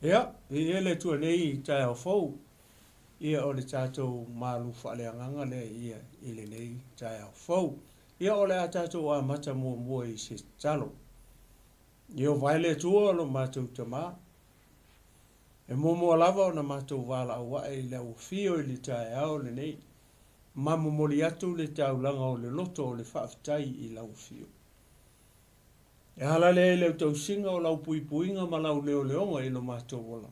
Ia, viia le Atua nei i taeao fou, ia o le tatou malu faaleagaga lea ia i lenei taeao fou. Ia o le a tatou amata muamua i se tatalo. Ieova e le Atua lo matou Tama, e muamua lava ona matou valaau ae i lau afio i le taeao lenei, ma momoli atu le taulaga o le loto o le faafetai i lau afio. E ala lea i lau tausiga o lau puipuiga ma lau leoleoga i lo matou ola,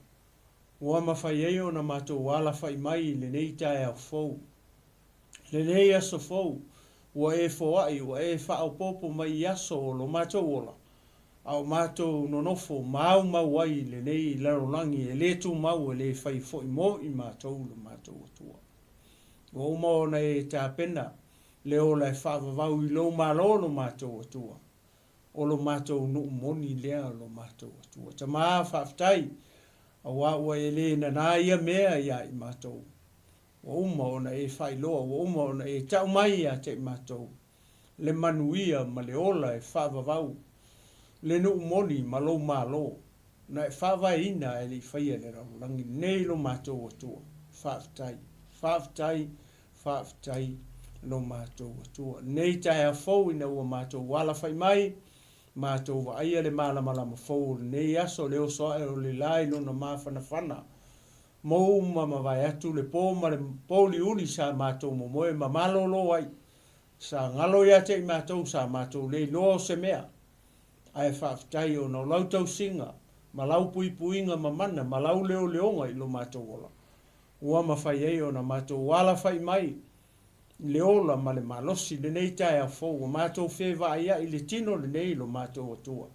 ua mafai ai ona matou alafa'i mai i lenei taeao fou, lenei aso fou, ua e foa'i, ua e faaopoopo mai i aso o lo matou ola, a o matou nonofo maumau ai i lenei lalolagi e le tumau e le faia foi mo i matou lo matou Atua. Ua uma ona e tapena le ola e faavavau i lou Malo lo matou Atua, o lo matou nuu moni lea lo matou Atua. Tama, faafetai, auā ua e le nanā ia mea iā i matou. Ua uma ona e faailoa, ua uma ona e tau mai ia te i matou le manuia ma le ola e faavavau, le nuu moni ma lou Malo, na e faavaeina ae le i faia le lalolagi lenei lo matou Atua. Faafetai, faafetai, Faafetai lo matou Atua. Nei taeao fou ina ua matou alafai mai, matou vaaia le malamalama fou o lenei aso, le oso ae o le la i lona mafanafana. Mou ma mavae atu le po ma le pouliuli sa matou momoe ma malolo ai. Sa galo ia te i matou, sa matou le iloa o se mea. Ae faafetai ona o lau tausiga, ma lau puipuiga mamana, ma lau leoleoga i lo matou ola. Ua mafai ai ona matou alafa'i mai i le ola ma le malosi i lenei taeao fou, ua matou fevaaia'i i le tino lenei i lo matou Atua,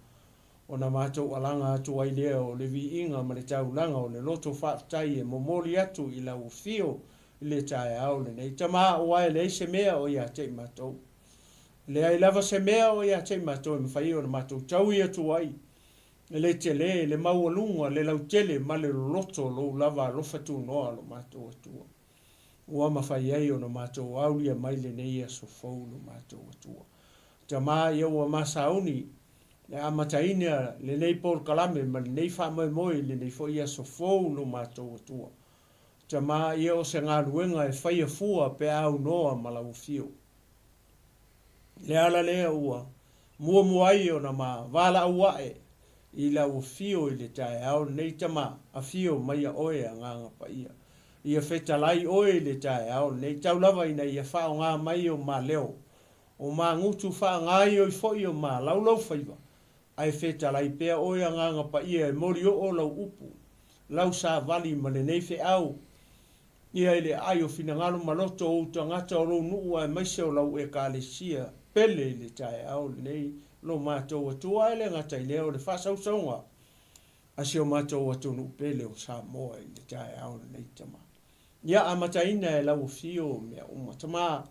ona matou alaga atu ai lea o le viiga ma le taulaga o le loto faafetai e momoli atu i lau afio i le taeao lenei. Tama, aua e leai se mea o ia te i matou. E leai lava se mea o ia te i matou e mafai ona matou taui atu ai le tele, le maualuga, le lautele ma le loloto o lou lava alofa tunoa lo matou Atua, ua mafai ai ona matou aulia mai lenei aso fou lo matou Atua. Tama, ia ua ma sauni e amataina lenei polokalame ma lenei faamoemoe i lenei foi aso fou lo matou Atua. Tama, ia o se galuega e faia fua pe a aunoa ma lau afio. Le ala lea ua muamua ai ona ma valaau ae i lau afio i le taeao lenei tama, afio maia oe Agaga Paia. Ia fetalai oe i le taeao lenei, tau lava ina ia faaaoga mai o ma leo, o ma gutu faagaoioi foi o ma laulaufaiva, ae fetalai pea oe Agaga Paia e molioo lau upu, lau savali ma lenei feau Ia i le aai o finagalo ma loto o ou tagata o lou nuu aemaise o lau Ekalesia pele i le taeao lenei lo matou Atua ae le gata i lea o le faasausauga a si o matou atunuu pele o Samoa i le taeao lenei Tama. Ia amataina e lau afio mea uma Tama,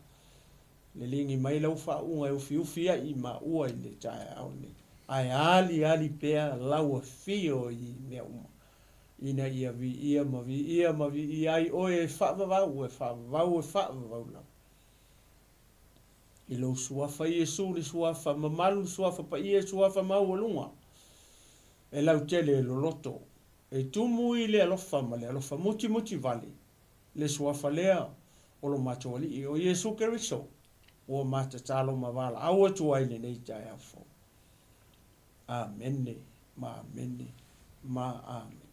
leligi mai lau faauuga e ufiufi ai i maua i le taeao lenei ae aliali pea lau afio i mea uma. Ina ia viia ma viia ma viia ai oe e faavavau, e faavavau, e faavavau lava. I lou Suafa Iesu, le Suafa mamalu, le Suafa paia, le Suafa maualuga, e lautele e loloto, e tumu i le alofa ma le alofa mutimuti vale, le Suafa lea o lo matou Alii, o Iesu Keriso, ua ma tatalo ma valaau atu ai lenei taeao fou. Amene ma amene ma amene.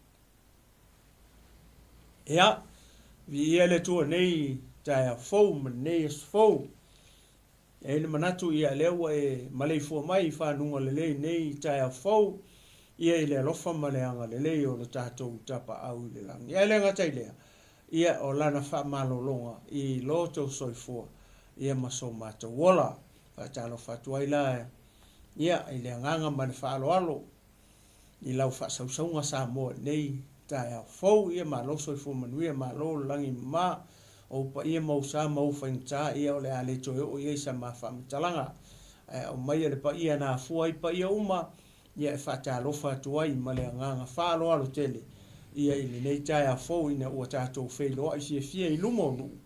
Ia, viia le Atua nei taeao fou ma lenei aso fou. E i ai le manatu ia lea ua e maleifua mai i fanuga lelei nei taeao fou, ia i le alofa ma le agalelei o lo tatou Tapaau i le lagi. Ae le gata i lea, ia o lana faamalologa i lo tou soifua ia ma so matou ola. Faatalofa atu ai la ia i le agaga ma le faaaloalo i lau faasausauga Samoa i lenei taeao fou. Ia malo soifua manuia, malo le lagi mama, o ou paia ma ou sa ma ou faigata, ia o le a le toe oo i ai sa ma faamatalaga. Ae aumaia le paia na afua ai paia uma, ia e faatalofa atu ai ma le agaga faaaloalo tele ia i lenei taeao fou ina ua tatou feiloai fiafia i luma o nuu,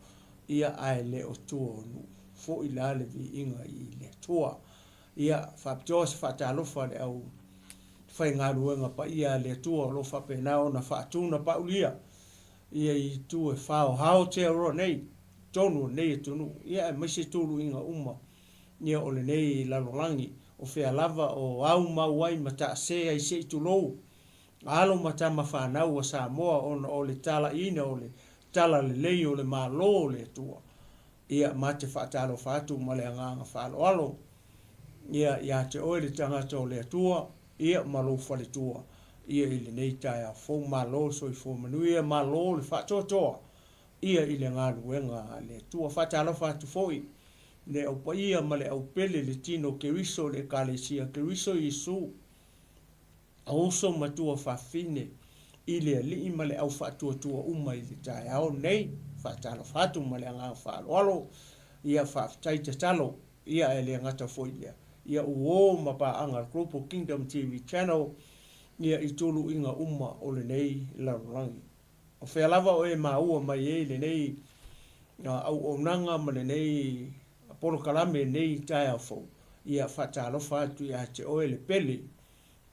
ia ae le o tua o nuu. Foi la le viiga i le Atua. Ia, faapitoa se faatalofa a le au. faigaluega paia a le Atua o lo o faapena ona faatunapaulia ia i itu e faohao Aotearoa nei i totonu o lenei atunuu, ia aemaise tuluiga uma ia o lenei lalolagi, o fea lava o aumau ai ma taase ai se i tulou alo ma tama fanau a Samoa ona o le talaiina o le talalelei o le Malo o le Atua. Ia, ma te faatalofa atu ma le agaga faaaloalo, ia, ia te oe le tagata o le Atua, ia, ma lou faletua, ia, i lenei taeao fou. Malo le soifua manuia, malo le faatoatoa, ia, i le galuega a le Atua. Faatalofa atu foi i le Au Paia ma le Au Pele, le Tino o Keriso, le Ekalesia Keriso Iesu, o uso ma tuafafine i le Alii ma le au faatuatua uma i le taeao nei. Faatalofa atu ma le agaga faaaloalo, ia faafetai tatalo, ia ae le gata foi i lea, ia uo ma paaga a le Global Kingdom TV Channel, ia i tuluiga uma o lenei lalolagi. O fea lava o e maua mai ai lenei auaunaga ma lenei polokalame i lenei taeao fou, ia faatalofa atu ia te oe le pele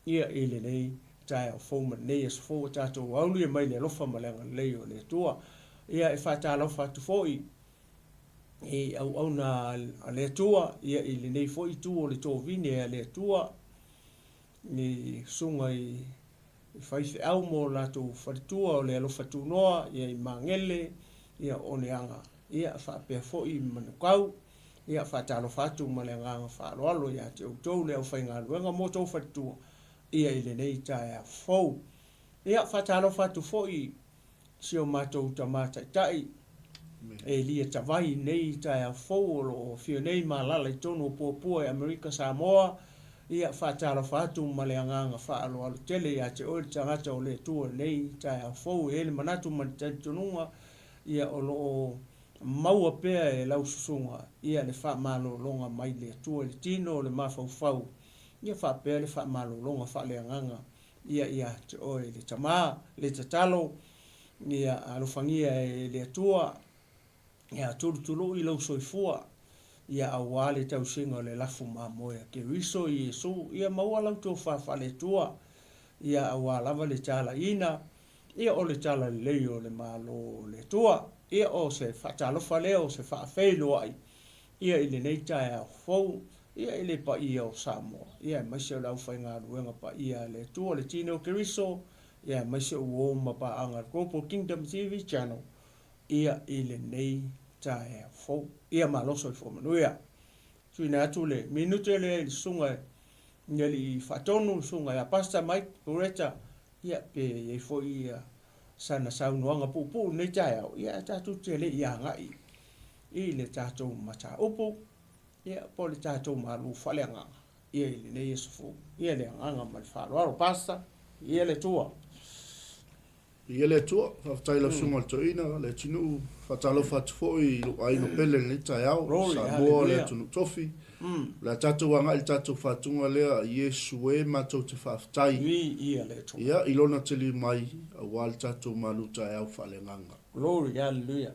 ia i lenei taeao fou ma lenei aso fou ua tatou aulia mai le alofa ma le agalelei o le Atua. Ia e faatalofa atu foi i auauna a le Atua ia i lenei foi itu o le tovine a le Atua i susuga i faifeau mo latou faletua o le alofa tunoa ia i Magele ia Oneaga ia faapea foi Manukau. Ia faatalofa atu ma le agaga faaaloalo ia te outou le aufaigaluega mo tou faletua ia i lenei taeao fou. Ia faatalofa atu foi i si o matou tama taitai Elia Tavai i lenei taeao fou o lo o afio nei ma alaala i totonu o Puapua i Amerika Samoa. Ia faatalofa atu ma le agaga faaaloalo tele ia te oe le tagata o le Atua i lenei taeao fou. E i ai le manatu ma le talitonuga ia o lo o Maua pea e lau susuga ia le faamalologa mai le Atua i le tino o le mafaufau, ia faapea le faamalologa faaleagaga ia ia te oe le Tama, le tatalo, ia alofagia e le Atua, ia tulutului lou soifua, ia auā le tausiga o le lafu mamoe a Keriso Iesu, ia maua lau tofa faale-Atua, ia auā lava le talaiina, Ia o le talalelei o le Malo o le Atua. Ia o se faatalofa lea o se faafeiloai ia i lenei taeao fou ia i le paia o Samoa ia aemaise o le aufaigaluega paia a le Atua le Tino o Keriso ia aemaise o uo ma paaga a le Global Kingdom TV Channel ia i lenei taeao fou. Ia malo soifua manuia. Tuuina atu le minute lea i le susuga i le Alii Faatonu, le susuga ia Pastor Mike Bureta Ia, pe i ai foi sana saunoaga puupuu i lenei taeao, ia ae tatou te le i agai i le tatou mataupu, ia, po o le tatou malu faaleagaga, ia, i lenei aso fou. Ia, le agaga ma le faaaloalo. Pastor, ia le Atua. Ia le Atua, faafetai i lau Susuga i le Toeaina, Leatinuu, faatalofa atu foi i lou aiga pele i lenei taeao, Samoa le atunuu tofi. O le a tatou agai i le tatou faatuga lea, Iesu e, matou te faafetai. Viia le Atua. Ia, i Lona taliu mai, aua le tatou malu taeao faaleagaga. Glory, hallelujah.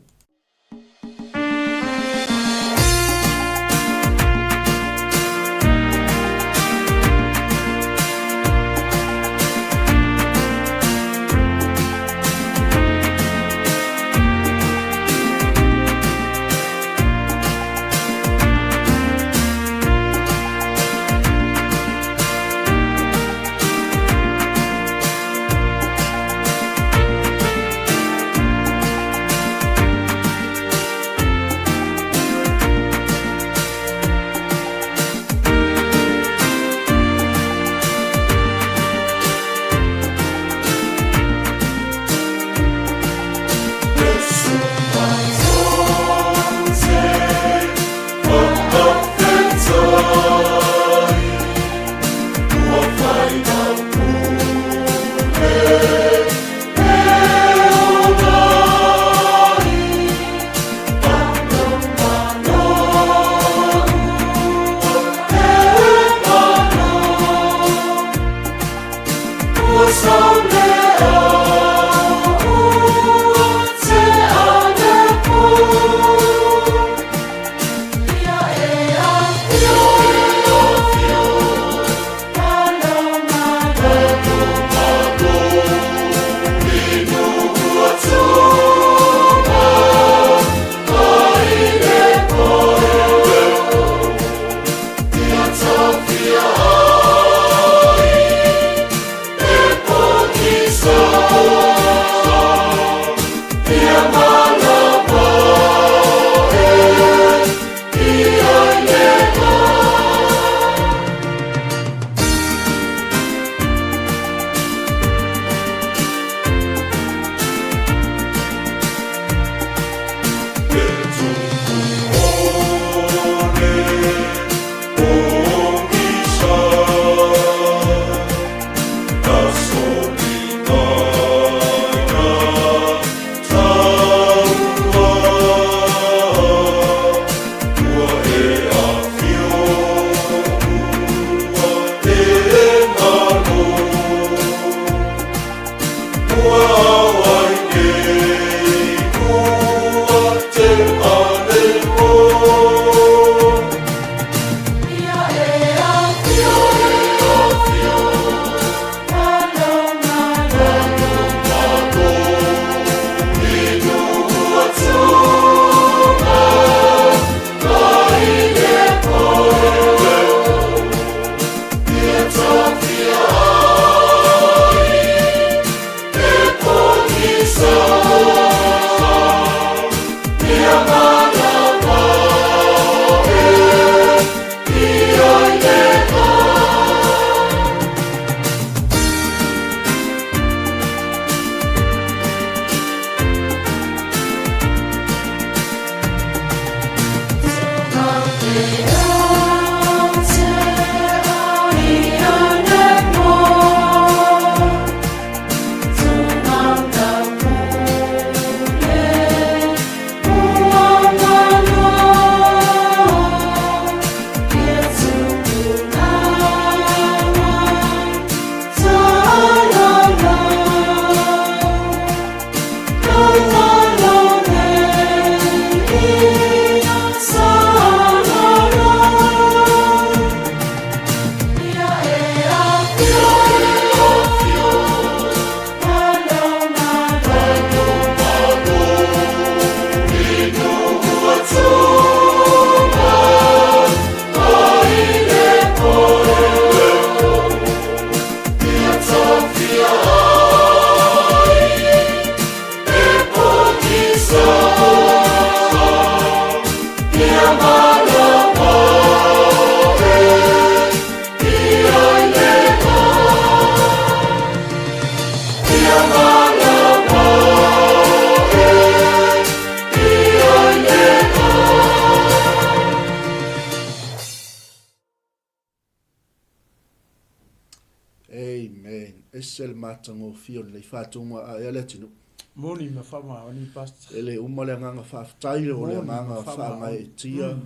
Amen. Ese le matagofie o lenei faatonuga a ea le atunuu. Moni ma faamaoni, Pastor. E le uma le agaga faafetai, o le agaga faagaeetia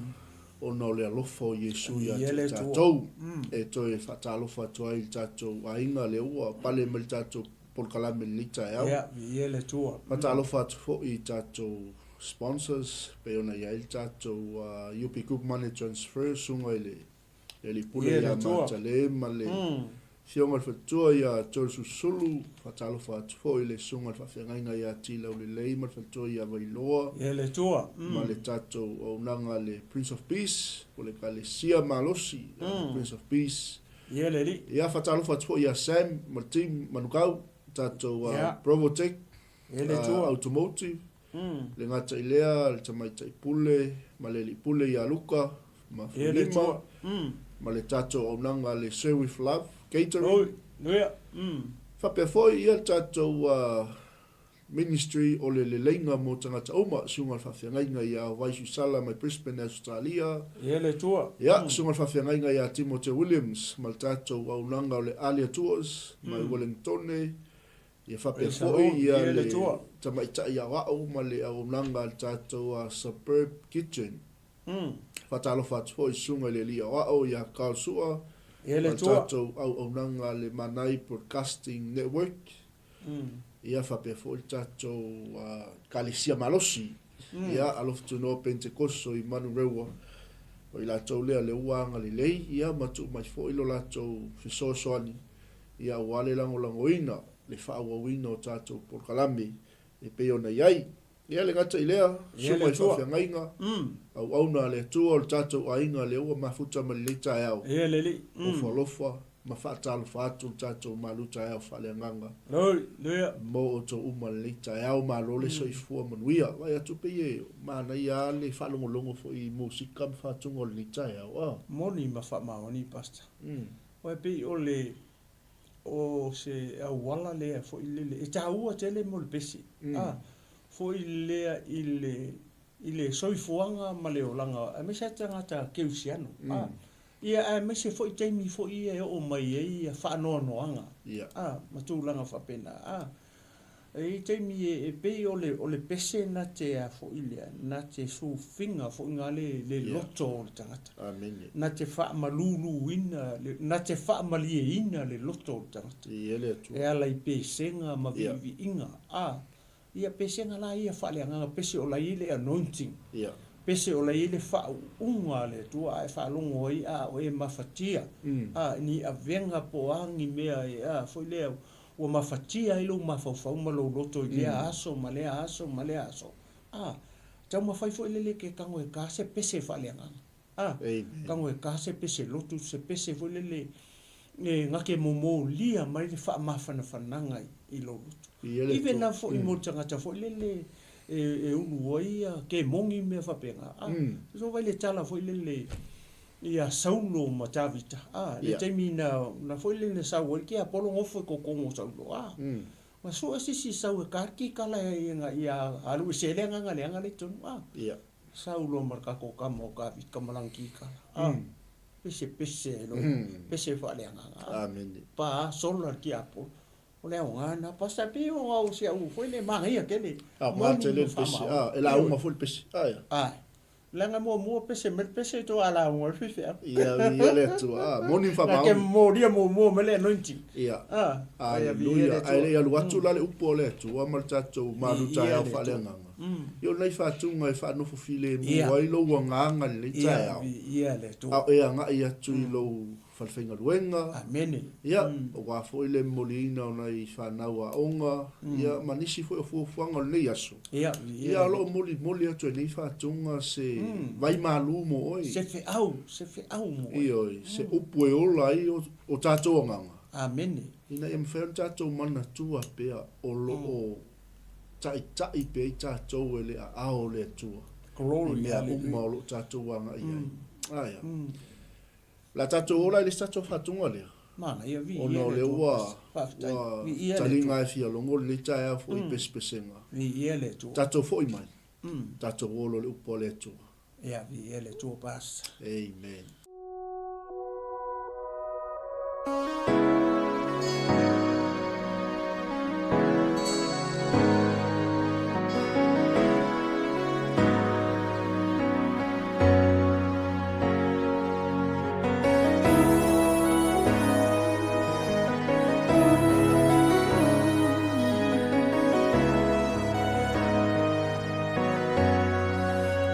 ona o le alofa o Iesu ia te tatou. E toe faatalofa atu ai i le tatou aiga lea ua pale mai le tatou polokalame i lenei taeao. Ia, viia le Atua. Faatalofa atu foi i tatou sponsors, pei ona i ai le tatou UP Group Money Transfer, susuga i le Alii Pule ia Matale ma le Afioga i le Faletua ia Toeolesulusulu. Faatalofa atu foi i le Susuga i le Faafeagaiga ia Tilaulelei ma le Faletua ia Vailoa ma le tatou auaunaga le Prince of Peace po o le Ekalesia Malosi le Prince of Peace. Ia faatalofa atu foi ia Sam ma le team Manukau, tatou Brovotech Automotive, le gata i lea le Tamaitai Pule ma le Alii Pule ia Luka ma Fulima ma le tatou auaunaga le Serve with Love Catering. Faapea foi ia le tatou Ministry o le Leleiga mo Tagata Uma, Susuga i le Faafeagaiga ia Vai Suisala mai Brisbane, Ausetalia. Ia, Susuga i le Faafeagaiga ia Timote Williams ma le tatou auaunaga o le Alia Tours mai Wellingtone. Ia faapea foi ia le tamaitai aoao ma le auaunaga a le tatou Suburb Kitchen. Faatalofa atu foi i Susuga i le Alii Aoao ia Carl Sua ma le tatou auaunaga a le Manai Broadcasting Network. Ia faapea foi le tatou Ekalesia Malosi, ia Alofa Tunoa Pentekoso i Manurewa. O i latou lea lea ua agalelei ia ma tuu mai foi lo latou fesoasoani ia aua le lagolagoina le faaauauina o tatou polokalame e pei ona i ai. Ia le gata i lea, Ia suka le i Atua. faafeagaiga, auauna a le Atua o le tatou aiga lea ua mafuta mai lenei taeao. Ia le Alii. Ofo alofa ma faatalofa atu le tatou malu taeao faaleagaga Hallelujah. mo outou uma lenei taeao. Malo le soifua manuia. Vaai atu pei e manaia lava le faalogologo foi i musika ma faatuga o lenei taeao. A. Moni ma faamaoni Pastor. Aua e pei o le o se auala lea foi lele e taua tele mo le pese a foi lea i le i le soifuaga ma le olaga aemaise lava tagata kerisiano a ia aemaise foi taimi foi ia e oo mai ai ia faanoanoaga a ma tulaga faapena a. E i ai taimi e pei o le o le pese na te a foi lea, na te sufiga foi na le le loto o le tagata. Amene. Na te faamaluluina, na te faamalieina le loto o le tagata. Viia le Atua. E ala i pesega ma viiviiga. A, ia pesega la ia faaleagaga, pese o la e i ai le anointing. Pese o la e i ai le faauuga a le Atua a e faalogo ai a o e mafatia, a, ni avega po o a ni mea e a foi lea ua mafatia ai lou mafaufau ma lou loto i lea aso ma lea aso ma lea aso, a, taumafai foi lele e ke tago e ta se pese faaleagaga, a, tago e ta se pese lotu, se pese foi lele e na te momolia mai le faamafanafanaga i lou loto. Even lava foi mo le tagata foi lele e ulu ai kemoni ma mea faapena, a, so vaai i le tala foi lele ia Saulo ma Tavita, a, le taimi na, na foi lea na sau ai le tiapolo nofo i totonu o Saulo, a, na sue se isi sau e ta le kikala ina ia alu ese ai le agaga leaga lea i totonu, a, Saulo ma le tatou tama o Tavita ma lana kikala, a, pese pese ai loa, pese faaleagaga, a, pa sola le tiapolo. O le aoga lena, Pastor, pei o au si au foi le manaia tele. Aoga tele le pese, a, e lauga foi le pese. Ae. Ae. Leaga muamua pese mai le pese to a lauga le faifeau. Ia, viia le Atua. A, moni ma faamaoni. Na te molia muamua mai le anointing. Ia. A, Aleluia. Ae le i alu atu la le upu a le Atua ma le tatou malu taeao faaleagaga. Ia o lenei faatuga e faanofo filemu ai lou agaga i lenei taeao. Ia, viia le Atua. A o e agai atu i lou falefaigaluega. Amene. Ia, aua foi le momoliina o nai fanau aoga, ia, ma nisi foi o fuafuaga o lenei aso. Ia, Ia, o lo o molimoli atu e nei faatuga se vai malu mo oe. Se feau, se feau mo oe. Ioe, se upu e ola ai o tatou agaga. Amene. Ina ia mafai ona tatou manatua pea o lo o taitai pea i tatou e le aao o le Atua Glory, i mea uma o lo o tatou agai ai. Ae a? O le a tatou ola i le isi tatou faatuga lea. Manaia, viia Ona o le lea Atua. ua, Faafetai. ua Viia le Atua. taliga e fia logo lenei taeao foi i pesepesega. Viia le Atua. Tatou foi mai, tatou ola i le upu a le Atua. Ia, viia le Atua, Pastor. Amen.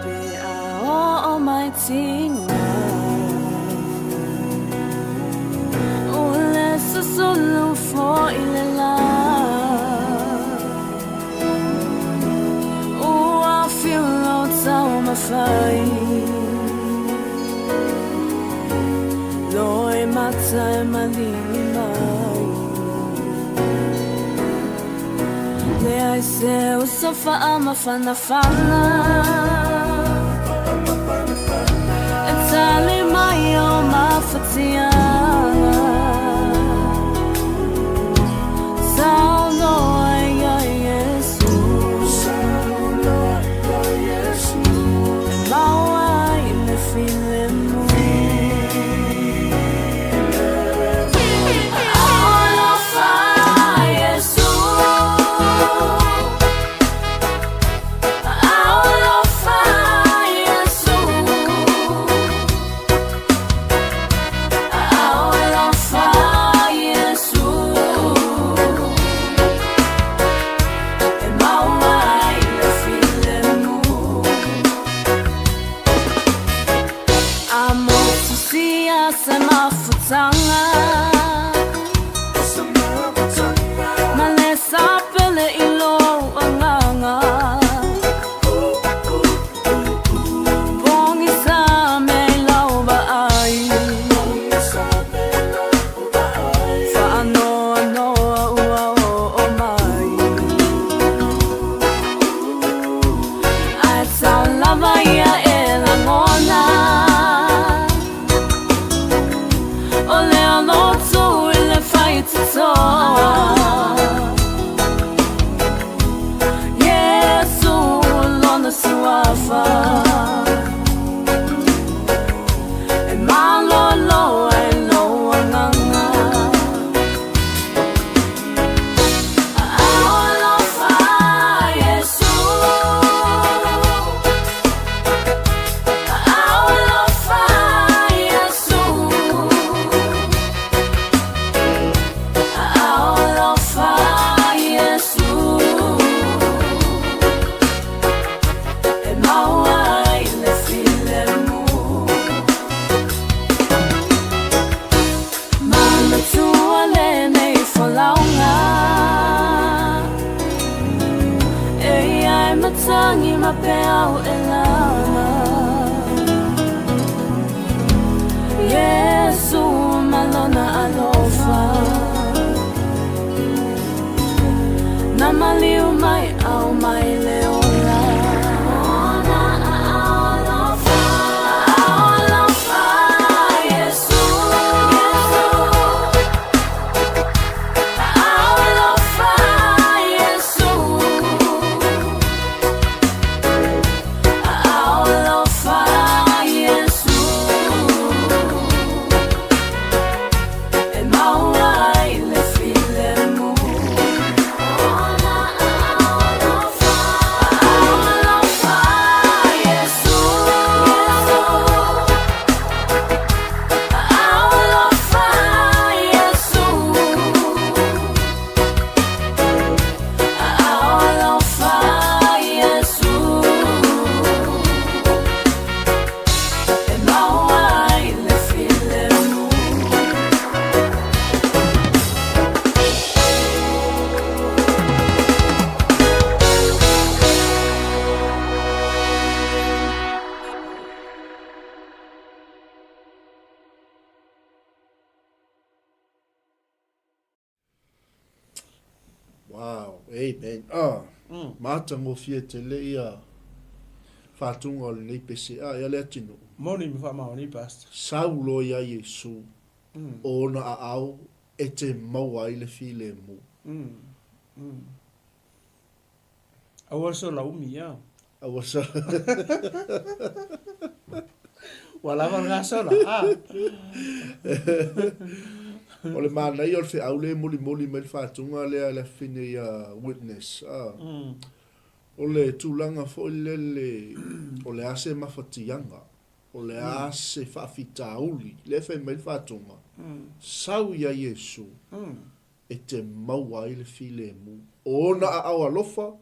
Pe a oo mai tiga O le susulu foi le la Ua fiu lou taumafai Loi mata e maligi mai Leai se uso faamafanafana E tali mai o mafatiaga Saunoa ia Iesu E maua ai le filemu Alofa Iesu Alofa Iesu. ai totoa Iesu lona suafa E malolo ai lou agaga Alofa Iesu Alofa Iesu Alofa Iesu E maua ai le filemu Manatua lenei folauga E ia e matagi ma peau e laga Iesu ma lona alofa Na maliu mai au mai le ola Ona alofa Alofa Iesu Alofa Iesu Alofa Iesu E maua ai le filemu Ona alofa Alofa Iesu Alofa Iesu Alofa Iesu E maua ai le filemu. Wow, amen. Ah, mm. Matagofie tele ia faatuga o lenei pese. Ah, ia le atinuu. Moni ma faamaoni, Pastor. Sau loa ia Iesu, mm. o ona aao e te maua ai le filemu. Mm. Mm. Aua sola umi, ia. Aua sola. Ua lava lena sola, a. O le manaia o le feau lea e molimoli mai le faatuga lea le afafine ia Witness, a. O le tulaga foi lele o le a se mafatiaga, o le a se faafitauli, lea e fai mai le faatuga, sau ia Iesu, e te maua ai le filemu. O ona aao alofa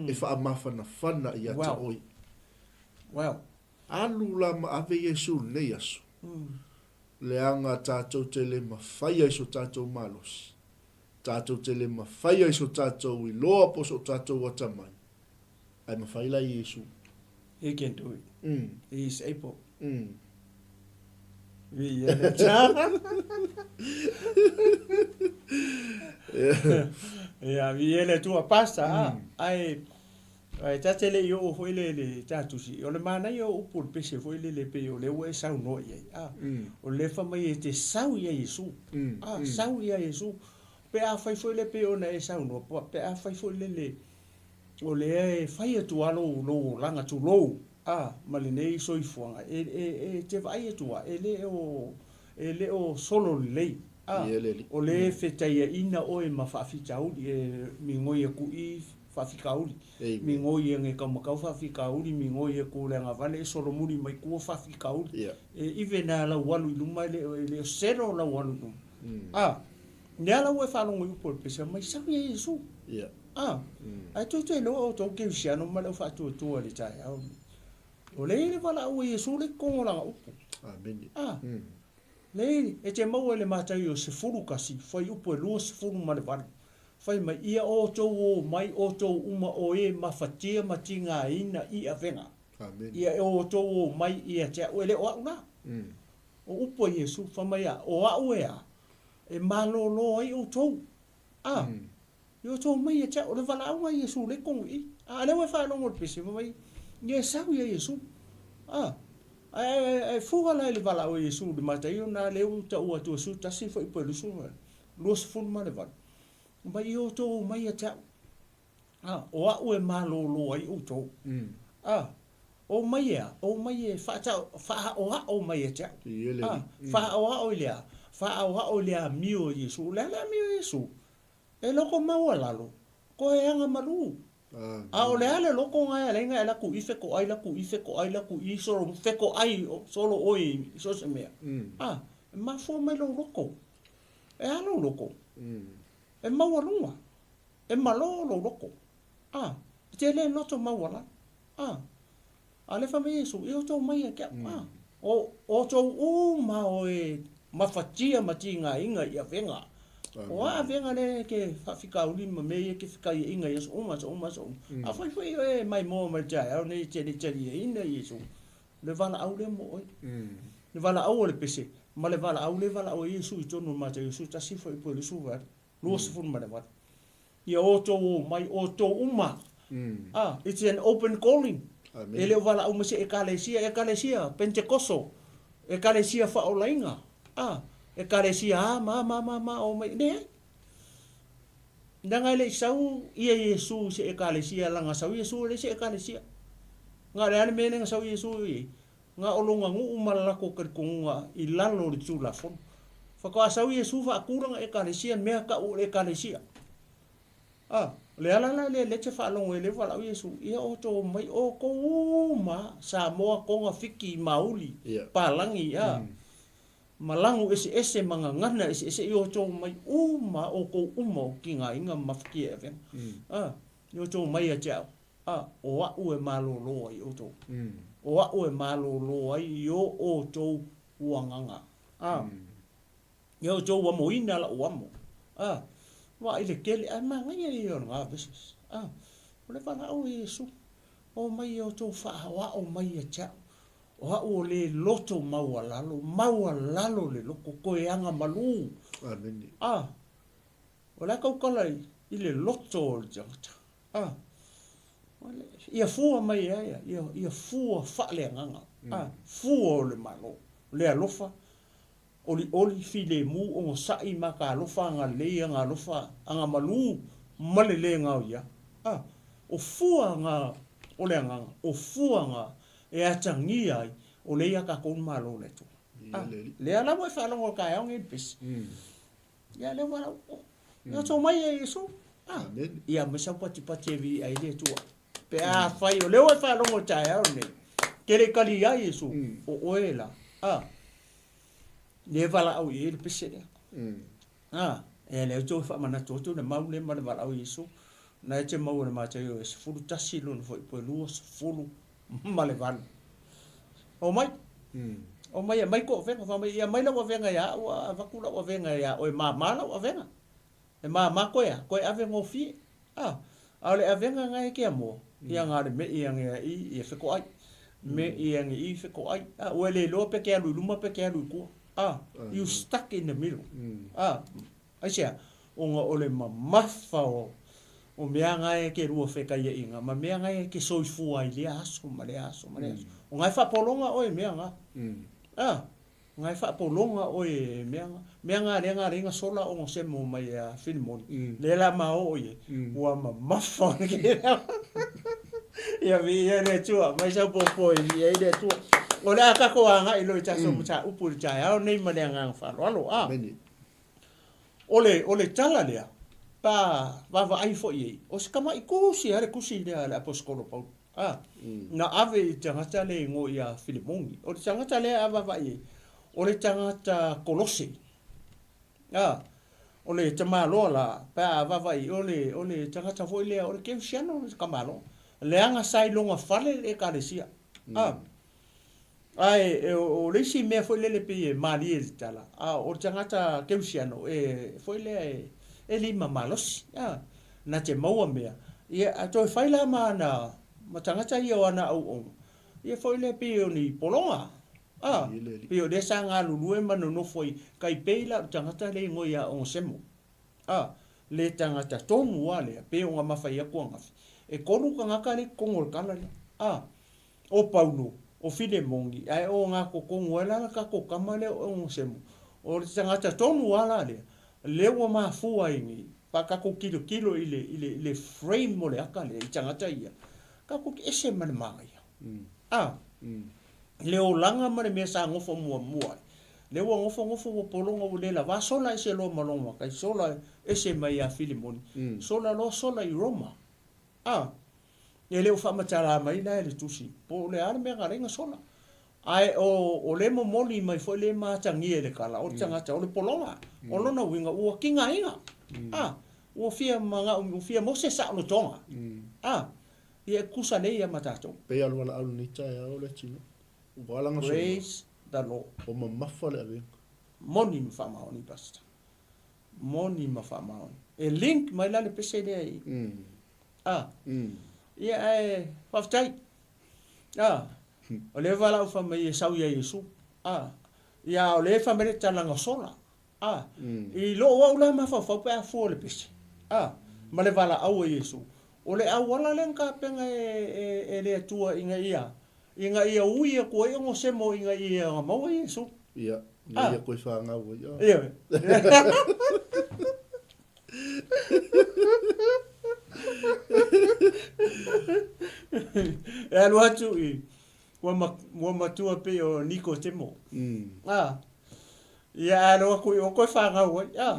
e faamafanafana ia te oe. Well. Alu la ma ave Iesu i lenei aso, leaga tatou te le mafaia i so tatou malosi, tatou te le mafaia i so tatou iloa po o so tatou atamai, ae mafai la e Iesu. He can do it. He is able. Ia, viia le Atua, Pastor, a, ae, ae ta te le i oo foi le, le ta tusi, o le manaia o upu o le pese foi lele pei o lea ua e saunoa i ai, a, o le fai mai e te sau ia Iesu, a, sau ia Iesu, pe afai foi le pei ona e saunoa, pe afai foi lele, O lea e fai atu lava lou, lou olaga, tulou, a, ma lenei soifuaga, e, e, e te vaai atu lava, e le o, e le o solo lelei, a, o lea e fetaiaina oe ma faafitauli, e migoi aku i faafikauli, migoi e Gekaumakau faafikauli, migoi aku le agavale e solomuli mai kua faafikauli, e even a lau alu i luma e le o, e le o selo lau alu i luma, a, lea la ua e faalogo i upu o le pese mai, sau ia Iesu. A, ae toetoe loa outou kerisiano ma le au faatuatua i le taeao lenei. O lea e i ai le valaau a Iesu le kogo o lana upu. Amene. A, lea e, e te maua i le Mataio 11, fuaiupu e 28, fai mai, Ia outou o mai outou uma o e mafatia ma tigaina i avega. Amene. Ia outou o mai ia te a'u, e le o a'u la. O upu a Iesu, fai mai a, o a'u e a, e malōlō ai outou. A, I outou mai ia te au, o le valaauga a Iesu lea i totonu i i. A lea ua e faalogo i le pese, fai mai, ia e sau ia Iesu. A, ae, ae, ae fua la i le valaau a Iesu i le mataio na lea ua taua atu e 11 fuaiupu e 20. 28, Mai i outou omai ia te a'u, a, o a'u e malōlō ai outou. A, omai e a? Omai e faaʻoaʻo mai ia te a'u. A, faaʻoaʻo i le a? Faaʻoaʻo i le amio o Iesū. O le a le amio o Iesū? E loko maualalo, koe aga malū. A o le a le loko nga e alai nga e laku i fekoʻai, laku i fekoʻai, laku i solo fekoʻai solo oe i so o se mea. A, e mafua mai lou loko. E a lou loko? E maualuga. E malo lou loko. A, e te le loto maualalo. A, a le fai mai Iesu, e outou mai ia te a'u. A, o outou uma o e mafatia ma tigaina i avega. O a avega lea e ke faafikauli ma mea ia e ke fekaiaiga i aso uma, aso uma, aso uma. Afai foi oe e maimoa mai le taeao nei e te le taliaina Iesu, le valaau lea mo oe. Le valaau o le pese, ma le valaau lea e valaau ai Iesu i totonu o le Mataio 11 fuaiupu e 28, 28. Ia outou omai, outou uma. Ah, it's an open calling. Amen. E le o valaau mai se ekalesia, ekalesia Pentekoso, ekalesia faaolaina, ah, ekalesia a ma ma ma ma omai. Leai. Leaga e le i sau ia Iesu i se ekalesia, laga sau Iesu e leai se ekalesia. Nga o le a le mea lea na sau Iesu i ai? Nga o lona nuu ma le latou talitonuga i lalo o le Tulafono. Faatoa sau Iesu faatulaga ekalesia, mea tau o le ekalesia. A, o le ala la lea lea te faalogo ai lea ua valaau Iesu, ia outou omai outou uma, Samoa, Toga, Fiti, Mauli, Palagi, a, ma lagu eseese ma gagana eseese i outou omai uma outou uma o tigaina ma mafatia e avega. A, i outou omai ia te au. A, o aʻu e malōlō ai ʻoutou. O aʻu e malōlō ai i o ʻoutou uagaga. A, ia ʻoutou amoina laʻu amo. A, vaai le tele, ae manaia ia o lena verses. A, o le valaau e Iesu, O mai ia ʻoutou faaʻoaʻo mai ia te aʻu, o aʻu o le loto maualalo, maualalo le loko, koe aga malū. Amene. A, o le a tautala i le loto o le tagata. A, ia fua mai e a ia, ia fua faaleagaga, a, fua o le Malo, le alofa, olioli, filemu, onosai, makaalofa, agalelei, agalofa, agamalu, ma le le gaoia. A, o fua nga o le agaga, o fua nga e atagia ai o lea ia tatou le Malo o le Atua. A, lea la ua e faalogo i le taeao lenei i le pesi. Ia lea ua lau. Ia outou mai e Iesu. Ah. Ia aumai sau patipati e viia ai le Atua. Pe afai o lea ua e faalogo i le taeao lenei, ke le i kali ia Iesu, o oe la. Ah. Lea e valaau i ai le pese lea. Ah. Ia lea outou e faamanatu atu le mau lea ma le valaau i Iesu. Na e te maua i le Mataio e 11 lona fuaiupu e 28. Omai. Omai e aumai kou avega. Fai mai, ia aumai lau avega ia au a avatu lau avega ia oe, e māmā lau avega. E māmā koe a, koe ave gofie. A, a o le avega nga e ke amoa, ia nga le me ia nge i ia fekoʻai. Me ia nge i fekoʻai. A, ua le iloa pe ke alu i luma pe ke alu i tua. A, you stuck in the middle. A, Aisea? Ona o le mamafa o o mea nga e ke lua fekaiaiga ma mea nga e ke soifua ai lea aso ma lea aso ma lea aso. O nga e faapologa oe i mea nga. A, nga e faapologa oe i mea nga. Mea nga lea nga leinga sola ona semo mai a Filimoni. Lea la ma oo i ai, ua mamafa o le Ia viia le Atua, mai sau popo e viia ai le Atua. O le a tatou agai loa i tatou mataupu i le taeao nei ma le agaga faaaloalo. A. O le, o le tala lea, pa vaavaai foi i ai, o se tamaʻi tusi lava le tusi lea a le Aposetolo Paulo, a, na ave i le tagata lea e igoa ia Filemoni. O le tagata lea a vaavaai i ai, o le tagata Kolose, a, o le tamaloa la, pe a vaavaai i ai, o le, o le tagata foi lea, o le kerisiano le tamaloa, leaga sa i lona fale le Ekalesia, a. Ae o le isi mea foi lele pei e malie i le tala, a o le tagata kerisiano e foi lea e lima malosi, a, na te maua mea, ia a toe fai la ma ana, ma tagata ia o ana auauna, ia foi lea pei o ni pologa, a, pei o lea sa galulue ma nonofo ai, tai pei la o le tagata lea e igoa ia Onesemo, a, le tagata tonu a lea, pei ona mafai atu angafi, e kolu tagata lea i totonu o le tala lea, a. O Paulo, o Filemoni, ae o nga totonu ai la le tatou tama lea o Onesemo. O le tagata tonu a la lea. Lea ua mafua ai nei, pa tatou tilotilo i le, i le, i le frame o le aka lea i tagata ia, tatou te ese ma le manaia. A, le olaga ma le mea sa nofo muamua ai, lea ua nofo nofo ua pologa ua le lava, sola ese loa ma lona matai, sola ese mai ia Filemoni, sola loa sola i Roma. A, e le o faamatala mai la e le Tusi po o le a le mea na ala ai ona sola. Ae o, o le momoli mai foi le ma atagia i le tala, o le tagata, o le pologa. O lona uiga, ua tigaina. A, ua fia manao, ua fia maua se saolotoga. A, ia e tutusa lelei lava ma tatou. Pei lava o le valaau i lenei taeao le atunuu. Ua ala ona sola. Praise the Lord. Ua mamafa le avega. Moni ma faamaoni, Pastor. Moni ma faamaoni. E link mai la le pese lea i. A. Ia ae faafetai. A. O lea valaau fai mai e sau ia Iesu. A. Ia a o lea e fai mai le talaga sola. A. I lou au la mafaufau pe a fua le pese. A. Ma le valaau a Iesu. O le auala lea na tapena e, e le Atua ina ia, ina ia ui atu ai ona semo ina ia maua Iesu. Ia, ina ia toe fanau ai. Ioe. E alu atu i ua, ua matua pei o Nikotemo. A, ia alu atu i o koe fanau ai. A,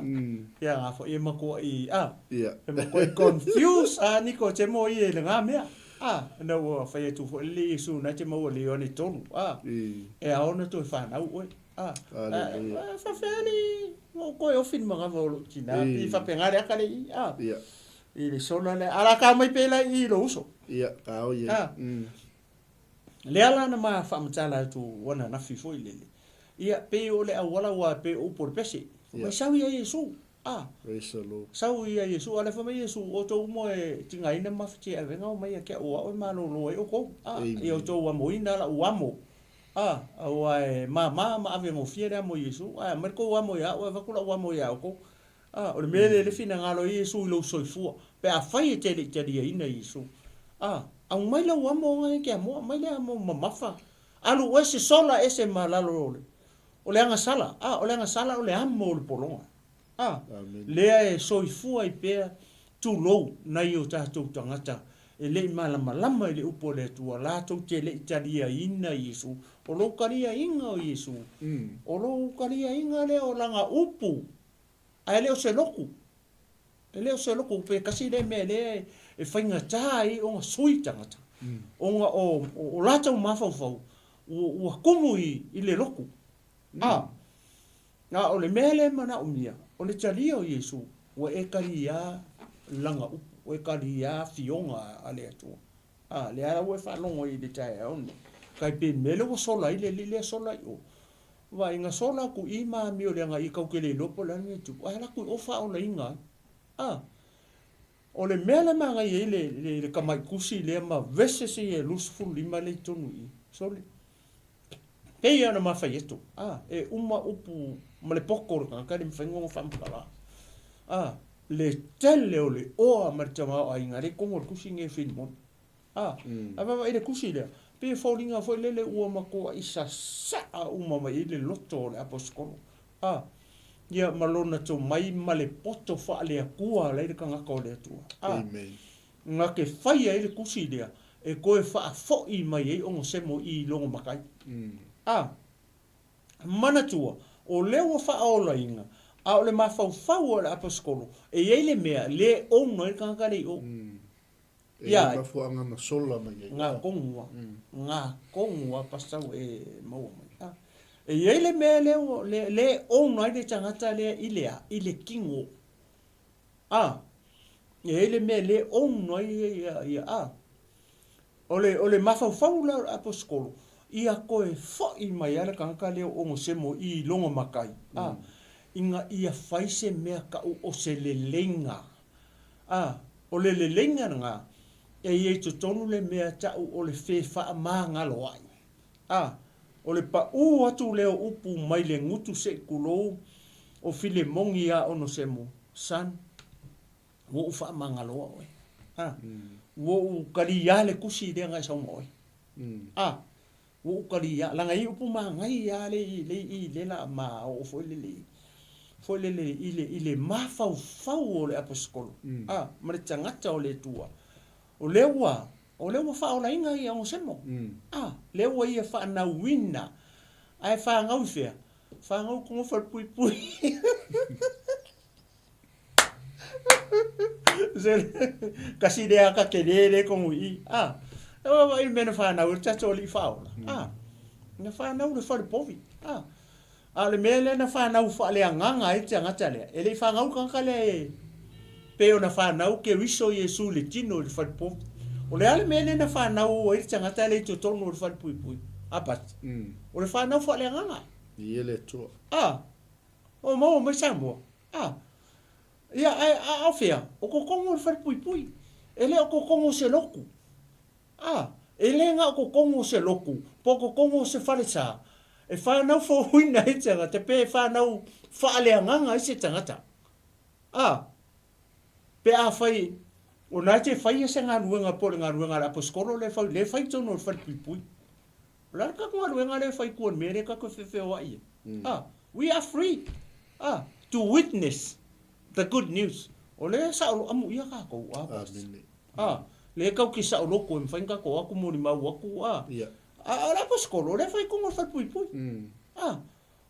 ia ngā foi e matua i, a, e matua i confuse a Nikotemo ia i le ngā mea. A, na ua whai atu foi le Iesu na te maua le Ioane tonu. A, e ao na toe fanau oe. A, a, faafefea alii, ua ou toe ofi i le manava o lou tina, pei faapena le aka lea i i, a, i le sola lea. A o le a ta omai pea la i i lou uso. Ia, ka oi ai. A, lea la na ma faamatala atu ananafi foi lele, ia, pei o le auala aua pei o upu o le pese, fai mai, sau ia Iesu, a, Praise the Lord. sau ia Iesu, a o lea fai mai Iesu, o outou uma e tigaina ma mafatia e avega, omai ia te au, o au e malolo ai outou, a, ia outou amoina lau amo. A, aua e māmā ma ave gofie le amo i Iesu, ae aumai le tou amo ia au ae avatu lau amo ia outou. A, o le mea lea le finagalo ai Iesu i lou soifua, pe afai e te le i taliaina Iesu. A, aumai lau amo ona e te amoa, aumai le amo mamafa, alu ese sola ese ma lalo o le, o le agasala. A, o le agasala o le amo o le pologa. A, lea e soifua ai pea, tulou, nai o tatou tagata e le i malamalama i le upu a le Atua, latou te le i taliaina Iesu. O lou taliaiga o Iesu, o lou taliaiga lea o lana upu, ae le o se lotu. E le o se lotu, pe tasi lea mea lea e faigata ai ona sui tagata, ona o, o latou mafaufau ua tumu i le lotu. A, A o le mea lea e manaomia, o le talia o Iesu, ua e kaliā lana upu, ua e kaliā afioga a le Atua. A, lea la ua e faalogo ai i le taeao lenei, kai pei mea lea ua sola ai le alii lea sola i o. Vaai, na sola atu i ma amio leaga i kau te le iloa po o le a le mea e tupu, ae alu atu i o faaolaina ai. A, o le mea lea e manaia ai le, le, le tamai tusi lea ma verses ia e 25 lea i totonu i i, sole. Pei ona ma fai atu, a, e uma upu ma le poto o le tagata e le mafai ona faamatala. A, le tele o le oa ma le tamaoaiga lea i totonu o le tusi lenei o Filimoni. A, a vaavaai i le tusi lea, pei e foliga foi lele ua matuai sasaa uma mai ai le loto o le aposetolo. A, ia ma lona tomai ma le poto faale-Atua ala ai le tagata o le Atua. A, Amen. Na te fai ai le tusi lea e toe faafoi mai ai Onosemo i lona matai. A manatua, o lea ua faaolaina, a o le mafaufau o le aposetolo, e i ai le mea le ono ai le tagata le i o. E i ai mafuaaga na sola mai ai. Nga tonu a, nga tonu a pastor ua e maua mai. A, e i ai le mea lea ua, le ono ai le tagata lea i le a? I le tino. A, e i ai le mea e le ono ai ia, ia, a. O le, o le mafaufau la o le aposetolo, ia toe foi mai lava le tagata lea o Onosemo i lona matai, a, ina ia fai se mea tau o se leleiga. A, o le leleiga lena, e i ai i totonu le mea tau o le fefaamagaloai. A, o le paʻū atu lea o upu mai le gutu seʻi tulou o Filemoni iā Onosemo, Son, ua ou faamagaloa oe. A, ua ou kaliā le tusi lea na e sau ma oe. A, ua ou kaliā, laga e i ai upu manaia lava lea i i, lea i i, lea la ma oo foi lele i. Foi lele i le, i le mafaufau o le aposetolo, a, ma le tagata o le Atua, o lea ua, o lea ua faaolaina ia Onesemo, a, lea ua ia faanauina, ae fanau i fea? Fanau i koga falepuipui. Kasi lea aka tele le kogu i i, a, e vaavaai i le mea na fanau ai le tatou Alii Faaola, a, na fanau i le fale povi, a. A o le mea lea na fanau faaleagaga ai le tagata lea, e le i fanau le tagata lea e pei ona fanau Keriso Iesu i le tino i le fale povi. O le a le mea lea na fanau ai le tagata lea i totonu o le fale puipui? A Pasi? O le fanau faaleagaga. Ia le Atua. A, o maua mai Samoa. A, ia, ae a o fea? O totonu o le fale puipui. E le o totonu o se lotu. A, e le na o totonu o se lotu, po o totonu o se falesa, e whanau fouina ai te tagata, pe e whanau faaleagaga ai se tagata. A, pe afai, o na te whaia se galuega po o le galuega a le aposetolo lea e fai, lea e fai i totonu o le falepuipui. O le a le tatou galuega lea e fai i tua i le mea lea tatou te feofeoai ai? A, we are free, a, to witness the good news. O lea e saoloa amuia tatou, a, Pastor. A, lea tau te saoloto e mafai ona tatou o atu molimau atu, a. A o le aposetolo, o lea e fai i totonu o le falepuipui. A,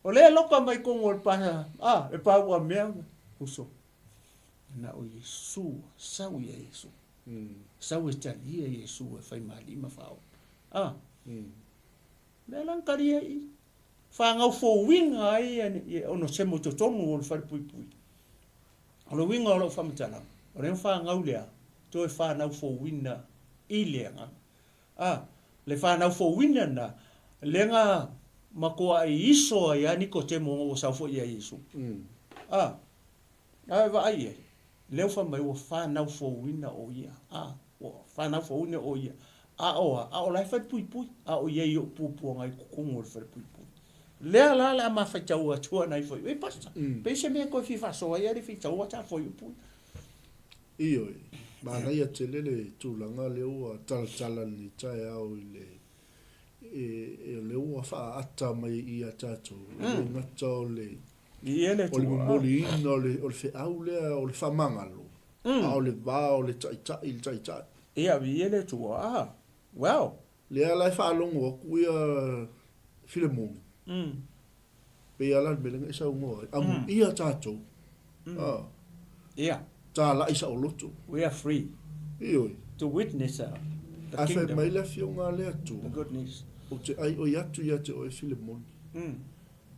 o lea e loka mai i totonu o le pa, a, e paua mea, uso, na o Iesu, sau ia Iesu. Sau e talia Iesu e fai ma alii ma faaola. A, mea la na talia i i. Fanau fouina ai ia Onesemo i totonu o le falepuipui. O le uiga o lau faamatalaga, o lea na fanau lea, toe fanau fouina i le Agaga. A, le fanau fouina lena, lea na matuai iso ai lava Nikodemo ina ua sau foi ia Iesu. A, a e vaai i ai, lea ua fai mai ua fanau fouina o ia. A, ua fanau fouina o ia. A o a? A o la e falepuipui. A o i ai i ou puapuaga i totonu o le falepuipui. Lea la o le a ma faitau atu ana ifo i Pastor. Pei se mea e toe fia faasoa ai a le faitau a ta fuaiupu ia. Ioe, manaia tele le tulaga lea ua talatala lenei taeao i le, e, o lea ua faaata mai ia tatou, e le gata o le, o le momoliina o le, o le feau lea o le faamagalo, a o le va o le taitai i le taitai. Ia, viia le Atua. Ah, well. Lea la e faalogo atu ia Filemoni, pei lava la le mea lea na e saunoa ai, amuia tatou, a, talai saoloto. We are free. Ioe. To witness the kingdom. Ae fai mai le Afioga a le Atua, the good news. Ou te aioi atu ia te oe Filemoni,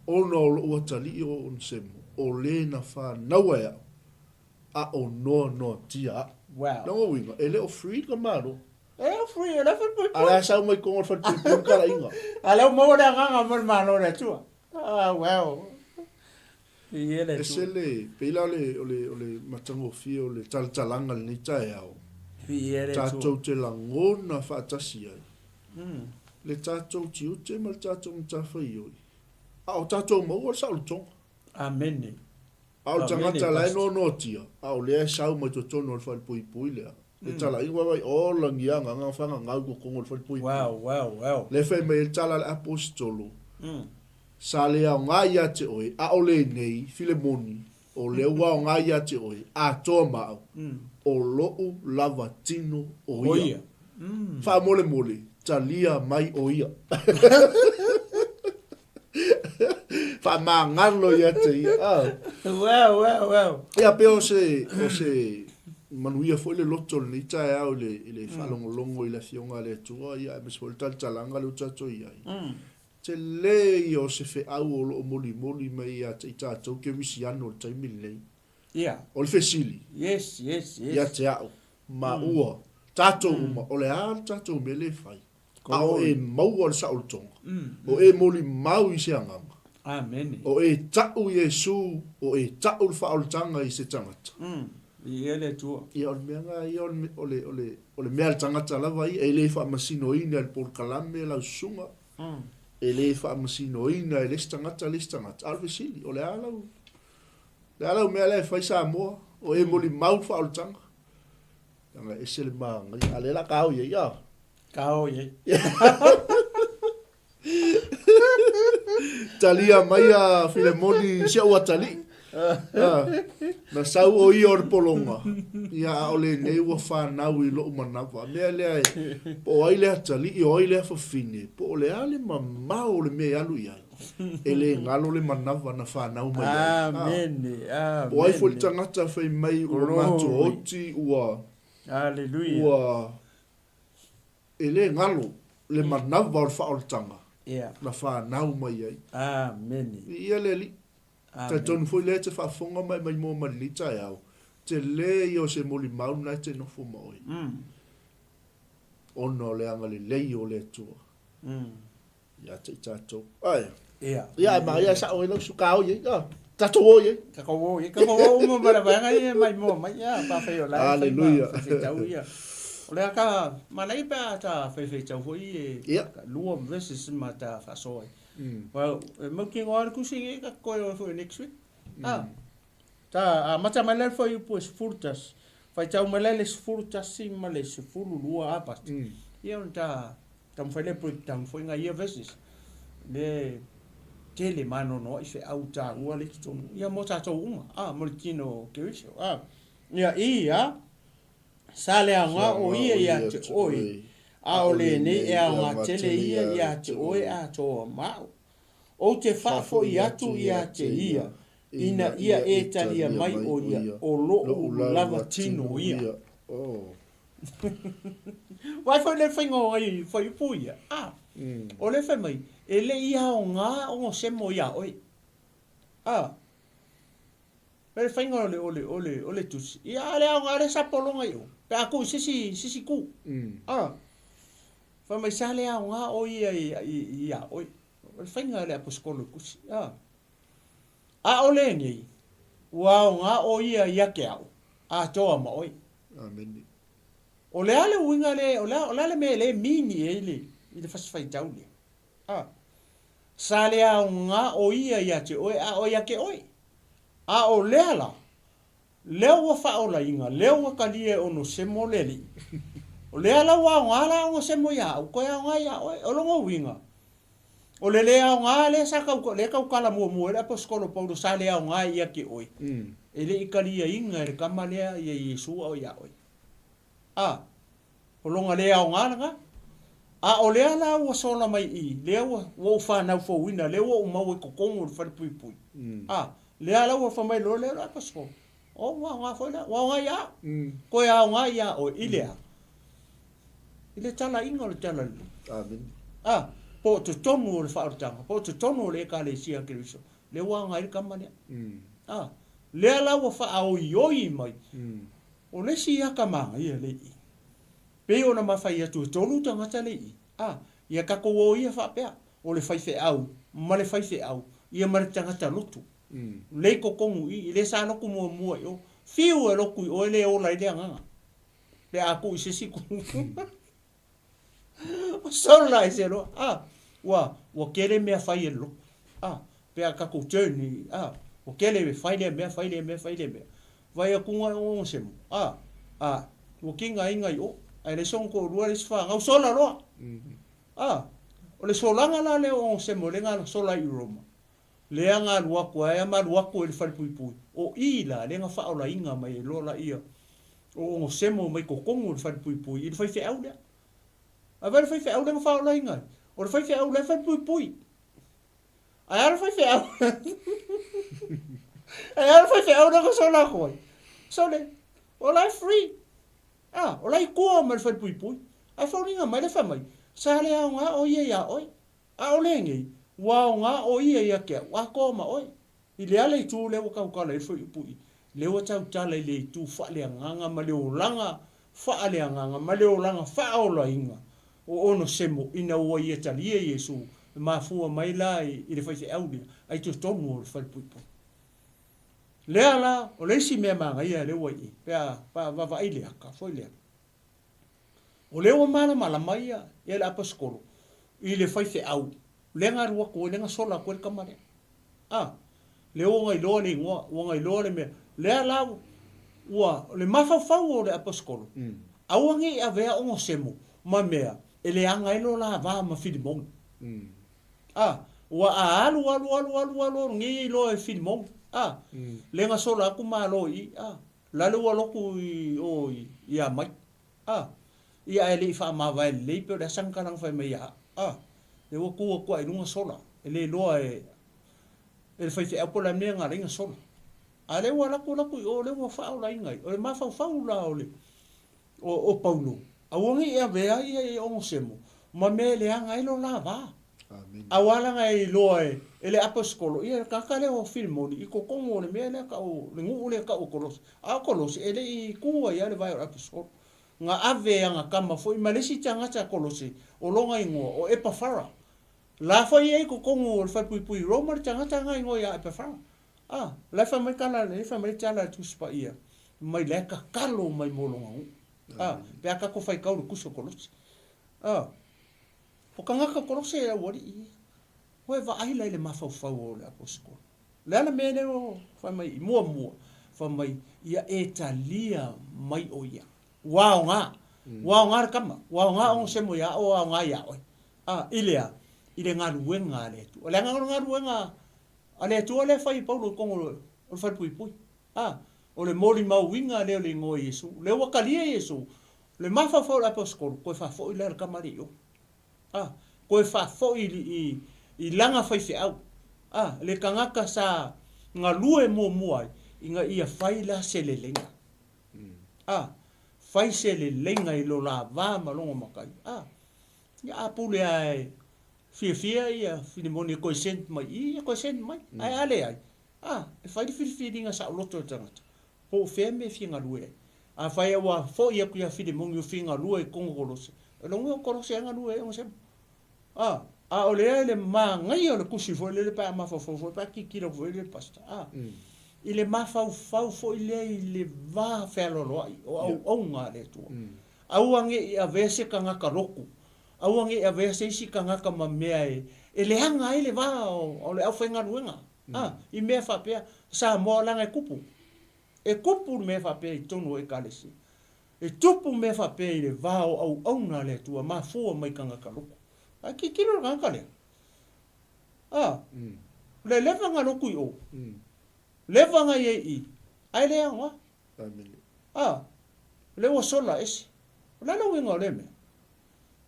ona o lou atalii o Onesemo, o le na fanau e au, a o noanoatia au. Wow. Lona uiga, e le o free le Malo. E o free, e le falepuipui. A lea sau mai koga o le falepuipui le talaiga. A lea ua maua le agaga mai le Malo o le Atua. Ah, wow. Viia le Atua. Ese le, pei la o le, o le, o le matagofie o le talatalaga i lenei taeao. Viia le Atua. Tatou te lagona faatasi ai. Le tatou tiute ma le tatou matafaioi. A o tatou maua le saolotoga. Amene. A o le tagata la e noanoatia, a o lea e sau mai totonu o le falepuipui lea, le talaiga vaivai, o lagia agaga fagagau i totonu o le falepuipui. Wow, wow, wow. Lea e fai mai ai le tala a le Aposetolo, Sa le aoga ia te oe, a o lenei, Filemoni, o lea ua aoga ia te oe, atoa ma au, o lou lava tino o ia. Faamolemole, talia mai o ia. Faamagalo ia te ia. Ah. Wow, wow, wow. Ia, pei o se, o se manuia foi le loto o lenei taeao i le, i le faalogologo i le Afioga a le Atua, ia, aemaise foi le talatalaga lea ua tatou i ai. Tele ia o se feau o lo o molimoli mai ia te i tatou kerisiano i le taimi lenei. Ia. O le fesili. Yes, yes, yes. Ia te au, maua, tatou uma, o le a le tatou mea lea e fai? A o e maua le saolotoga, o e molimau i se agaga. Amene. O e tau Iesu, o e tau le faaolataga i se tagata. Viia le Atua. Ia, o le mea lena ia, o le, o le, o le, o le mea a le tagata lava ia, e le faamasinoina e le polokalame lau susuga, e le faamasinoina e le isi tagata le isi tagata. A o le fesili, o le a lau, le a lau mea lea e fai Samoa, o e molimau le faaolataga? Leaga e ese le manaia, a o lea o le a kao i ai, a? Kao i ai. Talia mai a Filemoni si ou atalii. Na sau o ia o le pologa, ia a o lenei ua fanau i lou manava. Mea lea e, po o ai le atalii, o ai le afafine, po o le a le mamao o le mea e alu i ai, e le galo le manava na fanau mai ai. Amene, amene. Po o ai foi le tagata fai mai ua matuaoti, ua, Hallelujah. ua, E le galo le manava o le faaolataga na fanau mai ai. Amene. Viia le Alii. Talitonu foi lea e te faafofoga ma e maimoa mai lenei taeao, tele ia o se molimau lena e te nofo ma oe, ona o le agalelei o le Atua. Ia te i tatou. Ae. Ia. Ia, ae manaia e sao ai lau suka oi ai. Ah, tatou o i ai. Tatou o i ai. Tatou o uma ma le vaega ia e maimoa mai. Ia, pe afai o la e fai ma faifeitau ia. O le a ta manaia pe a ta faifeitau foi e lua verses ma ta faasoa ai. Well, e mautinoa lava le tusi lenei ta te toe o ai foi next week. Ah. Ta amata mai la le fuaiupu e 11, faitau mai la le 11 ma le 12 Apaste. Ia ona ta Taumafai lea breakdown foi nai ia verses le tele ma anoanoai feau taua lea i totonu ia mo tatou uma a mo le tino o Keriso a ia ia sa le aoga o ia ia te oe a o lenei e aoga tele ia ia te oe atoa ma au. Ou te faafoi atu ia te ia ina ia e talia mai o ia o lou lava tino ia. Vaai foi le faiga o ai fuaiupu ia. A, o lea fai mai, e le i aoga ona semo iā oe. A, le faiga o le, o le, o le, o le tusi, ia a le aoga le sapologa i o, pe a tuu i se isi, se isi itu. A, fai mai sa le aoga o ia iā oe. O le faiga o le aposetolo i tusi. A, a o lenei, ua aoga o ia ia te au, atoa ma oe. Amene. O le a le uiga le, o le a, o le a le mea e le mini ai le, i le fasi faitau lea? A. Sa le aoga o ia ia te oe, a o ia te oe. A o lea la, lea ua faaolaina, lea ua talia e Onosemo le Alii. O lea la ua aoga la Onosemo ia au, toe aoga ia oe. O lona uiga, O le le aoga lea sa tau, lea tautala muamua ai le Aposetolo Paulo sa le aoga ia te oe, e le i taliaina e le tama lea ia Iesu a o ia oe. A, o lona le aoga lena. A o lea la ua sola mai i i, lea ua, ua ou fanau fouina, lea ua ou maua i totonu o le falepuipui. A, lea la ua fai mai loa lea le Aposetolo, O, ua aoga foi lea, ua aoga ia au, toe aoga ia oe, i le a? I le talaiga o le Tala Lelei. Amene. A, po o totonu o le faaolataga, po o totonu o le Ekalesia a Keriso, lea ua aoga ai le tama lea. A, lea la ua faaoioi mai, o le isi ata manaia lea i i. Pei ona ma fai atu e tolu tagata lea i i. A, ia tatou o ia faapea, o le faifeau ma le faifeau, ia ma le tagata lotu. Lea i totonu i i, lea sa lotu muamua i o. Fiu e lotu i o e le ola ai le agaga. Pe a tuu i se isi itu. Sola ese loa. A, ua, ua tele mea fai e le lotu. A, pe a tatou turn i, a, ua tele fai lea mea, fai lea mea, fai lea mea. Vai atu ga o se mo. A, a, ua kiga ai ngai o. Ae leai sona toalua leai se fanau, sola loa. A, o le solaga la lea o Semo lea na sola ai i Roma. Lea na alu atu ai a ma alu atu ai i le falepuipui, o i la lea na faaolaina mai ai loa laia o Onosemo mai totonu o le falepuipui i le faifeau lea. Ae vaai le faifeau lea na faaolaina ai, o le faifeau la e falepuipui. Ae a le faifeau Ae a le faifeau lea na sola atu ai, sole, o la e free. A, o la e i tua ma le falepuipui. Ae foliga mai lea fai mai, sa le aoga o ia iā oe. A o lenei, ua aoga o ia ia te au, atoa ma oe. I le a le itu lea ua tautala ai le fuaiupu i? Lea ua tautala i le itu faaleagaga ma le olaga faaleagaga ma le olaga faaolaina o Onosemo ina ua ia talia Iesu e mafua mai la i le faifeau lea a i totonu o le falepuipui. Lea la, o le isi mea manaia lea ua i i, pe a vaavaai le aka foi lea. O lea ua malamalama ia ia le aposetolo i le faifeau lea na alu atu ai, lea na sola atu ai le tama lea. A, lea ua na iloa le igoa, ua na iloa le mea. Lea la ua, o le mafaufau o le aposetolo, aua ne i avea Onosemo ma mea e leaga ai lo la va ma Filimoni. A, ua a alu alu alu alu alu alu nei iloa e Filimoni. A, le na sola atu malo i i, a, lale ua lotu i o i, i Amai. A, ia ae le i faamavae lelei pe o le a sana tala na fai mai ia au. A, lea ua tu atu lava i luga sola, e le iloa e, e le faifeau po o le a le mea na ala ai ona sola. A o lea ua alu atu alu atu i o, o lea ua faaolaina ai. O le mafaufau la o le, o, o Paulo, aua ne i avea ia i Onosemo ma mea e leaga ai lo la va. Aua leaga e iloa e, e le aposetolo, ia le tagata lea o Filemoni i totonu o le mea lea tau, le nuu lea tau o Kolose. A o Kolose, e le i tu ai lava le vae o le aposetolo. Na ave e ana tama foi ma le isi tagata Kolose, o lona igoa o Epafara. La foi ia i totonu o le falepuipui i Roma le tagata na igoa ia Epafara. A, la e fai mai tala, la e fai mai tala a le Tusi Paia, mai la e tatalo mai mo lona nuu. A, pe a tatou faitau i le Tusi o Kolose. A, o tagata Kolose e aualii ia. Ua e vaai la i le mafaufau o le aposetolo. O le a le mea lea ua fai mai i? Muamua, fai mai, ia e talia mai o ia. Ua aoga. Ua aoga le tama. Ua aoga Onosemo ia ua aoga ia oe. A, i le a? I le galuega a le Atua. Leaga o le galuega a le Atua lea e fai e Paulo i totonu o le falepuipui. A, o le molimauina lea o le igoa o Iesu. Lea ua talia Iesu, le mafaufau o le aposetolo, toe faafoi lea le tama lea i o. A, toe faafoi i, i lana faifeau. A, le tagata sa galue muamua ai, ina ia fai la se leleiga. A, fai se leleiga i lo la va ma lona matai. A, ia a pule lava e fiafia ia Filimoni e toe send mai i i, ia toe send mai. Ae a leai, a, e fai le filifiliga saoloto e le tagata, po o fea mea e fia galue ai. Afai ua foi atu ia Filimoni ua fia galue i totonu o Kolose, o lona uiga o Kolose lava e galue ai ona sema. A, a o lea i le manaia o le tusi foi lele pe a mafaufau foi, pe a tilotilo atu foi lele Pastor, a, i le mafaufau foi lea i le va fealoaloai o auauna a le Atua. Aua ne i avea se tagata lotu, aua ne i avea se isi tagata ma mea e leaga ai le va o le aufaigaluega, a, i mea faapea, Samoa leaga e tupu. E tupu le mea faapea i totonu o Ekalesia. E tupu mea faapea i le va o auauna a le Atua, mafua mai tagata lotu. Ae tilotilo le tagata lea. A, le leva na lotu i o, leva na i ai i i, ae le aoga. A, lea ua sola ese. O le a le uiga o lea mea?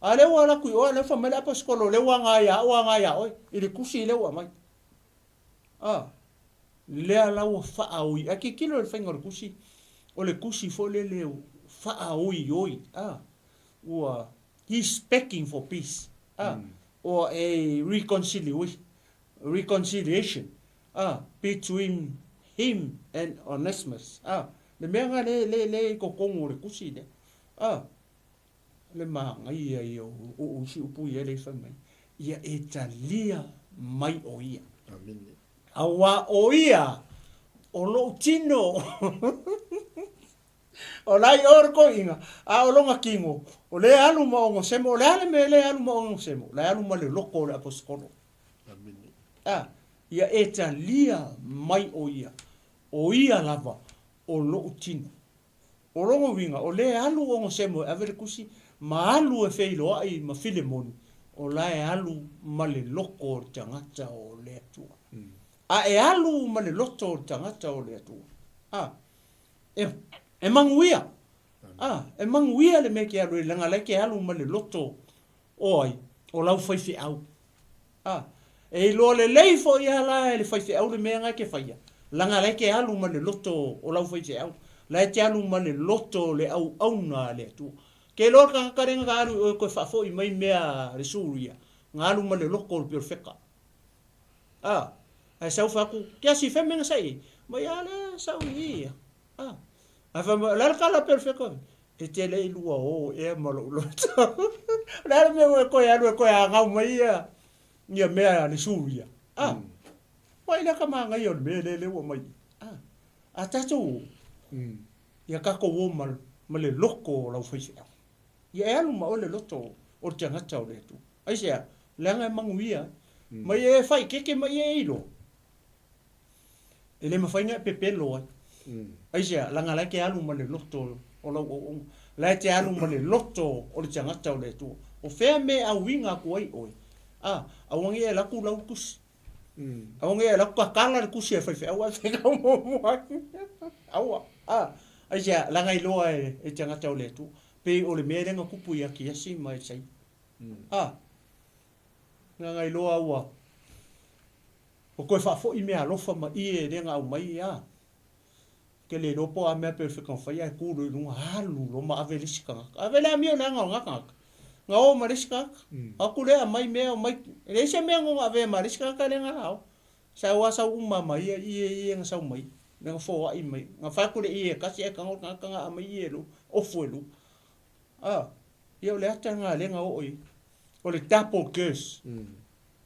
A lea ua alu atu i o, a lea ua fai mai le aposetolo, lea ua aga ia au, aga ia oe, i le tusi lea ua aumai. A, lea la ua faaoi, ae tilotilo i le faiga o le tusi, o le tusi foi lele faaoioi, a, ua, he is begging for peace, a, or a reconciliation, a, between him and Onesimus, a, le mea lena le, le, le i totonu o le tusi lea, a, le manaia ia o o isi upu ia lea i fai mai, ia e talia mai o ia. Amene. Auā o ia o lou tino. O la i o le toeaina, a o lona tino, o lea e alu ma Onosemo, o le a le mea lea e alu ma Onosemo? O la e alu ma le loto o le aposetolo. Amene. A, ia e talia mai o ia, o ia lava o lou tino. O lona uiga, o lea e alu Onosemo e ave le tusi, ma alu e feiloai ma Filemoni, o la e alu ma le loto o le tagata o le Atua. A e alu ma le loto o le tagata o le Atua, a, e, e manuia, a, e manuia le mea e te alu ai, leaga o la e te alu ma le loto o ai? O lau faifeau. A, e iloa lelei foi lava la e le faifeau le mea na e te faia, leaga la e te alu ma le loto o lau faifeau, la e te alu ma le loto o le auauna a le Atua. Ke iloa le tagata lea na alu i oe toe faafoi mai mea a le Suria, na alu ma le loto o le perofeta. A, ae sau fai atu, Kiasi, fea mea na sa i ai? Mai, a lea sa ou i i ia. A, ae fai mai, o le a le tala a perofeta? E te le i lua o ea ma lou loto. O le a le mea ua e toe alu e toe agau mai ia, ia mea a le Suria. A, mai lea ka manaia o le mea lea lea ua aumai. A, a tatou o, ia tatou o ma, ma le loto o lau faifeau. Ia e alu ma oe le loto o le tagata o le Atua. Aisea? Leaga e manuia ai. Mai e faikeke ma ia e iloa. E le mafai ona e pepelo ai. Aisea? Leaga la e te alu ma le loto o lau auauna. La e te alu ma le loto o le tagata o le Atua. O fea mea e auiga atu ai oe? A, aua ne i e alu atu lau tusi. Aua ne i alu atu tatala le tusi a le faifeau ae faitau muamua ai. Aua, a, aisea, leaga iloa e tagata o le Atua. Pei o le mea lea na tupu ia Kiasi ma Elisaia. A, leaga iloa ua, ua toe faafoi meaalofa ma ie lea na aumai, a. Ou te le iloa po o a mea pei o le fetagofaia ae tu loa i luga alu loa ma ave le isi tagata. Ave le amio leaga o lena tagata. Na o ma le isi tagata. Atu lea aumai mea aumai. E leai se mea na ona avea ma le isi tagata lea na lao. Sau lava sau uma ma ia ie ia na sau mai. Lea na foai mai. Na fai atu le ie e tasi ae tago le tagata na aumai ie e lua, ofu e lua. A, ia o le ata lena lea na oo i ai. O le double curse.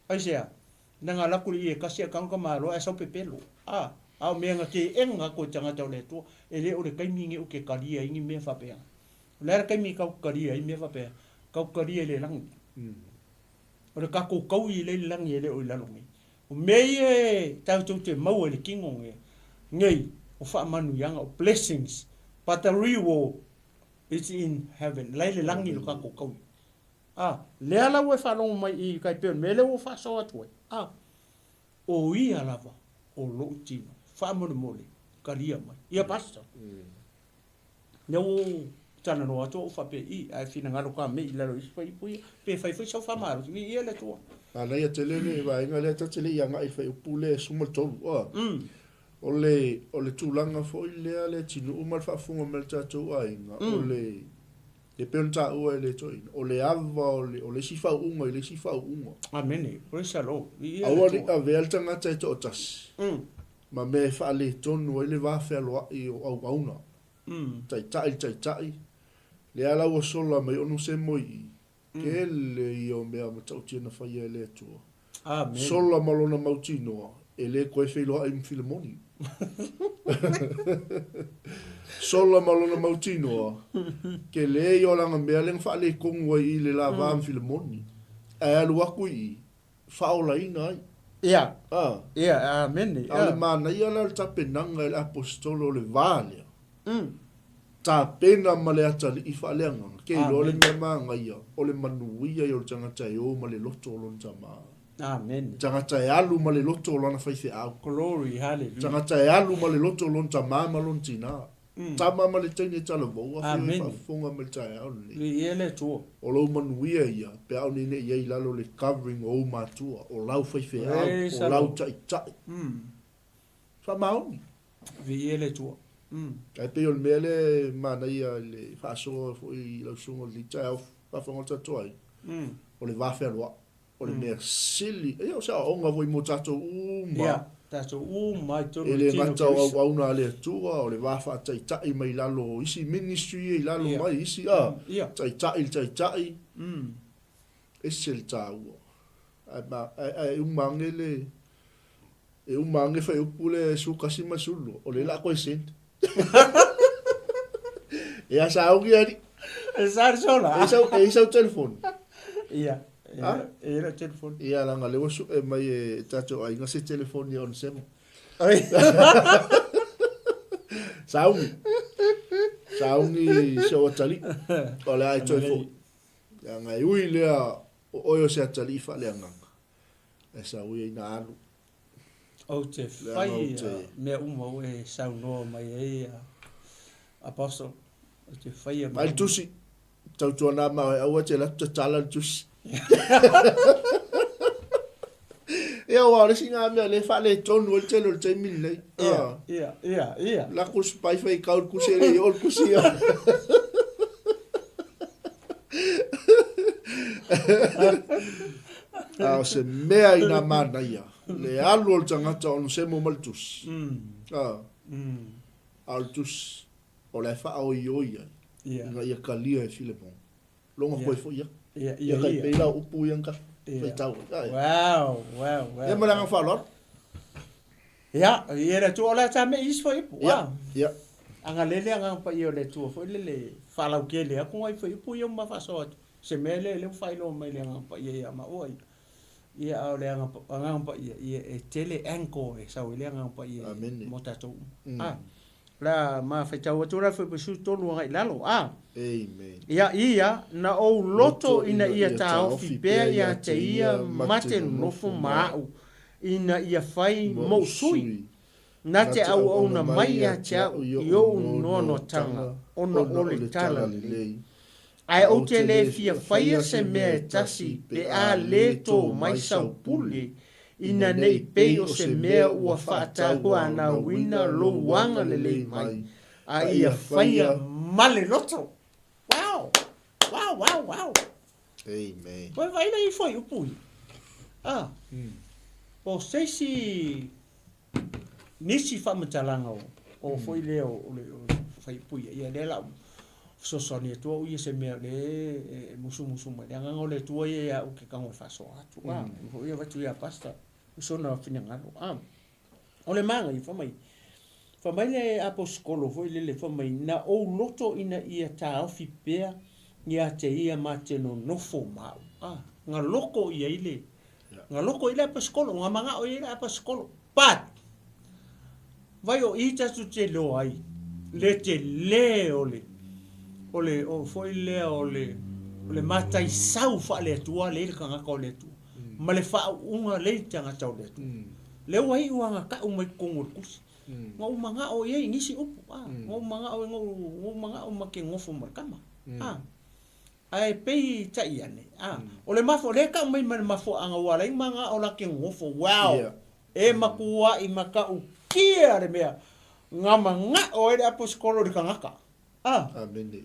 Aisea? Na alu atu le ie tasi ae tago tamaloa ae sau pepelo. A, a o mea na teena atu e tagata o le Atua, e le o le taimi lenei ou te talia ai ni mea faapea. O le a le taimi tatou te talia ai mea faapea? Tatou te talia i le lagi. O le tatou taui lea i le lagi e le o i lalo nei. O mea ia e tatou te maua i le tino nei, nei, o faamanuiaga, o blessings, but the reward is in heaven. La i le lagi lo tatou taui. A, lea la ua e faalogo mai i tai pei o le mea lea ua ou faasoa atu ai, a, o ia lava o lou tino, faamolemole, talia mai. Ia Pastor, lea ua ou talanoa atu au faapea i, ae finagalo ka mei i lalo i isi fuaiupu ia, pe fai foi sau faamalosi, viia le Atua. Manaia tele le vaega lea, ta te le i agai i le fuaiupu lea e 13, a. O le, o le tulaga foi lea le atunuu ma le faafofoga mai a le tatou aiga, o le, E pei ona taua e le toeaina, o le ava o le, o le isi faauuga i le isi faauuga. Amene. Praise the Lord. Viia le Aua ne i Atua. avea le tagata e toatasi ma mea e faaletonu ai le va fealoai o auauna, taitai le taitai, lea la ua sola mai Onosemo i i, tele ia o mea matautia na faia e le Atua. Amene. Sola ma lona mautinoa, e le koe feiloai ma Filemoni. Sola ma lona mautinoa, ke le ia o lana mea lea na faaletonu ai i le la va ma Filemoni. Ae alu atu i i, faaolaina ai. Ia. A. Ia, amene. A o le manaia la o le tapenaga e le Aposetolo o le va lea. Tapena ma le atalii faaleagaga, ke iloa le mea manaia, o le manuia ia o le tagata e o ma le loto o lona tama. Amene. Tagata e alu ma le loto o lana faifeau. Glory, hallelujah. Tagata e alu ma le loto o lona tama ma lona tina. Tama ma le teine talavou, afio e faafofoga mai le taeao lenei. Viia le Atua. O lou manuia ia, pe a o nei nei i ai i lalo o le covering o ou matua, o lau faifeau, o lau taitai. Faamaoni. Viia le Atua. Ae pei o le mea lea e manaia i le faasoa foi i lau susuga i lenei taeao faafofoga tatou ai, o le va fealoai. O le mea sili, ia o se aoaoga foi mo tatou uma. Ia, tatou uma i totonu o le tino E le gata o auauna a le Atua, o le va faataitai mai lalo o isi ministry ia i lalo mai isi, a, taitai le taitai, ese le taua. Ae uma ane le, E uma ane fuaiupu le 11 ma le 12, o lea o le a toe send. Ia sauni alii. E sa le sola. E i e i sau telefoni. Ia. Ha? E i lau telefoni. Ia leaga o lea ua sue mai e tatou aiga se telefoni e onosemo. Oi. Sauni. Sauni si ou atalii. O le a e toe foi. Leaga e ui lea o oe o se atalii faaleagaga. E sau ia ina alu. Ou te fai mea uma ua e saunoa mai ai, Apostle. Ou te faia mea uma. Mai le tusi, tautuana ma oe aua e te alu atu tatala le tusi. Ia aua o le isi lena mea o lea e faaletonu ai le tele o le taimi lenei. Ia, ia, ia, ia. Lako le spy faitau le kusi e le i oo le kusi ia. A o se mea ina manaia, le alu o le tagata ona semo mai le tusi. A, a o le tusi, o la e faaoioi ai, ina ia talia e Filemona. Loga koe foi ia. Ia kai pei la o upu ia na faitau ai. Wow, wow, wow. Ia ma le agaga faaaloalo. Ia, ia le Atua, o le a ta mei isi fuaiupu. Ia, ia. Agalelei agaga paia o le Atua foi lele faalautele atu nai fuaiupu ia ma faasoa atu. Se mea lea lea ua faailoa mai le Agaga Paia ia maua ia. Ia a o le Agaga Paia, ia e tele angle e sau ai le Agaga Paia mo tatou uma. A, o le a ma faitau atu la fuaiupu 13 agai i lalo. A. Amen. Ia ia, na ou loto ina ia taofi pea ia te ia ma te nonofo ma a'u. Ina ia fai mou sui, na te auauna mai ia te au i ou noanoatanga ona o le talalelei. Ae ou te le fia faia se mea e tasi pe a le tō mai sau pule, ina ne i pei o se mea ua faatauanauina lou agalelei mai, a ia faia ma le loto. Wow! Wow, wow, wow! Amen. Koe vaai la ifo i upu ia. Ah. O se isi nisi faamatalaga o o foi lea o le o fai upu ia, ia lea la u fesoasoani atu au ia se mea o lea e musumusu mai le agaga o le Atua ia ia au ke tago e faasoa atu. Ah, foi ia avatu ia pastor i sona finagalo. Ah. O le manaia, fai mai, fai mai le aposetolo foi lele, fai mai, na ou loto ina ia taofi pea ia te ia ma te nonofo ma au. Ah, nga loko i ai le, nga loko i le aposetolo, nga mangao i ai le aposetolo. But, vai o i tatou te iloa ai le tele o le, o le, o foi lea o le, o le mataisau faale-Atua lea i le tagata o le Atua, ma le faauuga lea i le tagata o le Atua. Lea ua iu lava na tau mai totonu o le tusi. Na ou manao i ai i nisi upu, a, na ou manao na ou manao ma te nofo ma le tama, a. Ae pei tai ane, a, o le mafua, lea e tau mai ma le mafuaaga ua ala ai ona manao la te nofo, wow, e matuai matautia le mea na manao ai le aposetolo i le tagata, a. Amene.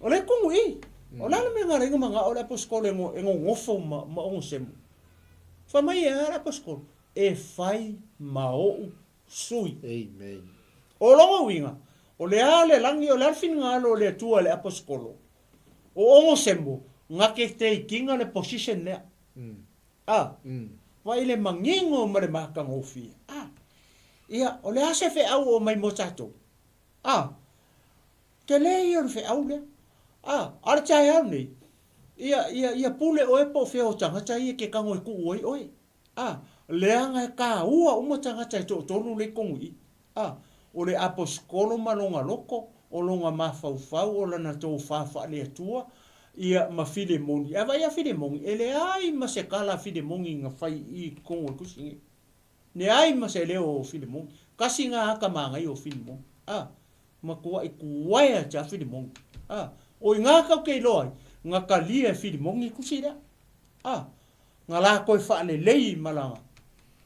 O lea e tumu i i. O le a le mea na ala ai ona manao le aposetolo e nonofo ma Onosemo? Fai mai e a le aposetolo? E fai ma ou sui. Amen. O lona uiga, o le a le lagi, o le a le finagalo o le Atua i le aposetolo? O Onosemo, na te taking le position lea. A. Vaai le manino ma le matagofie. A. Ia, o le a se feau o mai mo tatou? A. Tele ia o le feau lea. A, a o le taeao nei, ia, ia, ia pule oe po o fea o tagata ia e te tago e tuu ai oe. A, leaga e kāua uma tagata e toatolu lea i totonu i i. A, o le aposetolo ma lona loto, o lona mafaufau, o lana tofa faale-Atua, ia, ma Filemoni. A vaai ia Filemoni, e leai ma se tala a Filemoni na fai i i totonu o le tusi nei. Leai ma se leo o Filemoni. Kasi na ata manaia o Filemoni. A, matuai kuae atu a Filemoni. A, o i ina tau te iloa ai, na talia e Filemoni le tusi lea. A, na latou e faalelei ma lana,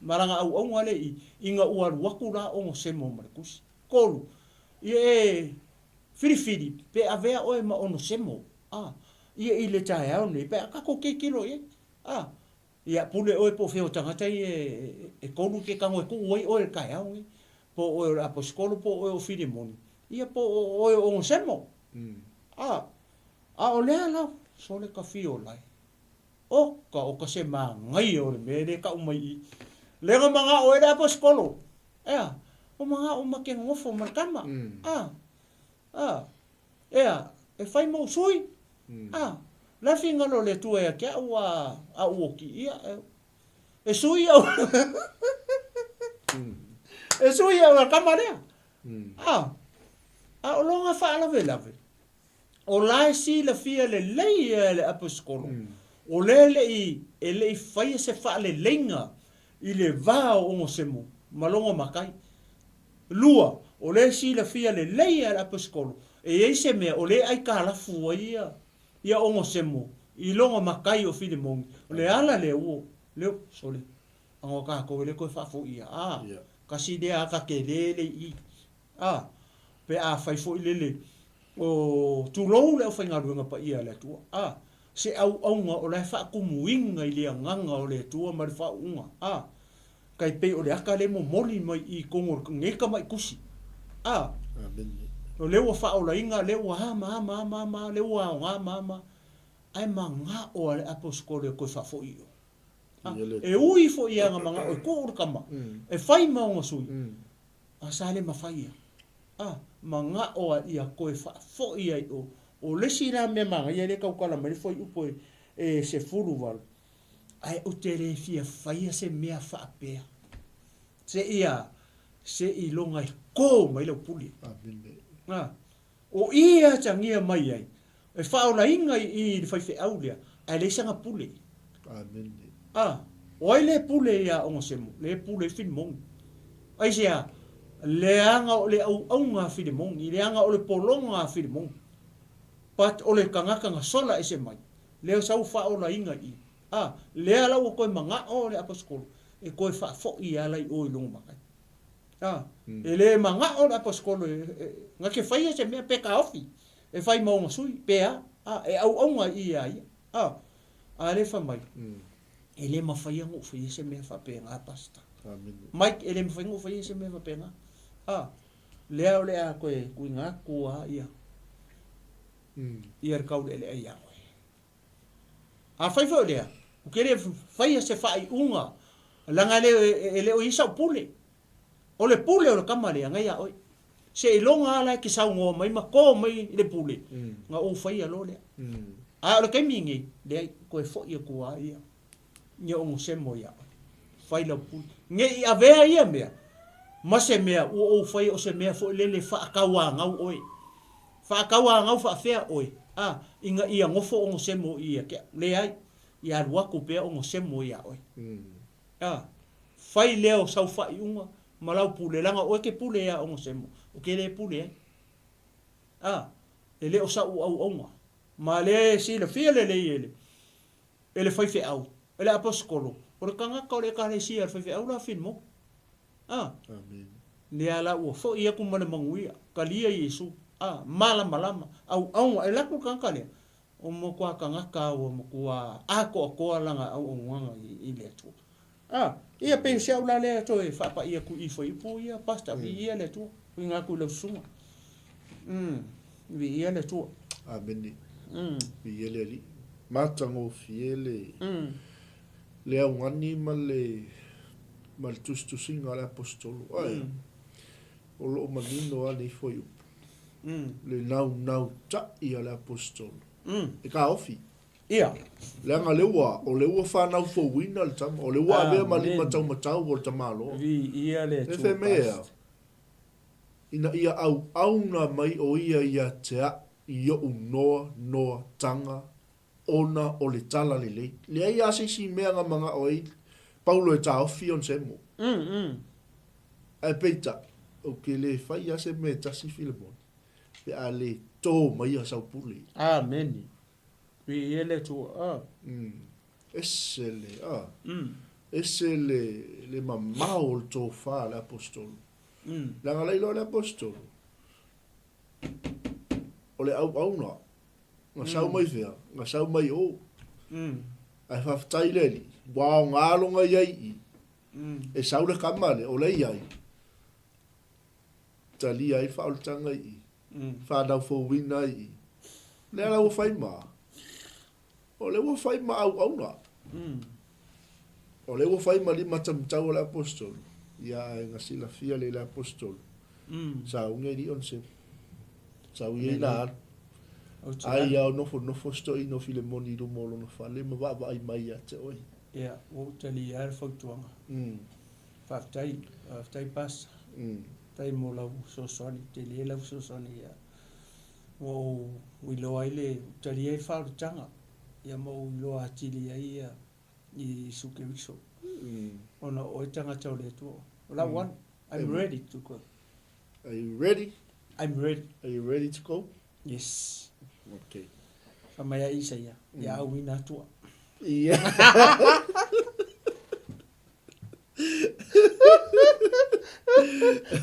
ma lana auauna lea i, ina ua alu atu la Onosemo ma le tusi. Kolu, ia e filifili pe avea oe ma Onosemo, a, ia i le taeao nei, pe a tatou tilotilo i ai. A, Ia pule oe po o fea o tagata ia e kolu ke tago e tuu ai oe i le taeao nei, po o oe o le aposetolo po o oe o Filemoni, ia po o oe o Onosemo. A, a o lea la, sole ka fio lae. Oka, oka se manaia o le mea lea e tau mai i i. Lea na manao ai le aposetolo, ea, o manao ma ke nofo ma le tama. A, a, Ea, e fai mau sui. A, la fingalo le Atua ia te au a, a u oki ia, e, e sui au. E sui au a kama lea. A, a o longa faalavelave, o la e silafia lelei ia e le aposetolo, o lea e le'i, e le'i faia se faaleleiga i le va o Onosemo ma lona matai. Lua, o lea e silafia lelei e le aposetolo, e i ai se mea o lea e aikalafu ai ia, ia Onosemo i lona matai o Filemoni, o le ala lea ua, lea, sole, agoa tatou e le toe faafoia, a, kasi lea ata tele le i i, a, pe a fai foi lele, o, tulou le aufaigaluega paia a le Atua, a, se auauga o la e faatumuina i le agaga o le Atua ma le faauuga, a, Kai pei o le aka lea momoli mai i totonu o lenei tamai tusi. A. O lea ua faaolaina, lea ua a ma a ma a ma a ma a, lea ua aoga ma a ma a, ae manao a le aposetolo e toe faafoi i o. A, e ui foi i ana manao e tuu le tama, e fai ma ona sui, a sa le mafai ia. A, manao a ia toe faafoi ai o. O le isi la mea manaia lea e tautala mai le fuaiupu e 18, Ae ou te le fia faia se mea faapea, seia, seiloga e kō mai lau pule. Ā, o i e atagia mai ai, e faaolaina i i le faifeau lea, ae leai sana pule. Ā, O ai le pule iā Ogasemo? Le pule ai Filimoni. Aisea? Leaga o le auauna a Filimoni, leaga o le pologa a Filimoni. But o le tagata na sola ese mai, lea sa ua faaolaina i i. A, lea la ua toe manao le Aposetolo e toe faafoi e ala i o i luga matai. A, e le manao le Aposetolo e, e, na te faia se mea pe taofi e fai ma ona sui, pe a, a, e auauna i i a ia. A, a lea fai mai, e le mafai ona ou faia se mea faapena, Pastor. Mike, e le mafai ona ou faia se mea faapena. A, lea o le a toe tuuina atu lava ia, ia le taulealea ia oe. Afai foi o lea, ou te le faia se faaiuga, leaga e le o i ai sau pule. O le pule o le tama lea, na ia oe. Seiloga lava la e te saunoa mai ma to mai le pule, ona ou faia loa lea. A o le taimi lenei, leai, toe foi atu lava ia, ia onosemo ia oe. Fai lau pule. Ne i avea ia mea ma se mea ua ou faia o se mea foi lele faatauanau oe. Faatauanau faafea oe, a, ina ia nofo onosemo i ia te au. Leai, ia alu atu pea onosemo ia oe. A, fai lea o sau faaiuga ma lau pule, leaga o oe ke pule iā onosemo, ou ke le pule ai. A, e le o sa'u auauna, ma lea e silafia lelei e le, e le faifeau, e le aposetolo, o le tagata o le Ekalesia a le faifeau la Filimoni. A, lea la ua foi atu ma le manuia, talia Iesu, a, malamalama, auauna, e alu atu le tagata lea, o matua tagata a ua matua atoatoa lana auaunaga i le Atua. A, ia pei o si au la lea toe faapai atu i fuaiupu ia, Pastor, viia le Atua, uiga atu i lau susuga. Mm, viia le Atua. Amene. Viia le Alii. Matagofie le, le augani ma le, ma le tusitusiga a le Aposetolo. Ae, o lo o manino lava nei fuaiupu. Le naunautai a le Aposetolo. E taofi. Ia. Leaga lea ua, o lea ua fanau fouina le tama, o lea ua avea ma lima taumatau o le tamaloa. Viia le Atua. E fai mai e a? Ina ia auauna mai o ia ia te a'u i oʻu noa noa taga ona o le tala lelei. Leai a se isi mea na manao ai Paulo e taofi ona semo. Ae peitai, ou ke le fai a se mea e tasi Filemoni, pe a le tō maia sau pule. Amene. Viia le Atua. Ese le, a. Ese le, le mamao o le tofa a le Aposetolo. Leaga la iloa le Aposetolo, o le auauna, na sau mai fea, na sau mai o. Ae faafetai le Alii, ua aoga lona i ai i i, e sau le kama lea, o lea i ai, talia ai le faaolataga i i, fanau fouina ai i i. Lea la ua fai ma, O lea ua fai ma auauna. O lea ua fai ma limataumatau o le Aposetolo, ia ae na silafia lei le Aposetolo, sa ugi ai lii ona selu. Sa ui ai la alu. Ai ia o nofonofo si toeaina o Filemoni i luma o lona fale ma vaavaai mai ia te oe. Ia, ua ou talia le fautuaga. Faafetai, faafetai Pastor. Faafetai mo lau fesoasoani, tele lau fesoasoani ia. Ua ou iloa ai le, talia ai le faaolataga, ia ma ou iloa atili ai ia Iesu Keriso. Ona o oe tagata o le Atua. O lau alu, I'm ready to go. Are you ready? I'm ready. Are you ready to go? Yes. Okay. Fai mai a Isaia, ia auina atua. Ia.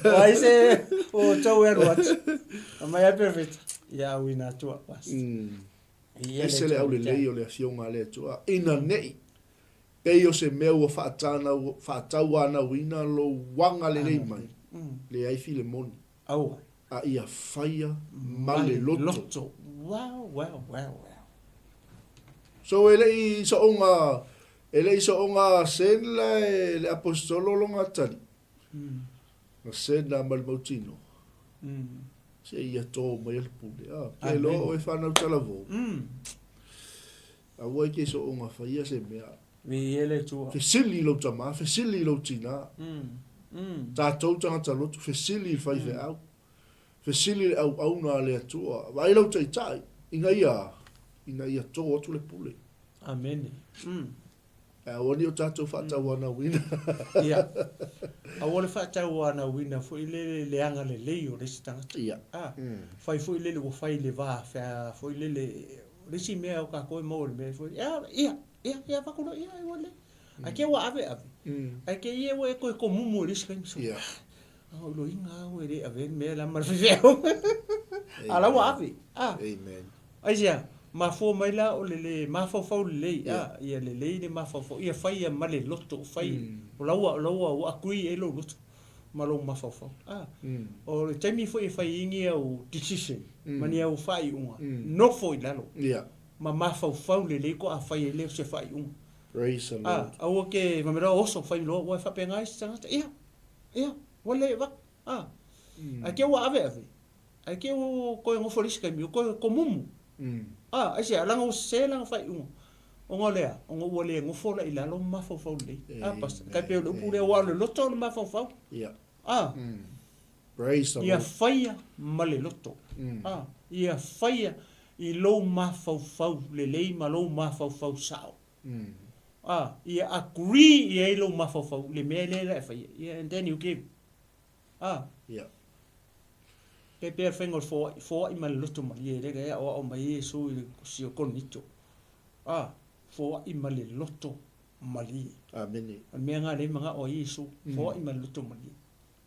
O ai se o tou e alu atu. Fai mai a Perfect, ia auina atua. Bas. Ia Ese le aulelei o le Afioga a le Atua, ina neʻi pei o se mea ua faatana, faatauanauina lou agalelei mai, leai Filemoni, Aua. a ia faia ma le loto. Wow, wow, wow, wow. So e le i soonga, e le i soonga send la e le aposetolo lona tali. Na send la ma le mautino. Se ia tō mai le pule. Ah, ke loa oe whanau talavou. Aua i ke soonga whaia se mea. Viia le Atua. Fesili i lou tama, fesili i lou tinā. Tatou tagata lotu, fesili i le faifeau. Fesili i le auauna a le Atua. Vaai lau taitai, ina ia, ina ia tō atu le pule. Amene. Ae aua ne i o tatou faatauanauina. Ia. Aua le faatauanauina foi lele le agalelei o le isi tagata. Ia. A, fai foi lele ua fai i le va fea foi lele, o le isi mea o tatou e maua i le mea foi, ia, ia, ia, ia avatu loa, ia, ua lelei. Ae te i ua ave ave, ae te i ua e toe tomumu i le isi taimi, Ia. A o loiga au e le avea le mea la ma le faifeau. A la ua ave. A. Amen. Aisea? Mafua mai la o le le mafaufau lelei, a, ia lelei le mafaufau, ia faia ma le loto, fai, o la ua, o la ua, ua agree ai lou loto ma lou mafaufau. A. O le taimi foi e fai ai ni au decision ma ni au faaiuga, nofo i lalo ma mafaufau lelei ko a fai ai lea o se faaiuga. Praise the Lord. A, aua ke fai mai loa oso, fai loa, ua e faapena isi tagata, ia, Ia, ua le va, a. Ae ke ua ave ave, ae ke ua koe ngofo le isi taimi, ua koe komumu. A, aisea, langa ua sese lana faaiuga. Ona o le a? Ona ua le ngofo la i lalo ma mafaufau lelei. A, Pastor, tai pei o le upu lea, aua o le loto o le mafaufau. A, ia faia ma le loto. A, ia faia i lou mafaufau lelei ma lou mafaufau sao. A, ia agree i ai lou mafaufau i le mea lea la e faia, ia and then you give. A. Ia. Pei pea le faiga o le foai, foai ma le loto malie lea e aoao mai ai Iesu i le si o Korinito. A, foai ma le loto malie. Amene. O le mea lena lea e manao ai Iesu, foai ma le loto malie.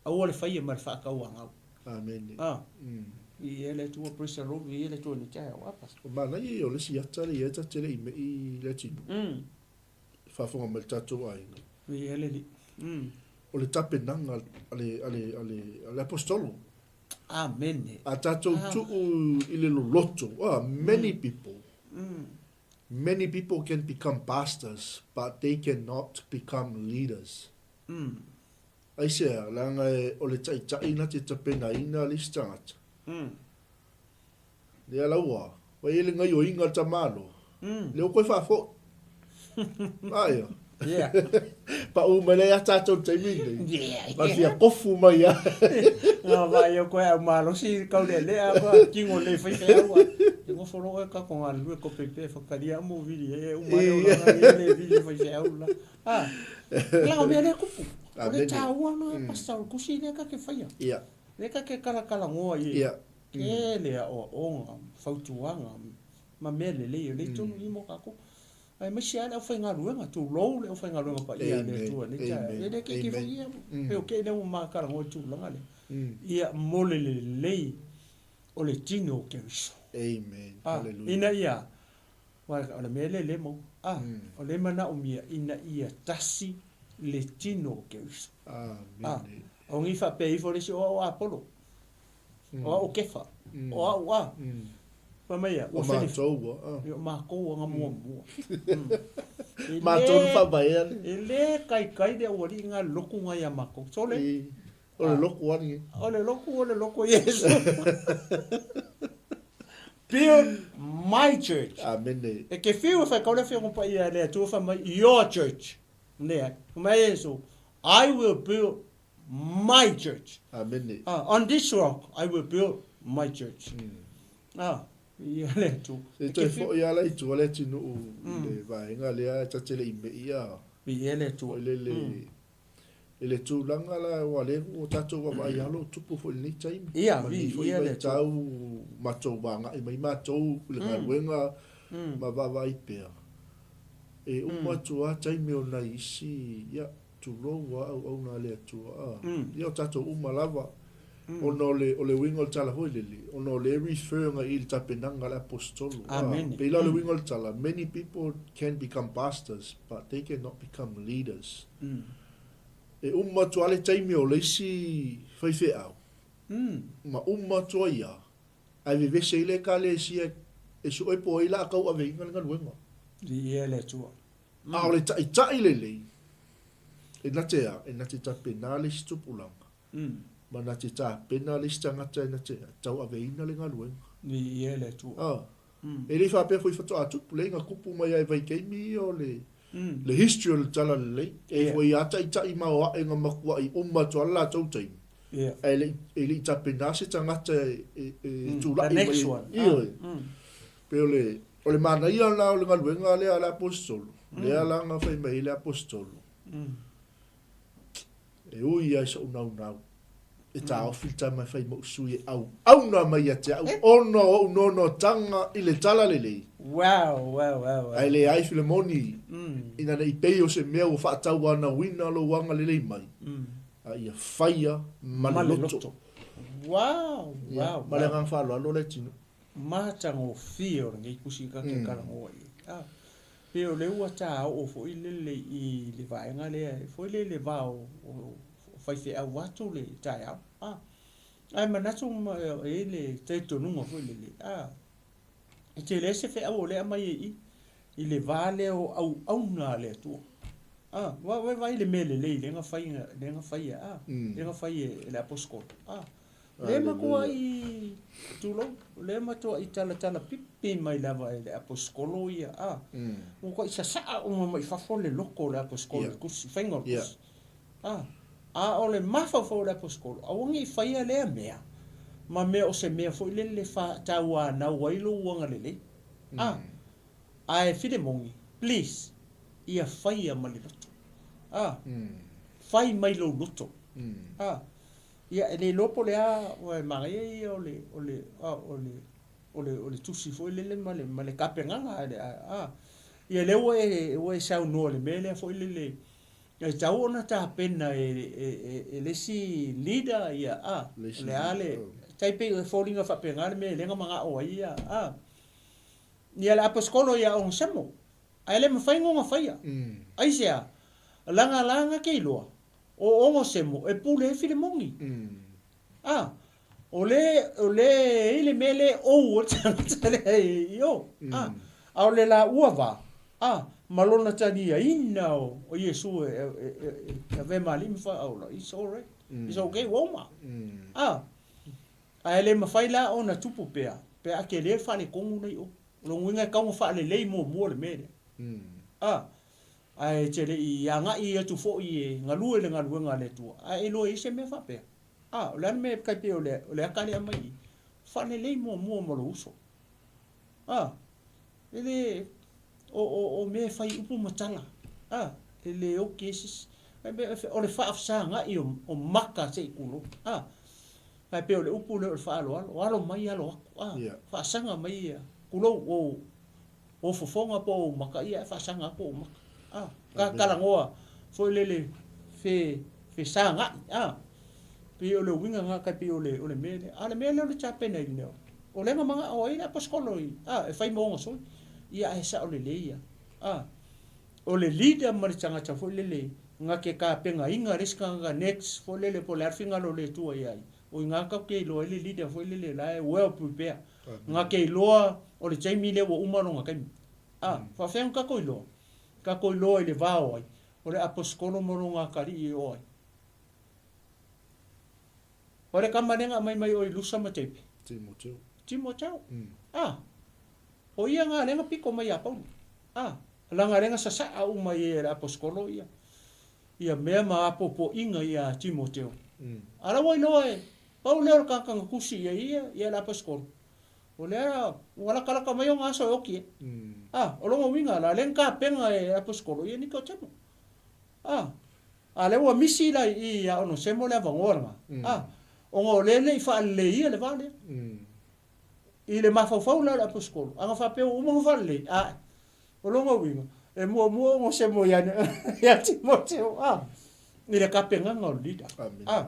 Aua le faia ma le faatauagau. Amene. A. Viia le Atua, praise the Lord, viia le Atua i le taeao. A, Pastor. O manaia ia o le isi ata lea ia ta te le i mei le atinuu. E faafofoga mai le tatou aiga. Viia le Alii. O le tapenaga a le, a le, a le, a le Aposetolo. Amene. A tatou tuu i le loloto, ah, many people, many people can become pastors, but they cannot become leaders. Aisea, leaga o le taitai na te tapenaina le isi tagata. Lea la ua, ua i ai le gaioiga a le tamaloa, lea ua toe faafoi. Aia. Yeah. Pau mai lea ia tatou i le taimi lenei. Ma fia kofu mai ia. Nga vai o koe au malosi kau le lea koe kingo le fai feau a. Te ngofo lo oe ka ko ngā lue ko pepe whakaria mo vili e uma le olanga e le vili fai feau la. A, la o mea lea kupu. O le tāua na pasta o le kusi lea ka ke whaia. Ia. Lea ka ke kalakala ngoa i. Ia. Tele aoaoga, fautuaga, ma mea lelei o lea i tonu i mo kākou. Aemaise lava le aufaigaluega, tulou le aufaigaluega paia a le Atua i lenei taeao. E le keiki foi ia, pei o kei lea ua ma talanoa i le tulaga lea. Ia mo le lelei o le tino o Keriso. Amen. A, Hallelujah. ina ia, aua o le mea lea e le maua. A, o lea e manaomia ina ia tasi le tino o Keriso. A, Amene. o ni faapea ifo le isi o au Apolo, o au Kefa, o au a. Fai mai ia, ua O fele. matou a. O matou aga muamua. E Matou le na faavaea le. E le kaikai le aualii nga loku nga ia matou. Sole. O le loku ani. O le loku, o le loku o Iesu. Build my church. Amene. E ke whiu e whai kau le whiu paia e le Atua whai mai your church. Nea. Fai mai Iesu, I will build my church. Amene. Ah, on this rock I will build my church. Ah, ia le Atua. Se toe foi lava la i tua le atunuu i le vaega lea ta te le i mei a. Ia le Atua. Foi lele i le tulaga la aua lea ua tatou vaavaai lava o lo o tupu foi i lenei taimi. Ia, Ma lenei foi ia le Atua. vaitau matou agai mai matou i le galuega ma vaavaai pea. E uma atu lava taimi o nai isi, ia, tulou lava auauna a le Atua, a, ia o tatou uma lava, ona o le, o le uiga o le tala foi lele, ona o lea e refer agai i le tapenaga a le Aposetolo, a, Amene. pei la o le uiga o le tala, many people can become pastors, but they cannot become leaders. E uma atu lava le taimi o le isi faifeau, ma uma atu ai lava, Ae vevese ai le Ekalesia e sue po o ai la a tauaveina le galuega. Viia le Atua. A o le taitai lelei, e na te a, e na te tapena le isi tupulaga, ma na te tapena le isi tagata e na te tauaveina le galuega. Viia le Atua. A, e le i faapea foi faatoa tupu, leai na tupu mai lava i vaitaimi ia o le, le history o le Talalelei. E foi a taitai maoae na matuai uma atu lava le latou taimi. Yeah. Ae le i, e le i tapena se tagata e, e, e Mm. tulai The next mai. one. Ioe. Ah, mm. Pei o le, O le manaia la o le galuega lea a le Aposetolo, lea la na fai mai ai le Aposetolo, E ui lava i so'u naunau e taofi le tama e fai mo'u sui e auauna mai ia te a'u ona o o'u noanoataga i le talalelei. Wow, wow, wow, wow. Ae leai Filemoni, ina ne i pei o se mea ua faatauanauina lou agalelei mai, a ia faia ma le loto. Wow, wow, Ma le agaga faaaloalo Leatinuu. Matagofie o lenei tusi ka te talanoa i ai. A, pei o lea ua ta oo foi lele i le vaega lea, foi lele va o, o faifeau vaeatu le taeao. A, ae manatu ma e i ai le talitonuga foi lele, a, e tele ai se feau o lea e aumai ai i i, i le va lea o auauna a le Atua. A, ua vaai le mea lelei lea na fai, lea na faia, a, lea na fai e le aposetolo. A, Lea matuai, tulou, lea matuai talatala pipi mai lava e le aposetolo ia, a, ua matuai sasaa uma mai fafo le loto o le aposetolo i le tusi, faiga o le tusi. A, a o le mafaufau o le aposetolo, aua ne i faia lea mea, ma mea o se mea foi lele faatauanau ai lou agalelei. A, ae Filemoni, please, ia faia ma le loto. A, fai mai lou loto. A, Ia, e le iloa po o le a, ua e manaia ia o le, o le, a, o le, o le, o le tusi foi lele ma le, ma le tapenaga a le, a, a. Ia lea ua e, ua e saunoa i le mea lea foi lele, e tatau ona tapena e, e, e, e le isi leader ia, a, Le isi o le a le, leader, oh. tai pei e foliga faapena le mea lea na manao ai ia, a. Ia le aposetolo ia Onesemo, ae le mafai ona faia. Aisea? Leaga la na te iloa, O Onesemo e pule ai Filemoni. A, o le, o le e i ai le mea lea e ou ai le tagata lea i o. A, a o le laua va, a, ma lona taliaina o, o Iesu e, e, e, e avea ma alii ma faaaola, it's alright. It's okay, ua uma. A, ae le mafai la ona tupu pea, pe a tele le faaletonu lea i o. O lona uiga e tatau ona faalelei muamua le mea lea. A, Ae e te le i agai atu foi e galue i le galuega a le Atua, ae e iloa i ai se mea faapea. A, o le a le mea e tai pei o le, o le ata lea e aumai i i? Faalelei muamua ma lou uso. A, e le, o, o, o mea e fai upu ma tala. A, e le oki ai se isi. O le faafesagai o, o maka se i tulou. A, ae pei o le upu lea o le faaaloalo, alo mai alo atu. A, faasaga mai ia, tulou, o, O fofoga po o ou maka, ia e faasaga atu ou maka. A, ka talanoa foi lele fe, fesagai, a. Pei o le uiga lena tai pei o le, o le mea lea. A o le mea lea o le tapena i le mea o, o lea na manao ai le aposetolo i, a, e fai ma ona sui. Ia ae sao lelei ia. A, o le leader ma le tagata foi lele na te tapenaina le isi tagata next foi lele po o le a le finagalo o le Atua ia ia. O i ina tatou te iloa ai le leader foi lele la e well prepared. Nga te iloa o le taimi lea ua uma lona taimi. A, faafefea ona tatou iloa? Tatou iloa i le va o ai? O le aposetolo ma lona atalii o ai? O le tama lea na aumai mai o i Lusa ma Teipe? Timoteo. Timoteo. A, o ia nga lea na pito mai ia Paulo. A, leaga lea na sasaa uma i ai e le aposetolo ia, ia mea ma apoapoaiga ia Timoteo. A la ua iloa e Pau lea o le tagata na tusi i ai ia, ia le aposetolo, o lea ua latalata mai ona aso e oti ai. A, o lona uiga la, lea na tapena e le aposetolo ia Nikodemo. A, a lea ua misi la i i ia Onesemo le avanoa lena, a, ona o lea e le i faaleleia le va lea. I le mafaufau la o le aposetolo, ana faapea ua uma ona faalelei, a, o lona uiga, e muamua Onesemo ia, ia Timoteo, a, i le tapenaga o le leader. A,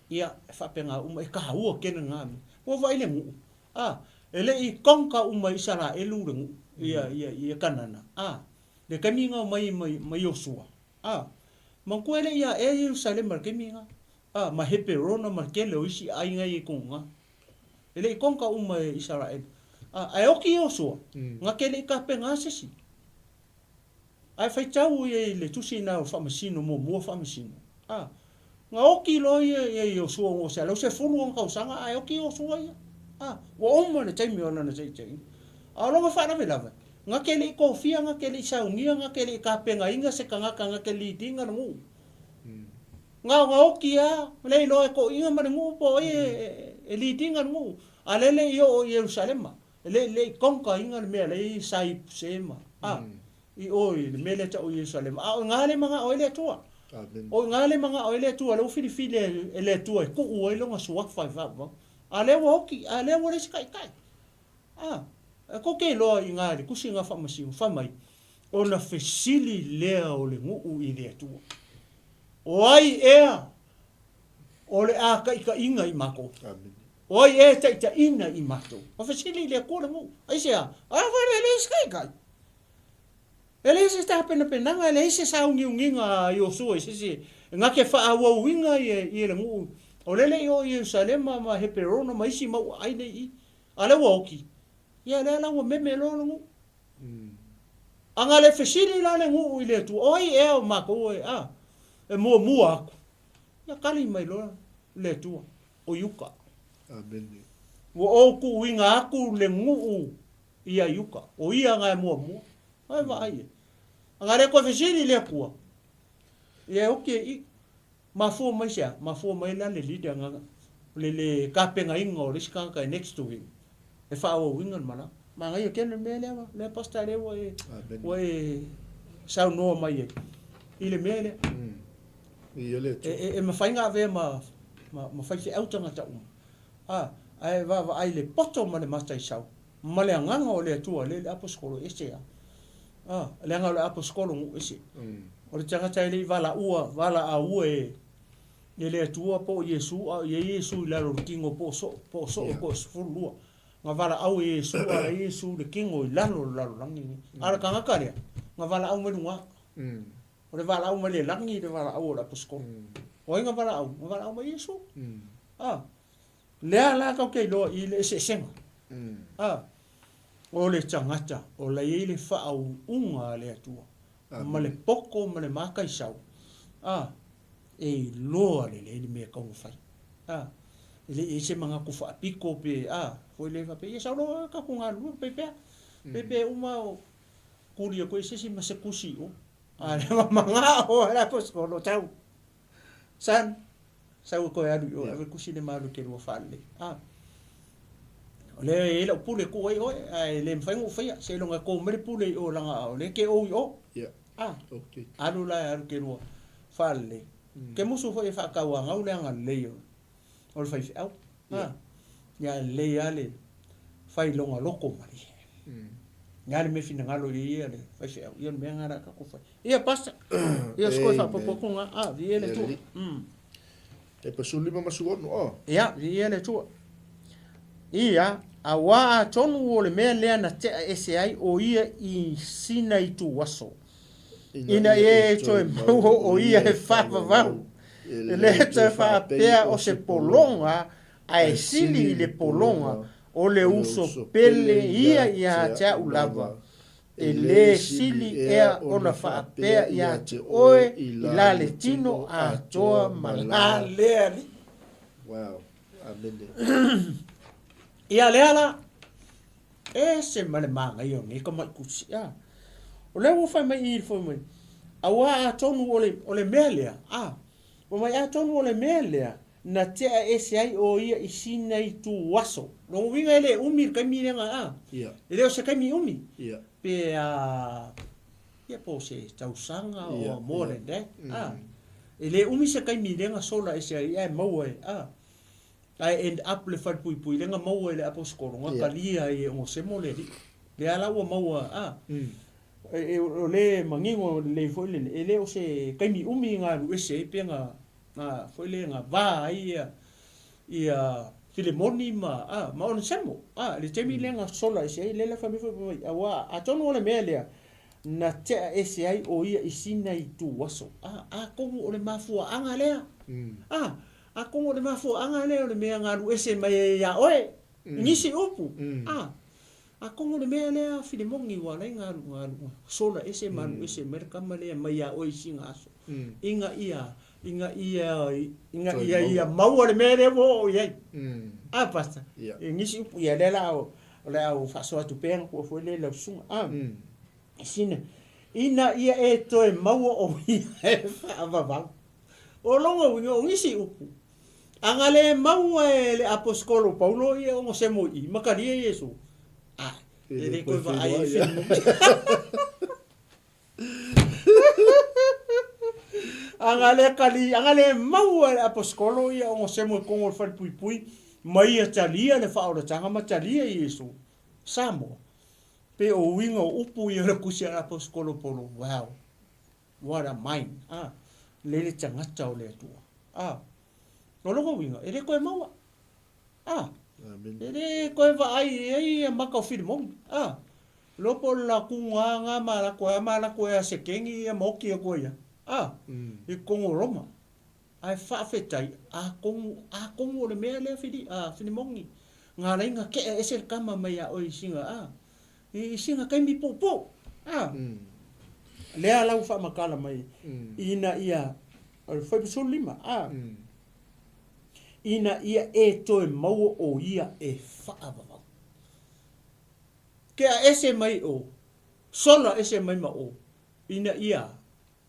Ia, e faapena uma, e taua tele na mea. Ua vaai le nuu, a, e le i conquer uma e Isaraelu le nuu, ia, ia, ia Kanana, a, le taimi na omai mai, ma Iosua, a, manatua e le i aea Ierusalema i le taimi na, a, ma Heperona ma le tele o isi aiga ia i totonu na. E le i conquer uma e Isaraelu. A, ae oti Iosua, na te le i tapena se isi. Ae faitau ia i le tusi na o Faamasino, muamua Faamasino, a, na oti loa ia ia Iosua ua 110 ona tausaga ae oti Iosua ia. A, ua uma le taimi o lana taitaiga. A o lona faalavelave, na te le i tofia, na te le i saunia, na te le i tapenaina se tagata na te lead ina le nuu. Na ona oti lava, le iloa e toeaiina ma le nuu po o ai e lead ina le nuu, a o lea e le i oo i Ierusalema. E le le i conquer ina le mea la e i Saipuse ma, a, i o i le mea lea e tau o Ierusalema. A o i ina lea e manao ai le Atua. O i ina lea e manao ai le Atua, lea ua filifili e le Atua e tuu ai Lona Suafa e faavavau. A lea ua oti, a lea ua leai se taitai. A, e tou te iloa i ina i le Tusi na Faamasino, fai mai, ona fesili lea o le nuu i le Atua, O ai ea o le a taitaiina i matou? O ai ea e taitaiina i matou? Ua fesili i le Atua le nuu. Aisea? A fai e leai se taitai. E leai se tapenapenaga, e leai se sauniuniga a Iosua i se isi na te faaauauina ia le nuu. O lea e le i oo i Ierusalema ma Heperona ma isi mau aai nei i i. A lea ua oti, ia lea la ua meme loa le nuu. A na le fesili la le nuu i le Atua, o ai ea o matou e, a, e muamua atu? Ia tali mai loa le Atua, o Iuta. Amene. Ua ou tuuina atu le nuu ia Iuta, o ia na e muamua. Ai vaai e. A na le toe fesili i le Atua, ia e oti e i. Mafua mai se a? Mafua mai la le leader na, le le tapenaina o le isi tagata e next to him e faaauauina le malaga. Manaia tele le mea lea, lea pastor lea ua e, ua e saunoa mai ai i le mea lea. E, e, e mafai ona avea ma, ma, ma faifeau tagata uma. A, ae vaavaai i le poto ma le mataisau ma le agaga o le Atua lea i le aposetolo e ese lava. A, leaga o le aposetolo nuu ese. O le tagata e le i valaua, valaauua e, e le Atua po o Iesu, a o i ai Iesu i lalo o le tino po o soo, po o soo yeah. po o 12. Na valaau e Iesu, a la Iesu le tino i lalo o le lalolagi nei. A o le tagata lea, na valaau mai luga. O le valaau mai le lagi le valaau o le aposetolo. O ai na valaau? Na valaau mai Iesu. A, Lea la tatou te iloa i le eseesega. A, o le tagata o la i ai le faauuga a le Atua, ma le poto ma le mataisau, a, e iloa lelei le mea e tatau ona fai. A, e le i ai se manatu faapito pe, a, foi lea faapea, ia sau loa tatou galulue, pei pea, pei pea uma o tuli atu ai se isi ma se tusi i o. A lea ua manao lava le aposetolo, tau. Son, sau e toe alu i o, ave kusi le malu ke lua faalelei. Ah. O lea e i ai lau pule tuu ai oe, ae le mafai ona ou faia, seiloga e kō mai le pule i o leaga o lea e ke ou i o. Yeah. Ah. Okay. Alu la e alu ke lua faalelei. Ke musu foi e faatauagau le agalelei o o le faifeau. Ah. Ia e lelei lava le fai lona loto malie. Ia le mea finagalo i ai ia le faifeau, ia o le mea lena o le a tatou fai. Ia Pastor, ia se koe faaopoopo atu na, a, viia le Atua. E pa 15 ma 16, o. Ia, viia le Atua. Ia, auā atonu o le mea lea na tea ese ai o ia i sina ituaso, ina ia e toe maua o ia e faavavau, e le toe faapea o se pologa, ae sili i le pologa, o le uso pele ia ia te a'u lava, E lē sili ea ona faapea ia te oe i la le tino atoa ma la le alii. Wow. Amene. Ia lea la, ese ma le manaia o nei tamaʻi tusi, a. O lea ua fai mai i i le fai mai, auā atonu o le, o le mea lea, a, fai mai atonu o le mea lea na tea ese ai o ia i sina itu aso. Lona uiga e le umi le taimi lea na, a, Ia. e le o se taimi umi. Ia. Pe a, ia po o se tausaga Ia, or more ia. than that, a. E le umi se taimi lea na sola ese ai ae maua e, a, ae end up le falepuipui lea na maua e le aposetolo na Ia. talia ai e Onesemo le alii. Lea la ua maua, a, e, e, o lea e manino lelei foi le, e le o se taimi umi na alu ese ai pe na, na foi lea na va ai ia ia Filemoni ma a ma Onesemo a le taimi lea na sola ese ai lea la fai mai foi mai auā atonu o le mea lea na tea ese ai o ia i sina ituaso a atonu o le mafuaaga lea a atonu o le mafuaaga lea o le mea na alu ese mai ai ia oe i nisi upu a Atonu o le mea lea a Filemoni ua ala ai ona alu, alu, sola ese ma alu ese mai le tama lea mai ia oe i sina aso. Ina ia, ina ia, ina ia ia maua le mea lea ua oo i ai. A, Pastor? I nisi upu, ia lea la o le a ou faasoa atu pea na tua foi lea i lau susuga. A, i sina, ina ia e toe maua o ia e faavavau. O lona uiga, o nisi upu, a na le maua e le aposetolo Paulo ia ona semo i i, ma talia Iesu. Ae, e le koe vaai i Filimoni. Aga le kali, aga le maua e le aposikolo ia ogosemo i kogo o le falepuipui ma ia talia le faaolataga ma talia Iesu. Samoa, pei o uiga o upu ia o le tusi a le aposikolo Paulo, wow, what a mind, a, lele tagata o le Atua. A, o lona uiga, e le toe maua. A, e le toe vaai i ai ia maka o Filimoni. A, iloa po o le lakuga nga ma latou e a ma latou e a sekeni ia ma oti atu ai ia. A, i totonu o Roma. Ae faafetai, atonu, atonu o le mea lea Fili, a, Filimoni, na ala ai na tea ese le tama mai ia oe i sina, a, i sina taimi puupuu. A, lea la ua faamatala mai, ina ia, o le fuaiupu 15, a, ina ia e toe maua o ia e faavavau. Tea ese mai o, sola ese mai ma o, ina ia,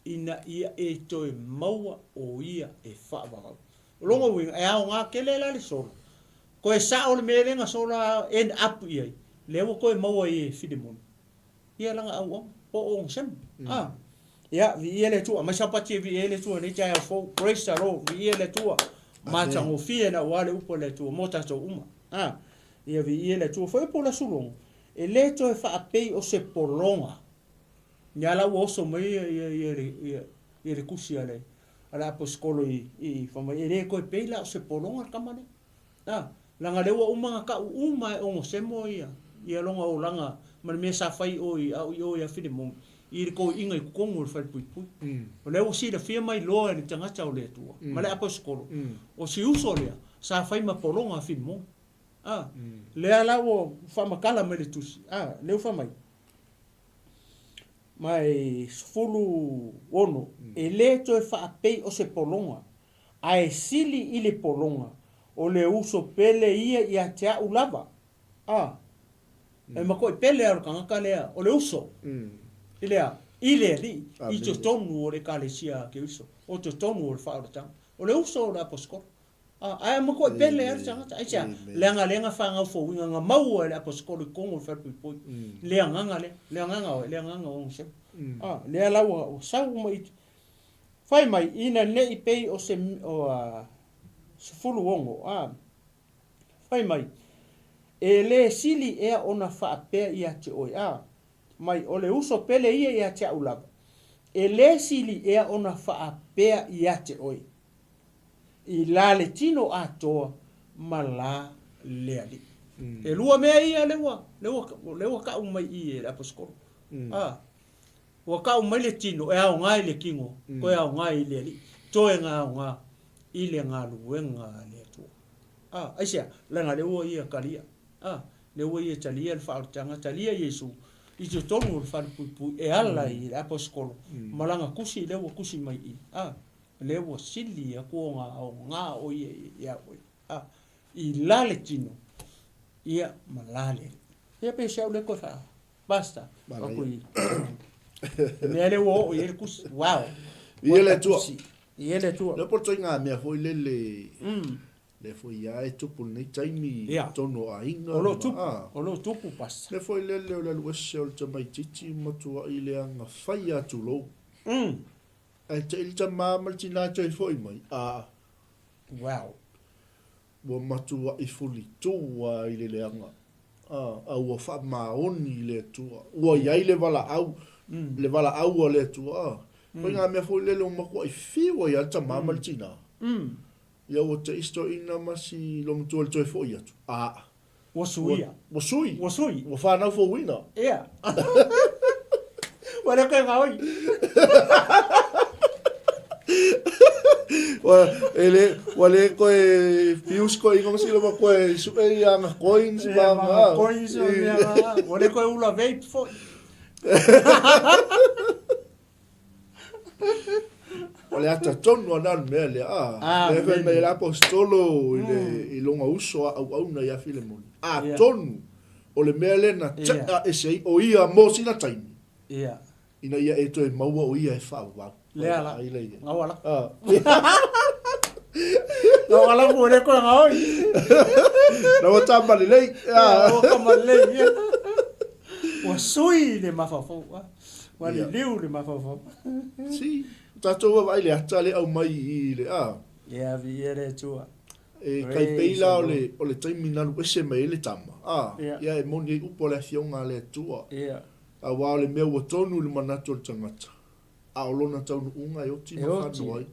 ina ia e toe maua o ia e faavavau. O lona uiga, e aoga tele la le sola. Toe sao le mea lea na sola end up i ai, lea ua toe maua ai e Filemoni ia lana auauna, po o Onesemo. A, ia, viia le Atua. Aumai sapati e viia ai le Atua i lenei taeao fou. Praise the Lord. Viia le Atua. Matagofie na aua le upu a le Atua mo tatou uma. A, ia viia le Atua. Foi upu o le Aso Logo, e le toe faapei o se pologa. Ia la ua oso mai ia, ia, ia, le, ia, ia le tusi a le, a le aposikolo i, i, fai mai, e le toe pei la o se pologa le tama lea. A, leaga lea ua uma ona tau uma e Onesemo ia, ia lona olaga ma le mea sa fai i o i, a o i o ia Filemoni, i le toeaiina i totonu o le falepuipui. O lea ua silafia mai loa e le tagata o le Atua, ma le aposikolo, o si uso lea, sa fai ma pologa a Filemoni. A, lea la ua faamatala mai le tusi, a, lea ua fai mai, mai 16, e le toe faapei o se pologa, ae sili i le pologa, o le uso pele ia ia te a'u lava. A, e matuai pele a o le tagata lea, o le uso, i le a? I le Alii, i totonu o le Ekalesia a Keriso, o totonu o le faaolataga. O le uso o le aposikolo. A, ae matuai pele a le tagata. Aisea? Leaga lea na fanau fouina, na maua e le aposikolo i totonu o le falepuipui. Le agaga lea, le agaga o ai? Le agaga o Onesemo. A, lea la ua sau uma i Fai mai, ina ne i pei o se 16, a. Fai mai, e le sili ea ona faapea ia te oe, a. Mai, o le uso pele ia ia te a'u lava. E le sili ea ona faapea ia te oe, i la le tino atoa ma la le Alii. E lua mea ia lea ua, lea ua, lea ua tau mai i i e le aposetolo. A. Ua tau mai le tino e aoga i le kino, toe aoga i le Alii, toe ga aoga i le galuega a le Atua. A, aisea? Leaga lea ua ia talia. A, lea ua ia talia le faaolataga, talia Iesu i totonu o le falepuipui e ala i le aposetolo ma lana tusi lea ua tusi mai i i. A, lea ua sili atu ona aoga o ia ia oe. A, i la le tino, ia ma la le Alii. Ia pe se au lea toe faa Basta. Aku i. Le mea lea ua oo i ai le tusi. Wow. I ele atua. I ele atua. Le poto i ngā mea foi lele. Le foi ia e tupu lenei taimi i totonu o aiga. O lo tupu. O lo tupu basta. Le foi lele o le alu ese o le tamaitiiti matuai leaga fai a tulou. Ae te i le tama ma le tina toe foi mai. A. Wow. Ua matuai fulitū a i le leaga, a, a ua faamaoni i le Atua. Ua i ai le valaau, le valaau a le Atua, a. Koe ngā mea foi lele ua matuai fiu ai a le tamā ma le tinā. Ia ua te isi toeaina ma si loomatua i le toe foi atu, a. Ua suia. Ua sui. Ua sui. Ua whanau fouina. Ia. Ua le koe gaoi. Ua, e le, ua le koe fuse koe inga masila ma koe su'e i anga coins ma anga. Anga coins ma mea nga. Ua le koe ula vape foi. O le ata tonu ana le mea lea. Ah, lea fai mai le apostolo i le i lona uso a auauna ia Filemoni. Atonu o le mea lea na tea ese ai o ia mo sina taimi. Ia. Ina ia e toe maua o ia e faaauau. Lea la. Gaua la. Gaua la ua le koe gaoi. Na ua tama lelei. Ua tama lelei. Ua sui le mafaufau, a. Ua liliu le mafaufau. Si, tatou vaavaai i le ata lea e aumai i i le, a. Ia, viia le Atua. E tai pei la o le, o le taimi na alu ese mai ai le tama, a, ia e moni ai upu a le Afioga a le Atua. Aua o le mea ua tonu i le manatu o le tagata, a o lona taunuuga e oti ma fano ai.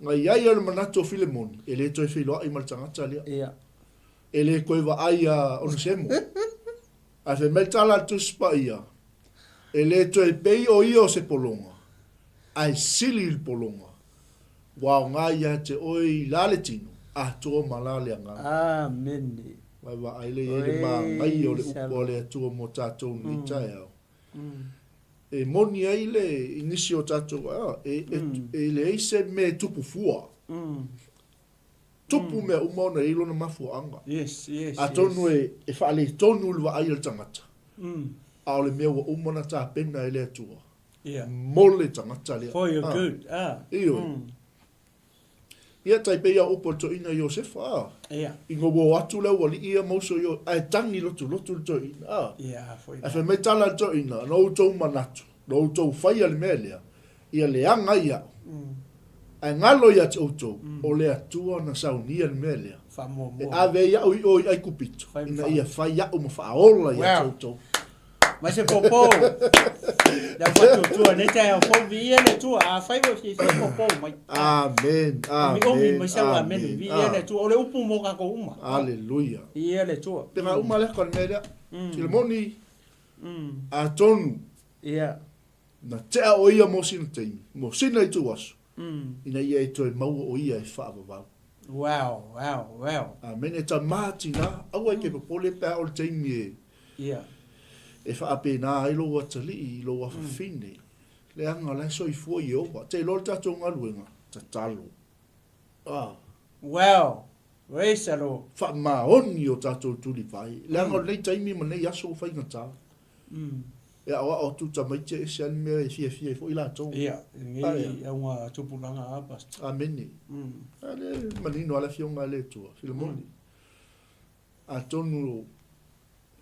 Na i ai o le manatu o Filemoni, e le toe feiloai ma le tagata lea. E le toe vaai a Onesemo. Ae fai mai le tala a le Tusi Paia, E le toe pei o ia o se pologa, ae sili i le pologa, ua aoga ia te oe i la le tino, atoa ma la le agaga. Amene. Mai vaai lea i ai le manaia o le upu a le Atua mo tatou i lenei taeao. E moni ai le, i nisi o tatou, e, e, e leai se mea e tupu fua. Tupu mea uma ona e i ai lona mafuaaga. Yes, yes, Atonu e, e faaletonu le vaai a le tagata, a o le mea ua uma ona tapena e le Atua mo le tagata lea. For your good. Ah. Ioe. Ia, tai pei a upu a le toeaina Iosefa, a. Ina ua o atu le aualii ia ma uso i o, ae tagi lotulotu le toeaina, a. Ae fai mai tala a le toeaina, Na outou manatu, na outou faia le mea lea, ia leaga ai au, ae galo ia te outou, o le Atua na saunia le mea lea, e ave ai au i o i Aikupito, ina ia fai au ma faaola ia te outou. Mai se popo. Le au faatuatua nei taeao fou, viia le Atua. Afai ua e fiafia, popo mai. Amen, amen, Omiomi mai sau amene, viia le Atua. O le upu mo kakou uma. Aleluia. Viia le Atua. Pe ga uma lea ka le mea lea. Filemoni, atonu. Na tea o ia mo sina taimi, mo sina ituaso, ina ia e toe maua o ia e faavavau. Wow, wow, wow. Amene, e tama tina, aua e te popole pe a o le taimi e, yeah. e faapena ai lou atalii i lou afafine. Leaga o la e soifua Ieova. Te iloa le tatou galuega, tatalo. Ah. Wow. Praise the Lord. Faamaoni o tatou tulivae. Leaga o lenei taimi ma nei aso ua faigata. E aoao atu tamaiti e ese lava le mea e fiafia ai foi latou. Ia, lenei auga tupulaga a Pastor. Amene. A lea e manino lava le Afioga a le Atua, Filemoni. Atonu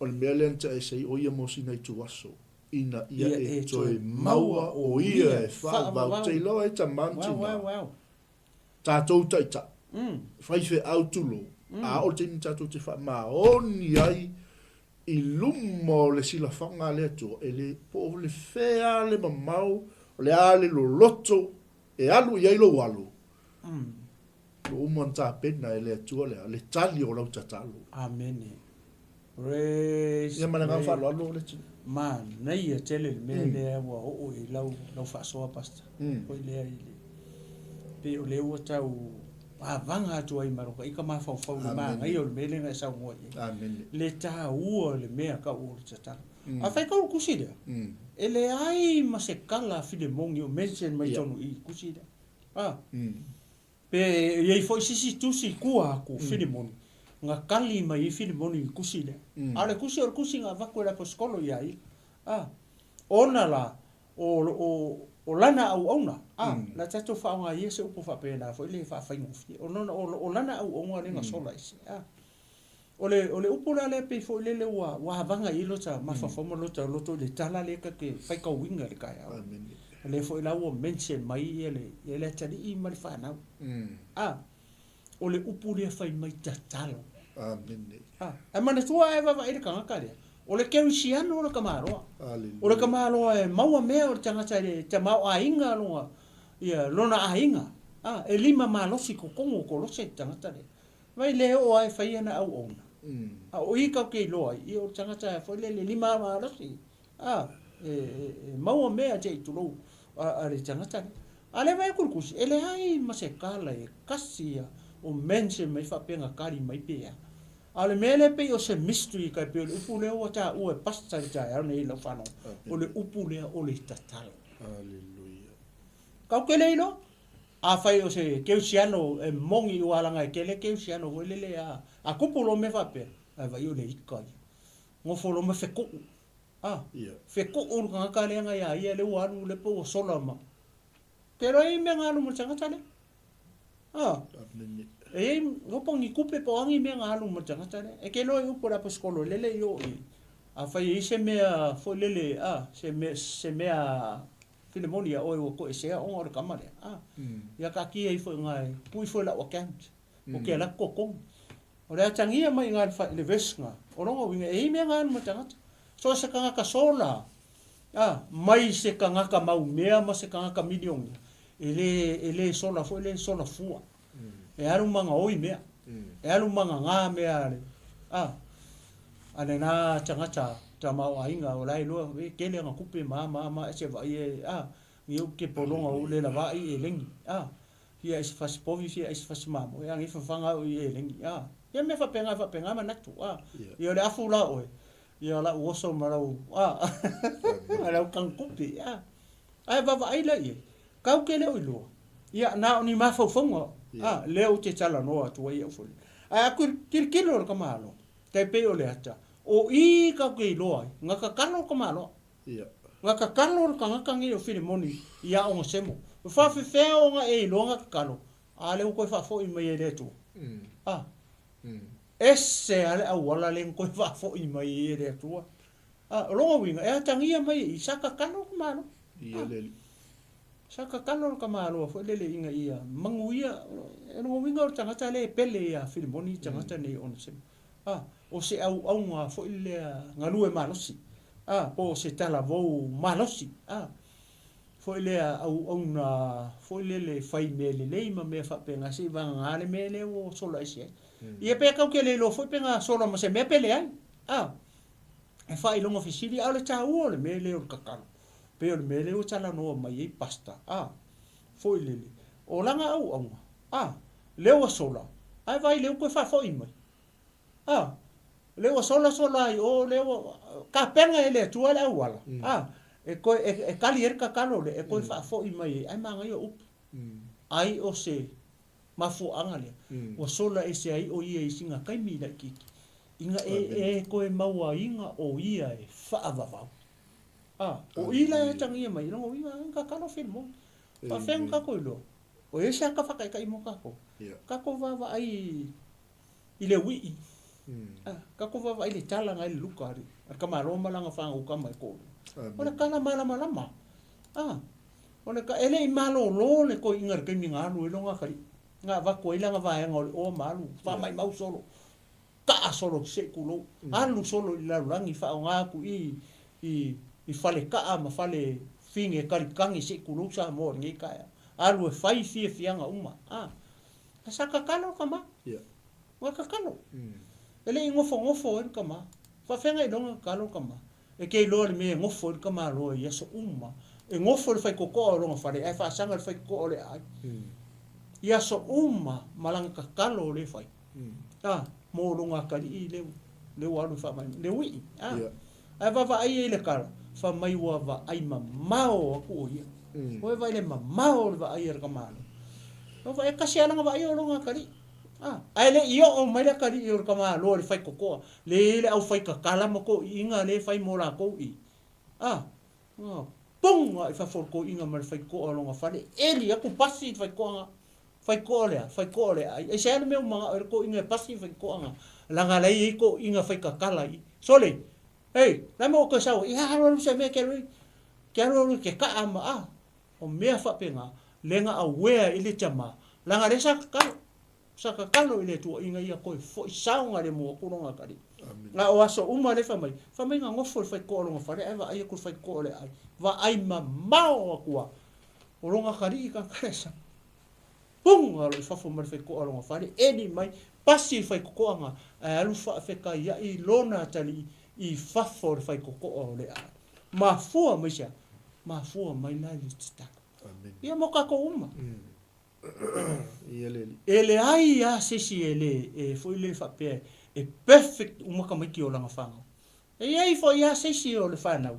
o le mea lea na tea ese ai o ia mo sina ituaso, ina ia e toe maua o ia e faavavau. Te iloa e tama ma tina. Tatou taitai, faifeau tulou, a oo le taimi tatou te faamaoni ai i luma o le silafaga a le Atua, e le, po o le fea le mamao, o le a le loloto e alu i ai lou alo, ua uma ona tapena e le Atua le a? Le tali o lau tatalo. Amene. Praise, Ia ma le agaga faaaloalo le Atua. Manaia tele le mea lea ua oo i lau, lau faasoa Pastor. Foi lea i le, pei o lea ua tau pavaga atu ai ma lou ika mafaufau i le manaia o le mea lea na e saunoa i ai. Amene. Le taua o le mea kau o le tatalo. Afai kau le tusi lea, e leai ma se kala a Filemoni o mention mai tonu i i le tusi lea. A. Pe i ai foi se isi tusi i tua atu o Filemoni, na kali mai ai Filemoni i le tusi lea. A o le tusi o le tusi na avatu e le Aposetolo ia ia. A. Ona la, o, o, o lana auauna, a, la tatou faaaoga ia se upu faapena foi lea e faafaigofie. O lona, o, o lana auauna lea na sola ese. A. O le, o le upu la lea pei foi lele ua, ua avaga i ai lota mafaufau ma lota loto i le tala lea ta te faitauina i le taeao. O lea foi la ua mention mai ia le, ia le atalii ma le fanau. A, o le upu lea fai mai tatalo. Amene. A, ae manatua a e vaavaai i le tagata lea, o le kerisiano o le tamaloa. O le tamaloa e maua mea o le tagata i le tamaoaiga lona, ia lona aiga. A, e lima malosi i totonu o Kolose le tagata lea. Vai le oo lava e fai ana auauna. A o i tatou te iloa ai, ia o le tagata foi lele lima malosi, a, e maua mea se i tulou a le tagata lea. A o lea e vaai atu i le tusi, e leai ma se tala e tasi ia o mention mai faapea na tali mai pe a. A o le mea lea e pei o se mystery tai pei o le upu lea ua taua e Pastor i le taeao nei i lau faalogo, o le upu lea o le tatalo. Hallelujah. Tatou te le iloa. Afai o se kerisiano e moni ua alaga e tele kerisiano foi lele a a tupu loa mea faapea, ae vaai o le ika ia. Nofo loa ma fetuu. A, fetuu le tagata lea na ia ia lea ua alu lea pe ua sola ma. Te iloa e i ai mea na alu ma le tagata lea. A, e i ai, opa ni tupe po o a ni mea na alu ma le tagata lea. E te iloa i upu a le aposetolo lele i o i. Afai e i ai se mea foi lele, a, se mea, se mea Filemoni ia oe ua toesea ona o le tama lea, a, ia taatia ifo i ina e tuu ifo i lau account, ou te alu atu totogi. O le atagia mai i ina i le verse lena, o lona uiga e i ai mea na alu ma tagata. So o se tagata sola, a, mai se tagata maumea ma se tagata milionea, e le, e le sola foi lea e sola fua. E alu ma gaoi mea. E alu ma gagā mea a le, a, a lena tagata tamaoaiga o la e iloa e tele ana tupe ma a ma a ma a e se vaai e, a, ni ou ke pologa o le lava ai elegi, a, fia ai se fasi povi fia ai se fasi mamoe, a nei fafaga au i elegi, a, ia mea faapena e faapena manatu, a, ia o le afu la oe, ia lau oso ma lau, a, ma lau tanu tupe, a, ae vaavaai la i ai, Kau ke le o iloa. Ia, na o ni mafaufauga, a, lea ou te talanoa atu ai au foi. Ae a tilotilo le tamaloa, tai pei o le ata, o i kau ke iloa ai, na tatalo le tamaloa. Na tatalo le tagata nei o Filemoni ia Onesemo. E faafefea ona e iloa na tatalo, a lea ua toe faafoi mai e le Atua. A, ese a le auala lea na toe faafoi mai ai e le Atua. A, o lona uiga, e atagia mai e i, sa tatalo le tamaloa. Sa tatalo le tamaloa foi lele ina ia manuia, o lona uiga o le tagata lea e pele ia Filemoni le tagata nei o Onesemo. A, o se auauna foi lea galue malosi, a, po o se talavou malosi, a, foi lea auauna foi lele fai mea lelei ma mea faapena se i vagana le mea lea ua sola ese ai. Ia pe tau te le iloa foi pe na sola ma se mea pe leai, a, e faailoga fesili, a o le taua o le mea lea o le tatalo. Pei o le mea lea ua talanoa mai ai Pastor, a, foi lele, o lana auauna, a, lea ua sola, ae vaai lea ua toe faafoi mai. A, lea ua sola sola ai o, lea ua tapena e le Atua le auala, a, e toe, e, e tali ai le tatalo lea, e toe faafoi mai ai, ae manaia upu. Ai o se mafuaaga lea, ua sola ese ai o ia i sina taimi laitiiti, ina e, e toe mauaina o ia e faavavau. A, o i la e atagia mai, i lona uiga, e tatalo Filemoni. Faafefea ona tatou iloa? O i ai se ata faataitai mo tatou? Tatou vaavaai i le uii. A, tatou vaavaai i le tala na i le Luka a le tamaloa ma lana fanau tama e toalua. O le tala malamalama. A, o le, e le i malolo le toeaina i le taimi na alu ai lona atalii, na avatu ai lana vaega o le oa ma alu faamaimau solo. Taa solo se i tulou. Alu solo i le lalolagi faaaoga atu i i fale kaa ma fale fine kalikani se i tulou Samoa i lenei taeao. Alu e fai fiafiaga uma. A. Ae sa tatalo le tama. Ua tatalo. E le i nofonofo ai le tama. Faafeagai loa ona tatalo le tama. E te iloa le mea e nofo ai le tamaloa i aso uma. E nofo i le faitotoa o lona fale ae faasaga i le faitotoa o le aai. I aso uma ma lana tatalo o lea e fai. A, mo lona atalii lea, lea ua alu e faamaimai, le uii. A, ae vaavaai ai i le tala, fai mai ua vaai mamao atu o ia. Ua e vaai i le mamao o le vaai a le tamaloa. Ua vaai, e tasi lava lana vaai o lona atalii. A, ae le i oo mai le atalii o le tamaloa i le faitotoa, lea e i ai le aufaitatala ma toeaiina lea e fai mo latou i. A, na pung ae i fafo o le toeaina ma le faitotoa o lona fale, eli atu pasi i le faitotoa na. Faitotoa o le a? Faitotoa o le aai. Aisea le mea ua manao ai le toeaina e pasi le faitotoa na, leaga la e i ai toeaiina faitatala i i. Sole! Hei, la e mea ua toe sau ai? Ia alu alu se mea e te alu ai, te alu alu i te kaa ma, a, O mea faapena, le na awea i le tama, leaga lea sa tatalo, sa tatalo i le Atua ina ia toe foi saogalemu atu lona atalii. A o aso uma lea fai mai, fai mai na nofo i le faitotoa o lona fale ae vaai atu i le faitotoa o le aai, vaai mamao atu lava, o lona atalii tagata lea sa puga loa i fafo mai le faitotoa o lona fale, eli mai, pasi i le faitotoa na, ae alu faafetaiai lona atalii i fafo o le faitotoa o le aai. Mafua mai se a? Mafua mai la i le tatalo. Ia mo tatou uma. E leai lava se isi e le, e foi lele faapea e perfect uma tamaiti o lana fanau. E i ai foi lava se isi o le fanau,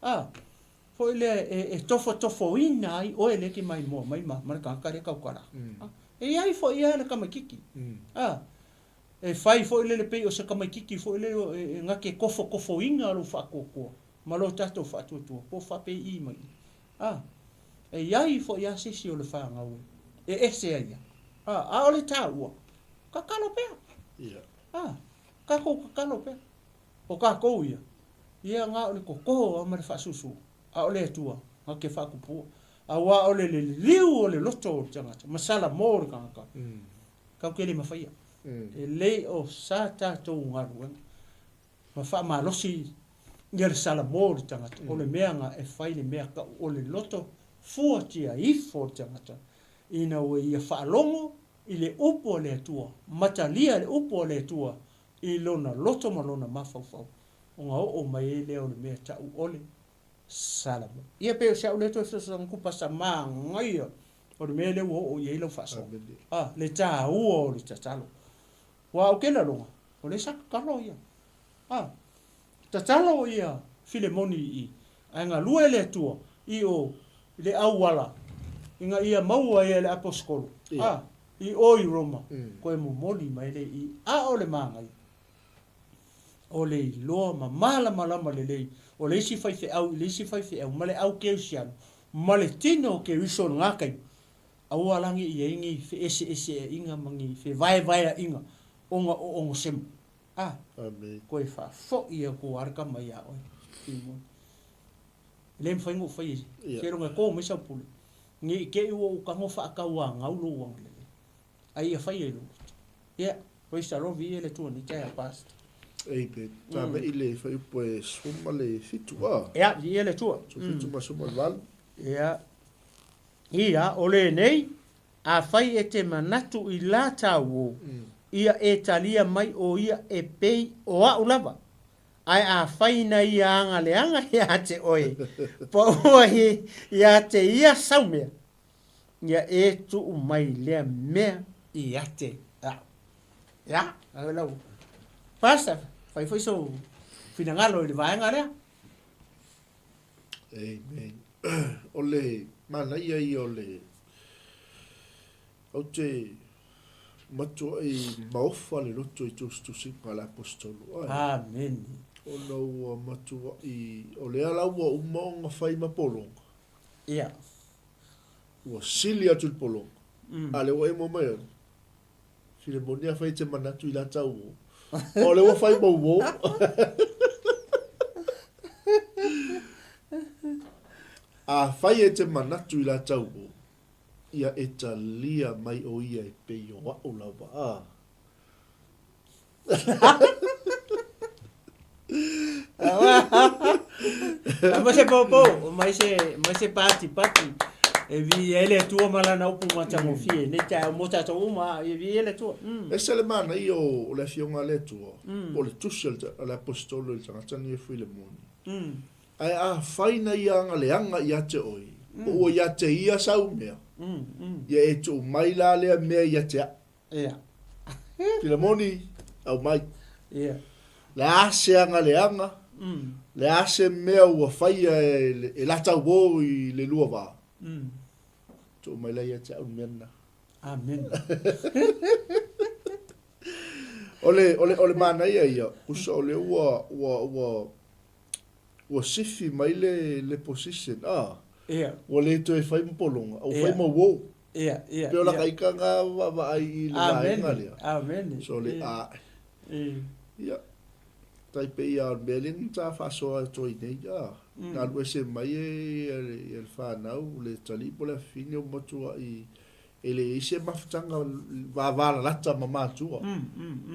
a, foi lea e tofotofoina ai oe lea e te maimoa mai ma le tagata lea e tautala. E i ai foi lava le tamaititi, a, E fai foi lele pei o se tamaititi foi lele e na te tofotofoina lou faatuatua ma lo tatou faatuatua po o faapei mai i. A, e i ai foi a se isi o le fanau e ese ai ia. A, a o le taua, tatalo pea. A, tatou tatalo pea. O tatou ia. Ia na o le toto lava ma le faasusu, a o le Atua na te faatupua. Aua o le liliu o le loto o le tagata ma salamo o le tagata, tatou te le mafaia. E le o sa tatou galuega ma faamalosi ia le salamo o le tagata, o le mea na e fai le mea tau o le loto fuatia ifo o le tagata ina ua ia faalogo i le upu a le Atua ma talia le upu a le Atua i lona loto ma lona mafaufau, ona oo mai ai lea o le mea tau o le salamo. Ia pei o si au lea toe fesoasoani atu pasa manaia o le mea lea ua oo i ai lau faasoa. A, le taua o le tatalo. Aua ou te lagona, o lea sa tatalo ia. A, tatalo ia Filemoni i i, ae galue le Atua i o i le auala ina ia maua ai e le Aposetolo, a, i o i Roma, toe momoli mai lea i i. A o le manaia, o le iloa ma malamalama lelei o le isi faifeau i le isi faifeau ma le au kerisiano ma le tino o Keriso i lena taimi, aua la ne i i ai ni feeseeseaiga ma ni fevaevaeaiga ona o onosemo. A, koe faafoi atu lava le tama ia oe, Simoni. E le mafai ona ou faia seiloga e to mai sau pule, ne i te i ua ou tago faatauanau lou agalelei, a ia faia i lou loto. Ia, praise the Lord, viia le Atua nei taeao, Pastor. Amen. Tamei le fuaiupu e 17 a. Ia, viia le Atua. 17 ma 18. Ia, ia, o lenei, afai e te manatu i la tāuō, ia e talia mai o ia e pei o a'u lava, ae afai na ia agaleaga ia te oe, paua ia te ia sau mea, ia e tuu mai lea mea ia te a'u. Ia, au lau Pastor, fai foi sou finagalo i le vaega lea. Amen. O le manaia ia o le ou te matuai maofa le loto i tusitusiga a le Aposetolo. Ai. Amen. Ona ua matuai, o lea la ua uma ona fai ma pologa. Ia. Ua sili atu i le pologa. A lea ua emo mai ai. Filemoni afai e te manatu i la tau uo. O lea ua fai ma uo. Afai e te manatu i la tau uo, ia e talia mai o ia e pei o a'u lava. A. Aumai se popo, aumai se, aumai se pati pati. E viia ai le Atua ma lana upu matagofie i lenei taeao mo tatou uma, ia viia le Atua. Ese le manaia o le Afioga a le Atua, po o le Tusi a le Aposetolo i le tagata lenei e Filemoni. Ae afai na ia agaleaga ia te oe, po ua ia te ia sau mea, ia e tuu mai la lea mea ia te a'u. Ia. Filemoni, aumai. Ia. Le a se agaleaga, le a se mea ua faia e la tauō i le lua va, tuu mai la ia te au le mea lena. Amen. O le, o le, o le manaia ia, uso o lea ua, ua, ua, ua sifi mai le, le position, a, Ia. ua le toe fai ma pologa, a ua fai Ia. ma uō. Ia, ia, Pei o laka ia. ika nga vaavaai i le vaega Amene, lea. amene. So le Ia, a, ia. ia, tai pei lava o le mea lea na ta faasoa atu ai nei, a, na alu ese mai e le, e le fanau, le atalii po o le afafine ua matuai e leai se mafutaga vavalalata ma matua.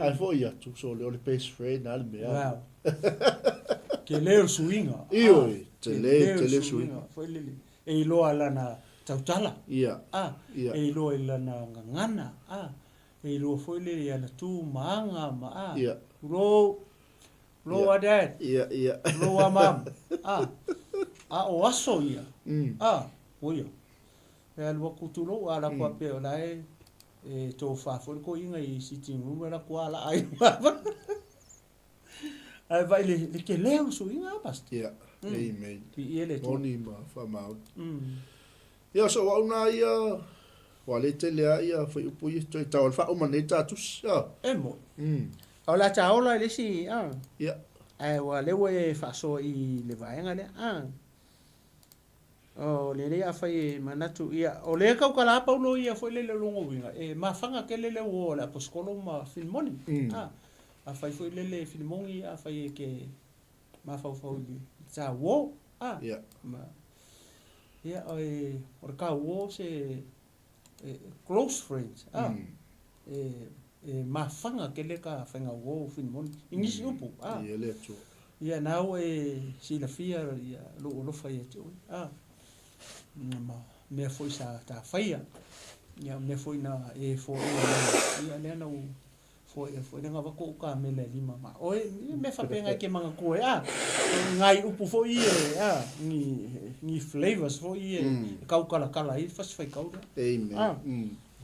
Ae foi atu, so o le best friend a le mea. Wow. Tele o le suiga. Ioe, tele, tele suiga. Foi lele. E iloa lana tautala. Ia. A, Ia. e iloa i lana gagana. A, e iloa foi lele i ana tu ma aga ma a. Ia. Tulou, tulou a dad. Ia, ia. Tulou a mum. A, a o aso ia. A, ua ia. E alu atu tulou a lako faapea o la e e tofa foi le toeaina i sitting room e lako alaa ai Ae vaai le le tele o le suiga a Pastor. Ia, amen. Viia le Atua. Moni ma faamaoni. Ia, so o au na ia, ua le tele lava ia fuaiupu ia toe tau o le faauma nei ta tusi, a. E moni. O le a ta ola i le isi, a. Ia. Ae ua lea ua e faasoa i le vaega lea, a. O lelei afai e manatu, ia, o lea e tautala lava Paulo ia foi lele o lona uiga, e mafaga tele le uo a le Aposetolo ma Filemoni. A, afai foi lele Filemoni, afai e te Mafaufau i le tauō, a. Ia. Ma, ia, o e, o le tauō se, e, close friends, a. E, e mafaga tele ka faiga uō Filimoni, i nisi upu, a. Ia le Atua. Ia, na ua e silafia ia lou alofa ia te oe, a. Ma mea foi sa ta faia, ia, mea foi na e foaia mai, ia, lea na ou Foia foi le gava koʻu kamela e lima ma oe, ia mea faapena e ke manatua ai, a, ngai upu foi ia e, a, ni, ni flavors foi ia e kaukalakala ai le fasi faitau lea. Amen. A,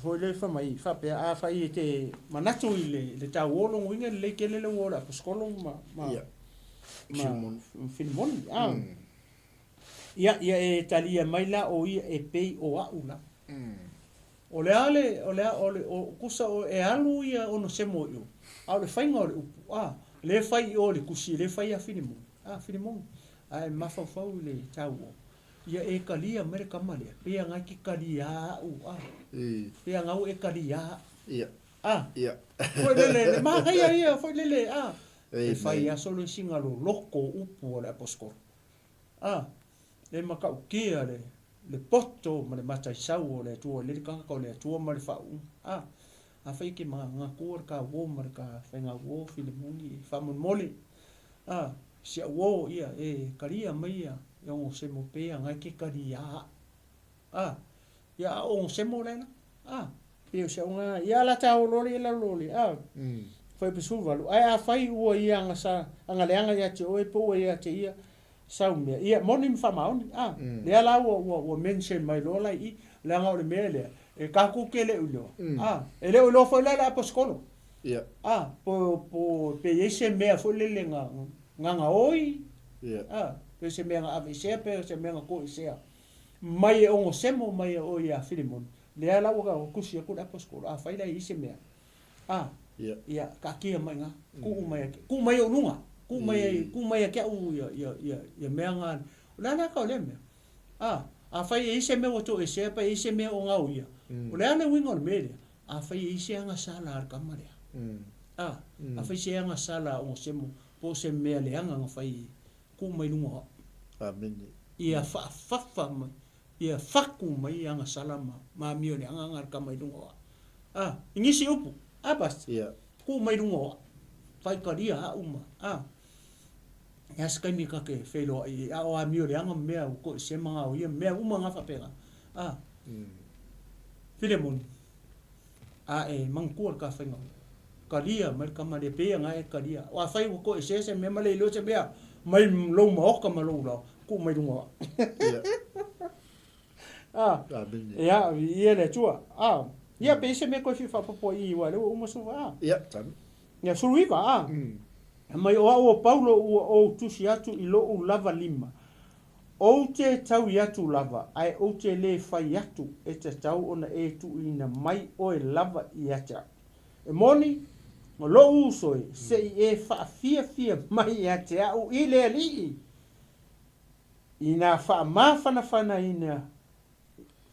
foi lea fai mai, faapea, afai e te manatu i le, le tau o lona uiga e lelei tele le uo o le aposetolo ma, ma, Ia. ma Filimoni. Filimoni, a. Ia, ia e talia mai la o ia e pei o a'u la. O le a le, o le a, o le, o, kusa o, e alu ia Onosemo i o, a o le faiga o le upu, a, lea e fai i o i le tusi, e le fai ia Filimoni, a, Filimoni, a e mafaufau i le tau o, ia e kalia mai le kama lea, pei a ngai ke kalia a'u, a, pei a ngau e kalia a'u, a, foi lele, le manaia ia, foi lele, a, e fai aso le sina loloko o upu a le aposetolo, a, e matautia le le poto ma le mataisau o le Atua, le tagata o le Atua ma le faauuga. A, afai e ke manatua le ka uō ma le ka faiga uō Filemoni e faamolemole. A, si au uō ia e kalia mai ia e Onosemo pea ngai ke kalia aʻu. A, ia a o Onosemo le la. A, pei o si au nga ia la ta o lole ia la lole. A, fai pe 18. Ae afai ua ia agasa agaleaga ia te oe po ua ia te ia sau mea. Ia, moni ma faamaoni, a. Lea la ua, ua, ua mention mai loa la i i, leaga o le mea lea, e tatou te le o iloa, a. E le o iloa foi la le aposetolo. Ia. A, po, po, pe i ai se mea foi lele na, na gaoi, Ia. a, pe se mea na aveesea, pe se mea na toesea mai e Onosemo mai e oe ia Filemoni. Lea la ua tusi atu le aposetolo, afai la e i ai se mea, A, Ia. ia, taatia mai ina, tuu mai ake, tuu mai i ou luga, tuu mai ai, tuu mai ia te au ia, ia, ia, ia mea na, o le a le ata o lea mea? A, afai e i ai se mea ua toesea pe e i ai se mea o gaoia, o le a le uiga o le mea lea? Afai e i ai se agasala a le tama lea, a, afai se agasala a Onosemo po o se mea leaga na fai, tuu mai luga o au. Amene. Ia faafafa mai, ia fatu mai agasala ma, ma amio leaga na a le tama i luga o au. A, i nisi upu, a Pastor? Ia. Kuu mai luga o au, faitalia au ma, a, e a se taimi ta te feiloai ai, a o amio leaga ma mea ua toesea ma gaoia ma mea uma na faapena. A, Filemoni, a e manatua le ta faiga, talia mai le tama lea, pei ona e talia au. Afai ua toesea se mea ma le iloa se mea mai lou maota ma lou laoa, tuu mai luga o au. Ia. A, Amene. ia, viia le Atua. A, ia, pe i ai se mea toe fia faaopoopo i i, aua o lea ua uma sulu, a. Ia, tanu. Ia, 19, a. Mai o au o Paulo ua ou tusi atu i lou lava lima. Ou te taui atu lava, ae ou te lē fai atu e tatau ona e tuuina mai oe lava ia te au. E moni, o lou uso e, se i e faafiafia mai ia te au i le Alii. Inā faamafanafanaina,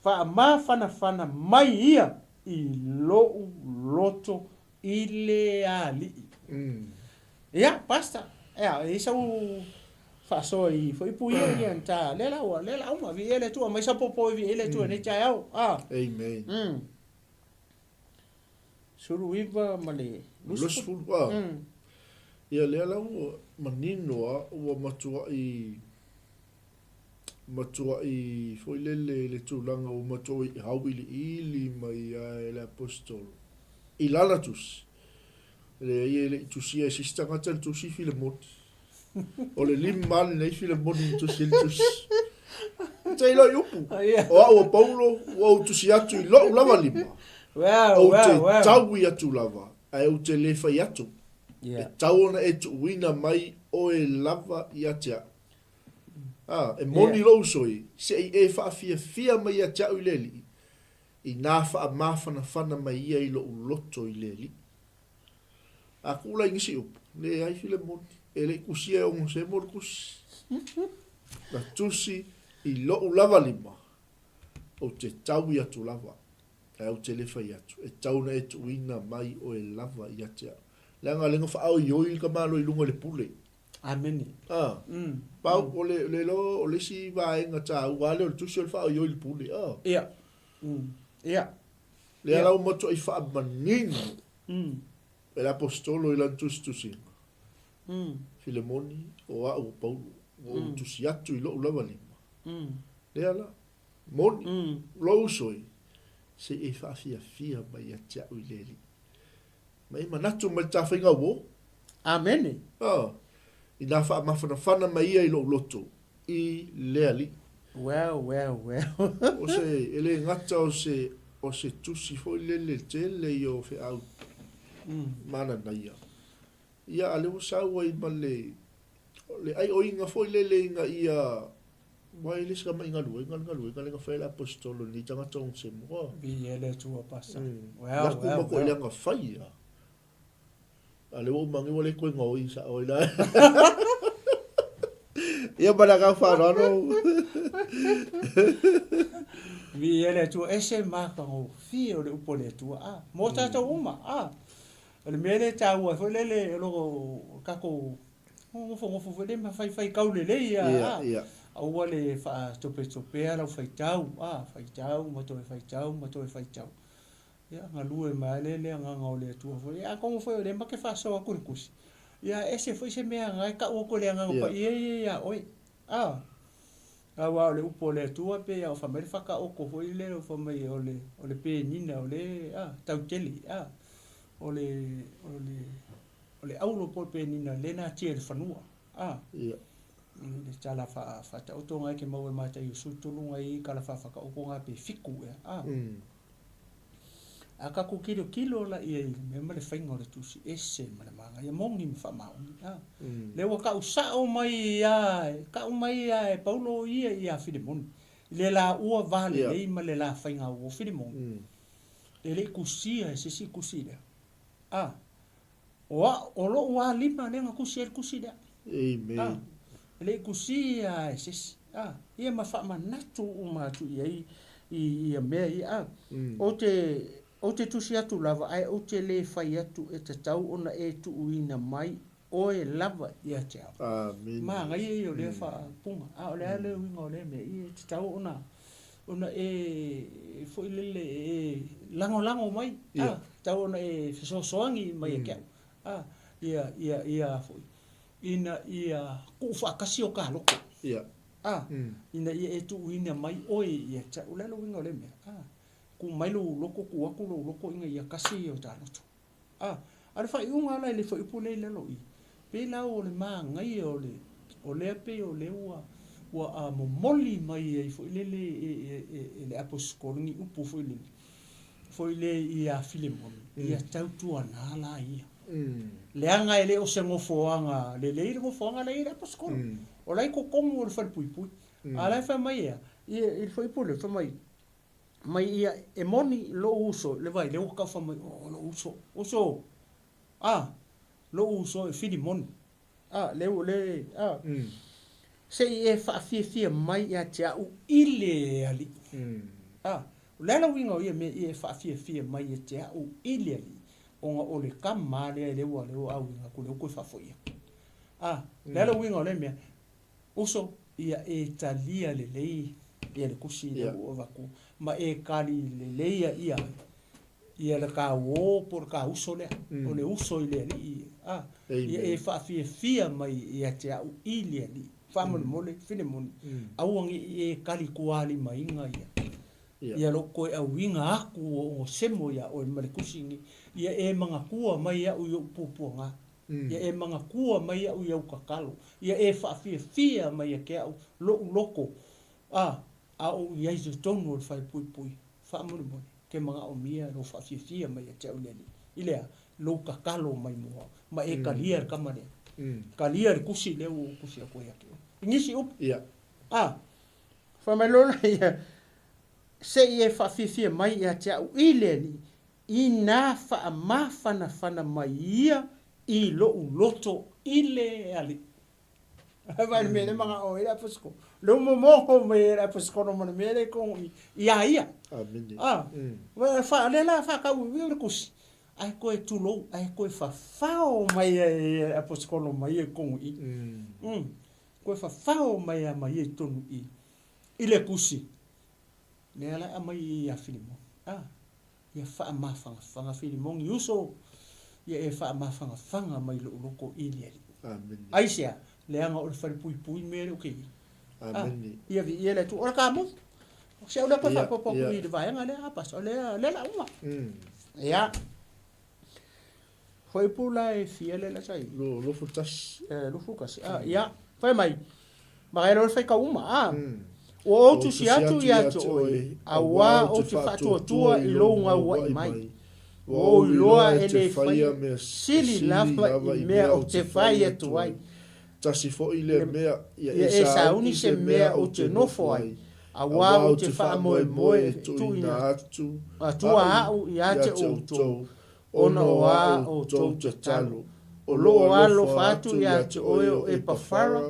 faamafanafana mai ia i lou loto i le Alii. Ia, Pastor, ea, e i ai sau faasoa i fuaiupu ia, ia, ta, lea la ua, lea la uma, viia le Atua, mai sau popo e viia le Atua i lenei taeao. Ah. Amen. 19 ma le 20. 20, ah. Ia, lea la ua manino lava, ua matuai, matuai foi lele i le tulaga ua matuai auiliili mai lava e le Aposetolo i lana tusi. Leai, e le i tusia e se isi tagata le tusi Filemoni. O le lima lava lenei Filemoni na tusi ai le tusi. Te iloa i upu. O au o Paulo, ua ou tusi atu i lou lava lima. Ou te taui atu lava, ae ou te le fai atu. E tatau ona e tuuina mai oe lava ia te au. A, e moni lou sui, se i e faafiafia mai ia te au i le Alii, inā faamafanafana mai ia i lou loto i le Alii. A kuu la i nisi upu, leai Filemoni, e le i tusia e Onosemo le tusi. Na tusi i lou lava lima, ou te taui atu lava, ae ou te le fai atu, e tatau ona e tuuina mai oe lava ia te au. Leaga lea na faaoioi le tamaloa i luga i le pule. Amene. A. Pau, o le, le iloa o le isi vaega taua lava lea o le tusi o le faaoioi i le pule, a. Ia. Ia. Lea la ua matuai faamanino e le Aposetolo i lana tusitusiga, Filemoni, o au o Paulo, ua ou tusi atu i lou lava lima. Lea la, moni, lou uso e, se i e faafiafia mai ia te au i le Alii. Ma e manatu mai le ta faiga uo. Amene. A, inā faamafanafana mai ia i lou loto i le Alii. Well, well, well. O se, e le gata o se, o se tusi foi lele tele ia o feau mananaia. Ia, a lea ua sau ai ma le, le aioiga foi lele ina ia, aua e le se tama'i galuega le galuega lea na fai e le Aposetolo i lenei tagata onosemo, a. Viia le Atua Pastor. Well, Laku well, ma koe well. leaga fai a. A lea ua uma ane ua le toe gaoi sa'o ai la. Ia ma le agaga faaaloalo. Viia le Atua, ese matagofie o le upu a le Atua, a, mo tatou uma, a. O le mea lea e taua ai foi lele o lo tatou nofonofo foi lele ma faifai tau lelei a, aua le faatopetopea lau faitau, a, faitau ma toe faitau ma toe faitau. Ia, galue mai lava lea i le agaga o le Atua foi. Ia, atonu foi o lea ma te faasoa atu i le tusi, ia e ese foi se mea na e tau atu e le Agaga Paia ia ia oe. A, aua o le upu a le Atua pei lava o fai mai le faataoto foi lea fai mai o le, o le penina o le, a, tautele, a, o le, o le, o le auro po o le penina lea e natia i le fanua, a. Ia. Le tala faataoto na e te maua e Mataio 13 na e i ai tala faataoto na pe fitu ea, a. A tatou tilotilo la i ai i le mea ma le faiga o le tusi, ese ma le manaia, moni ma faamaoni, a. Lea ua tau sao mai a, tau mai a e Paulo ia ia Filemoni, i le laua va lelei ma le la faiga o Filemoni, e le i tusia e se isi tusi lea, a. O au, o lou lava lima lea na tusi ai le tusi lea. Amen. A, e le i tusia lava e se isi. A, ia ma faamanatu uma atu i ai i ia mea ia. A, ou te, ou te tusi atu lava, ae ou te le fai atu e tatau ona e tuuina mai oe lava ia te au. Amen. Manaia ia o lea faaupuga. A o le a le uiga o lea mea? Ia e tatau ona, ona e foi lele e lagolago mai, a, tatau ona e fesoasoani mai ia te au, a, ia, ia, ia foi, ina ia tuufaatasi o ta loto, a, ina ia e tuuina mai oe ia te au. O le a le uiga o lea mea? A, tuu mai lou loto, tuu atu lou loto ina ia tasi o ta loto. A, a o le faaiuga la i le fuaiupu lea i lalo i i, pei la o le manaia o le, o lea pei o lea ua, ua a momoli mai ai foi lele e, e, e, e le Aposetolo ni upu foi lele, foi le ia Filemoni, ia tautuana la ia. Leaga e le o se nofoaga lelei le nofoaga la e i ai le Aposetolo. O la e i totonu o le falepuipui. A o la e fai mai ea, i, i le fuaiupu lea, fai mai, mai ia e moni lou uso le vai lea ua tau fai mai oh lou uso uso ah lou uso e Filimoni ah lea ua le ah se i e faafiafia mai ia te au i le Alii ah o le a le uiga o ia mea ia e faafiafia mai ia te au i le Alii ona o le tama lea lea ua lea ua auina atu lea ua toe faafoi atu ah o le a le uiga o lea mea Uso, ia e talia lelei ia le tusi lea ua avatu, ma e kali lelei ia ia le ta uō po o le ta uso lea, o le uso i le Alii, a, ia e faafiafia mai ia te au i le Alii. Faamolemole, Filemoni, aua ne i e kali tuālimaina ia, ia lou toe auiga atu o onosemo iā oe ma le tusi nei, ia e manatua mai au i ou puapuaga. Ia e manatua mai iaʻu i au tatalo, ia e faafiafia mai ia te aʻu loʻu loko, a, a oʻu i ai i totonu o le falepuipui, faamolemole, ke manaʻomia lou faafiafia mai ia te aʻu i le Alii, i le a? Lou tatalo mai mo au, ma e talia le tama lea, talia le tusi lea ua ou tusi atu ai ia te oe. I nisi upu, a, fai mai loa lea, se i e faafiafia mai ia te aʻu i le Alii, Inā faamafanafana mai ia i loʻu loto i le Alii. Vaai le mea lea manaʻo ai le aposetolo. Lea ua momoho mai ai le aposetolo ma le mea lea i totonu i iā ia. Amene. A, lea la faatauiuiu le tusi. Ae toe tulou, ae toe fafao mai ai e aposikolo ma ia i totonu i i. Mm. Toe fafao mai lava ma ia i totonu i i, i le tusi. Lea la e aumai i i ia Filimoni. A, ia faamafagafaga Filimoni, uso, ia e faamafagafaga mai lou loto i le Alii. Amene. Aisea? Leaga o le falepuipui mea lea ou te i ai. Amene. A, ia viia le Atua. O le kamumu. O si au lea toe faaopoopo atu i le vaega lea, a Pastor, o lea, lea la uma. Ia. Fuaiupu la e fia lea la sa i? 21. Eh, 21. Ah, ia. Fai mai, ma e loa le faitau uma, a. Ua ou tusi atu ia te oe, auā ou te faatuatua i lou gaua'i mai. Ua ou iloa e le faia mea sili lava i mea ou te fai atu ai. Tasi foi lea mea, ia e sauni se mea ou te nofo ai, auā ou te faamoemoe e tuuina atu atu a'u ia te outou, ona o a outou tatalo. O lo o alofa atu ia te oe o Epafara,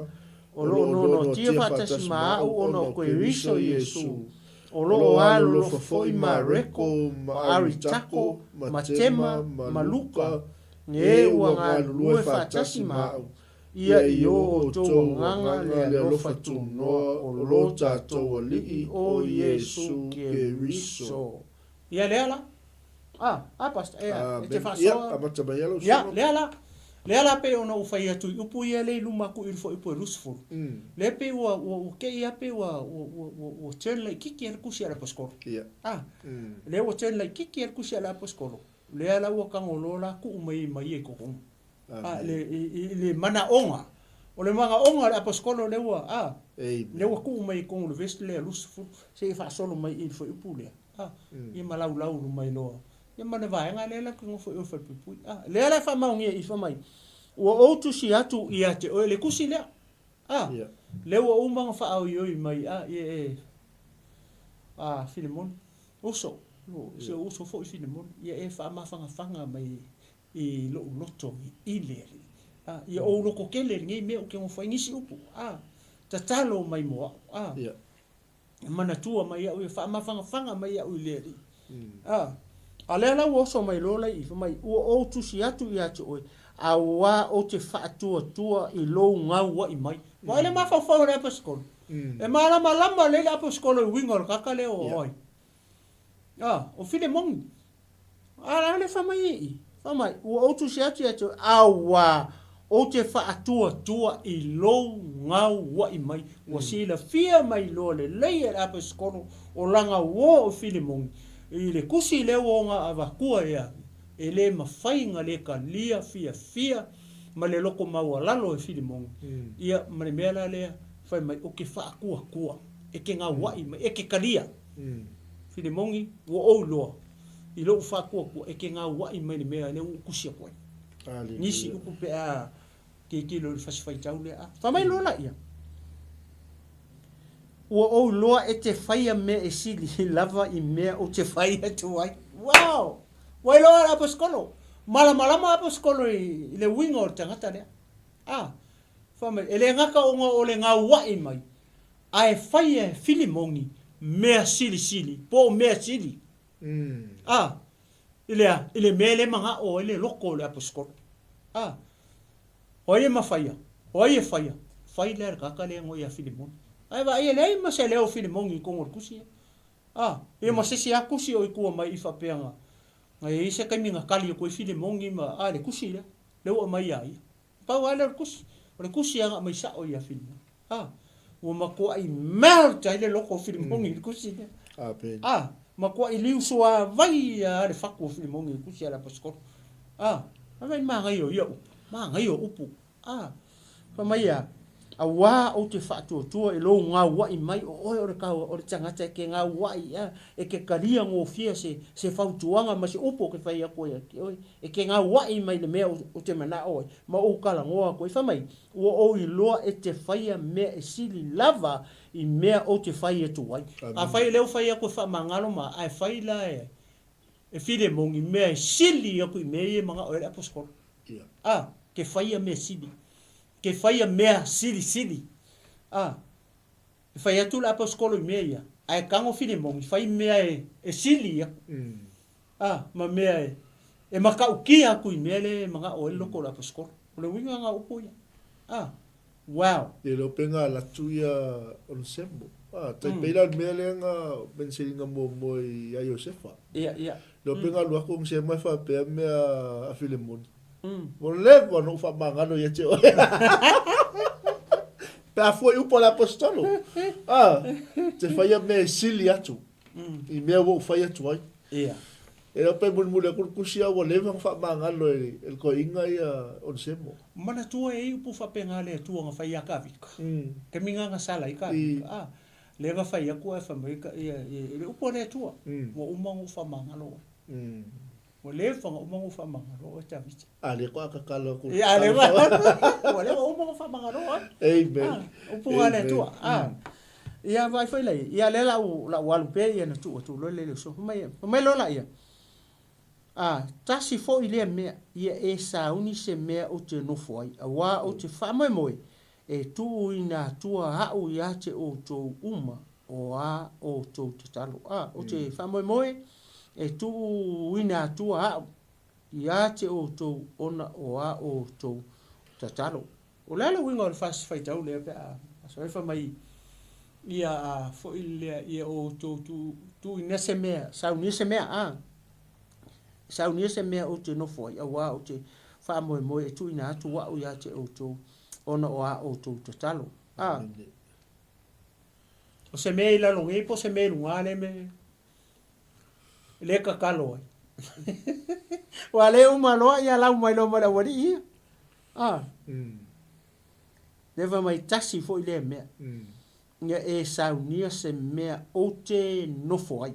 o lo o noanoatia faatasi ma a'u ona o Keriso Iesu. O lo o alolofa foi Mareko, ma Aritako, ma Tema, ma Luka, e ua galulue faatasi ma a'u, ia i o outou agaga le alofa tunoa o lo tatou Alii o Iesu Keriso. Ia lea la. A, a Pastor, ea, e te faasoa. Ia, amata mai lava lau Ia, lea la. Lea la pei ona ou fai atu i upu ia lea i luma atu i le fuaiupu e 20. Lea pei ua, ua, ua kei lava pei ua, ua, ua, ua, ua turn laitiiti lava le tusi a le Aposetolo. Ia. A, lea ua turn laitiiti lava le tusi a le Aposetolo. Lea la ua tago loa la tuu mai ai ma ia i totonu. A, le, i, i le manaoga. O le manaoga o le Aposetolo lea ua, a, lea ua tuu mai i totonu o le vesi lea 20, seia faasolo mai i le fuaiupu lea. A, ia ma laulau mai loa. Ia ma le vaega lea la te nofo i o i le falepuipui. A, lea la e faamaonia i fai mai, ua ou tusi atu ia te oe, le tusi lea. A, lea ua uma ona faaoioi mai, a, ia e, a, Filemoni, uso, si ou uso foi Filemoni, ia e faamafagafaga mai i lou loto i le Alii. A, ia ou loto tele i lenei mea ou te nofo ai nisi upu. A, tatalo mai mo au. A, E manatua mai iaʻu ia, faamafagafaga mai iaʻu i le Alii. A, a lea la ua oso mai loa la i, fai mai, ua ou tusi atu ia te oe, auā ou te faatuatua i lou gauaʻi mai. Vaai le mafaufau o le aposetolo. E malamalama lelei le aposetolo i uiga o le tagata lea o ai. A, o Filemoni. A lea fai mai e i, fai mai, ua ou tusi atu ia te oe, auā, ou te faatuatua i lou gauaʻi mai. Ua silafia mai loa lelei e le Aposetolo o lana uo o Filemoni, i le tusi lea ua ona avatua ia ia, e le mafai ona le talia fiafia ma le loto maualalo e Filemoni, ia ma le mea la lea, fai mai, ou te faatuatua, e te gauaʻi mai, e te talia. Filemoni, ua ou iloa i lou faatuatua e te gauaʻi mai le mea lea ua ou tusi atu ai. Nisi upu pe a tilotilo i le fasi faitau lea. A, fai mai loa laia, Ua ou iloa e te faia mea e sili lava i mea ou te fai atu ai. Wow! Ua iloa le aposetolo. Malamalama aposetolo i le uiga o le tagata lea. A, fai mai, e le gata ona o le gauaʻi mai, Ae faia e Filimoni mea silisili, po o mea sili, a, i le a? I le mea e le manaʻo ai le loko o le aposetolo. A, o ai e mafaia? O ai e faia? Fai lea e le tagata lea e igoa ia Filimoni. Ae vaai e leai ma se leo o Filimoni i totonu o le tusi ia. A, ia ma se isi lava tusi o i tua mai i faapea na, na i ai se taimi na tali atu ai Filimoni ma, a, le tusi lea, lea ua aumai ia ia. Pau lava lea o le tusi. O le tusi lava na aumai sao ia Filimoni. A, ua matuai melt ai le loto o Filimoni i le tusi lea. Amen. A, matuai liusuavai lava le fatu o Filimoni i le tusi a le Aposetolo. A, fai mai manaia o ia upu, manaia o upu. A, fai mai a, auā ou te faatuatua i lou gauaʻi mai o oe o le kau, o le tagata e ke gauaʻi, a, e ke kalia gofie se, se fautuaga ma se upu o ke fai atu ai ia te oe. E ke gauaʻi mai le mea ou te manaʻo ai, ma ou talanoa atu ai. Fai mai, ua ou iloa e te faia mea e sili lava i mea ou te fai atu ai. Afai e le ou fai atu e faamagalo ma, ae fai la e, e Filemoni mea e sili atu i mea ia e manaʻo ai le aposetolo. A, ke faia mea sili. Ke faia mea silisili. A, e fai atu le aposetolo i mea ia, ae tago Filemoni fai mea e, e sili atu. A, ma mea e. E matautia atu i mea lea e manao ai le loto o le aposetolo. O le uiga lena o upu ia. A! Wow! E le o pe nga latu ia Onesemo. A, tai pei la le mea lea nga mention ina muamua ia Iosefa. Ia, ia. Le o pe nga alu atu Onesemo e faapea mea a Filemoni. Ua leva ona ou faamagalo ia te oe. Pe a fua i upu a le aposetolo. A, te faia mea e sili atu i mea ua ou fai atu ai. Ia. E le o pe mulimuli atu le tusi a ua leva ona faamagalo e le toeaina ia Onesemo. Manatua e i upu faapena a le Atua na fai ia Kavika. Taimi na na sala ai Kavika. A, lea na fai atu ae fai mai ia, ia, le upu a le Atua, ua uma ona ou faamagalo oe. Ua leva ona uma ona ou faamagalo oe Tavita. A lea koa tatalo atu. Ia, a lea koa, ua leva uma ona faamagalo oe. Amen. A, upu a le Atua. A, ia vaai foi laia, ia lea la u, la u alu pea ia na tuu atu loa le le uso. Fai mai, fai mai loa laia, a, tasi foi lea mea, ia e sauni se mea ou te nofo ai, auā ou te faamoemoe e tuuina atua a'u ia te outou uma o a outou tatalo. A, ou te faamoemoe e tuuina atua a'u ia te outou ona o a outou tatalo. O le a le uiga o le fasi faitau lea pe a aso ai fai mai ia a foi lea ia outou tu tuuina se mea, saunia se mea, a saunia se mea ou te nofo ai, auā ou te faamoemoe e tuuina atu a'u ia te outou ona o a outou tatalo. A o se mea i lalo nei po o se mea i luga lea me le tatalo ai. Ua le uma loa ia lau mai loa ma le aualii ia. A. Lea fai mai tasi foi lea mea. Ia e saunia se mea ou te nofo ai.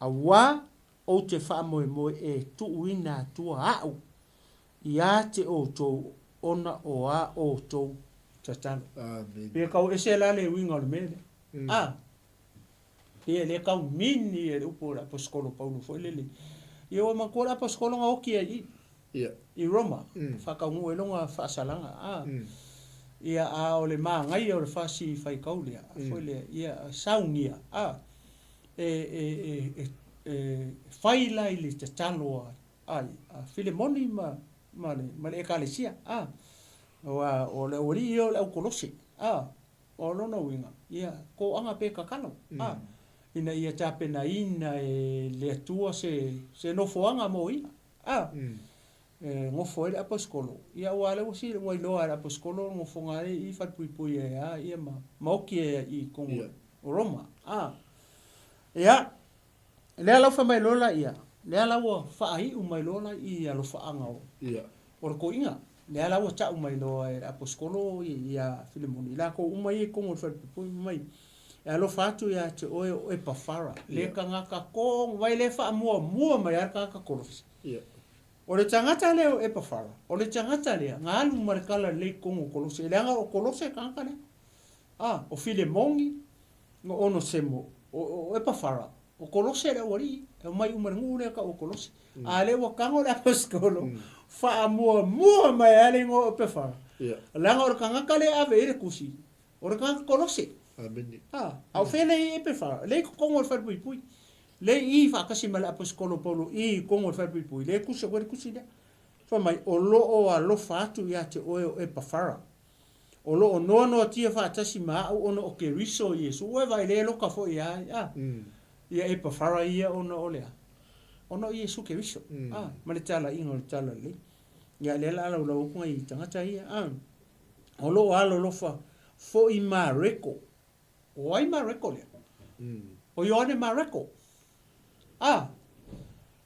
Auā ou te faamoemoe e tuuina atua a'u ia te outou ona o a outou tatalo. Amen. Pe kau ese la le uiga o le mea lea. A. Ia le kau mini e le upu o le aposetolo Paulo foi lele. Ia ua manatua le aposetolo na oti ai i. Ia. I Roma, faataunuu ai lona faasalaga. A. Ia a o le manaia o le fasi faitau lea, foi lea, ia saunia, a, e, e, e, e, e fai la i le tatalo a Ai, a Filemoni ma, ma le, ma le Ekalesia, a, aua o le aualii ia o le au Kolose, a, o lona uiga, ia, toaga pe tatalo, a, ina ia tapenaina e le Atua se, se nofoaga mo ia, a, e nofo ai le aposetolo, ia aua lea ua sili, ua iloa e le aposetolo le nofoga ai i falepuipui ai a, ia ma, ma oti ai i totonu o Roma, a. Ia, Lea la ua fai mai loa la ia, lea la ua faaiu mai loa la i alofaaga o, o le toeaina. Lea la ua tau mai loa e le aposetolo ia Filemoni, i latou uma ia i totonu o le falepuipui, fai mai, E alofa atu ia te oe o Epafara, le tagata tonu mai lea e faamuamua mai lava le tagata Kolose. O le tagata lea o Epafara, o le tagata lea na alu ma le tala lelei i totonu o Kolose, leaga o Kolose le tagata lea. A, o Filemoni, O Onosemo, o Epafara, o Kolose le aualii, e omai uma i le nuu lea tau o Kolose. A lea ua tago le aposetolo, faamuamua mai lava le igoa o Epafara, leaga o le tagata lea e ave i ai le tusi, o le tagata Kolose. A, a o fea lea e i ai Epafara? Lea e i totonu o le falepuipui. Lea e i i faatasi ma le aposetolo o Paulo i totonu o le falepuipui, lea e tusi atu ai le tusi lea. Fai mai, o lo o alofa atu ia te oe o Epafara. O lo o noanoatia faatasi ma a'u ona o Keriso Iesu. Ua e vaai lea e loka foi ia ia ia Epafara ia ona o le a? Ona o Iesu Keriso, a, ma le talaiga o le Talalelei. Ia lea la a laulau atu nai tagata ia, a. O lo o alolofa foi Mareko. O ai Mareko lea? O Ioane Mareko. A,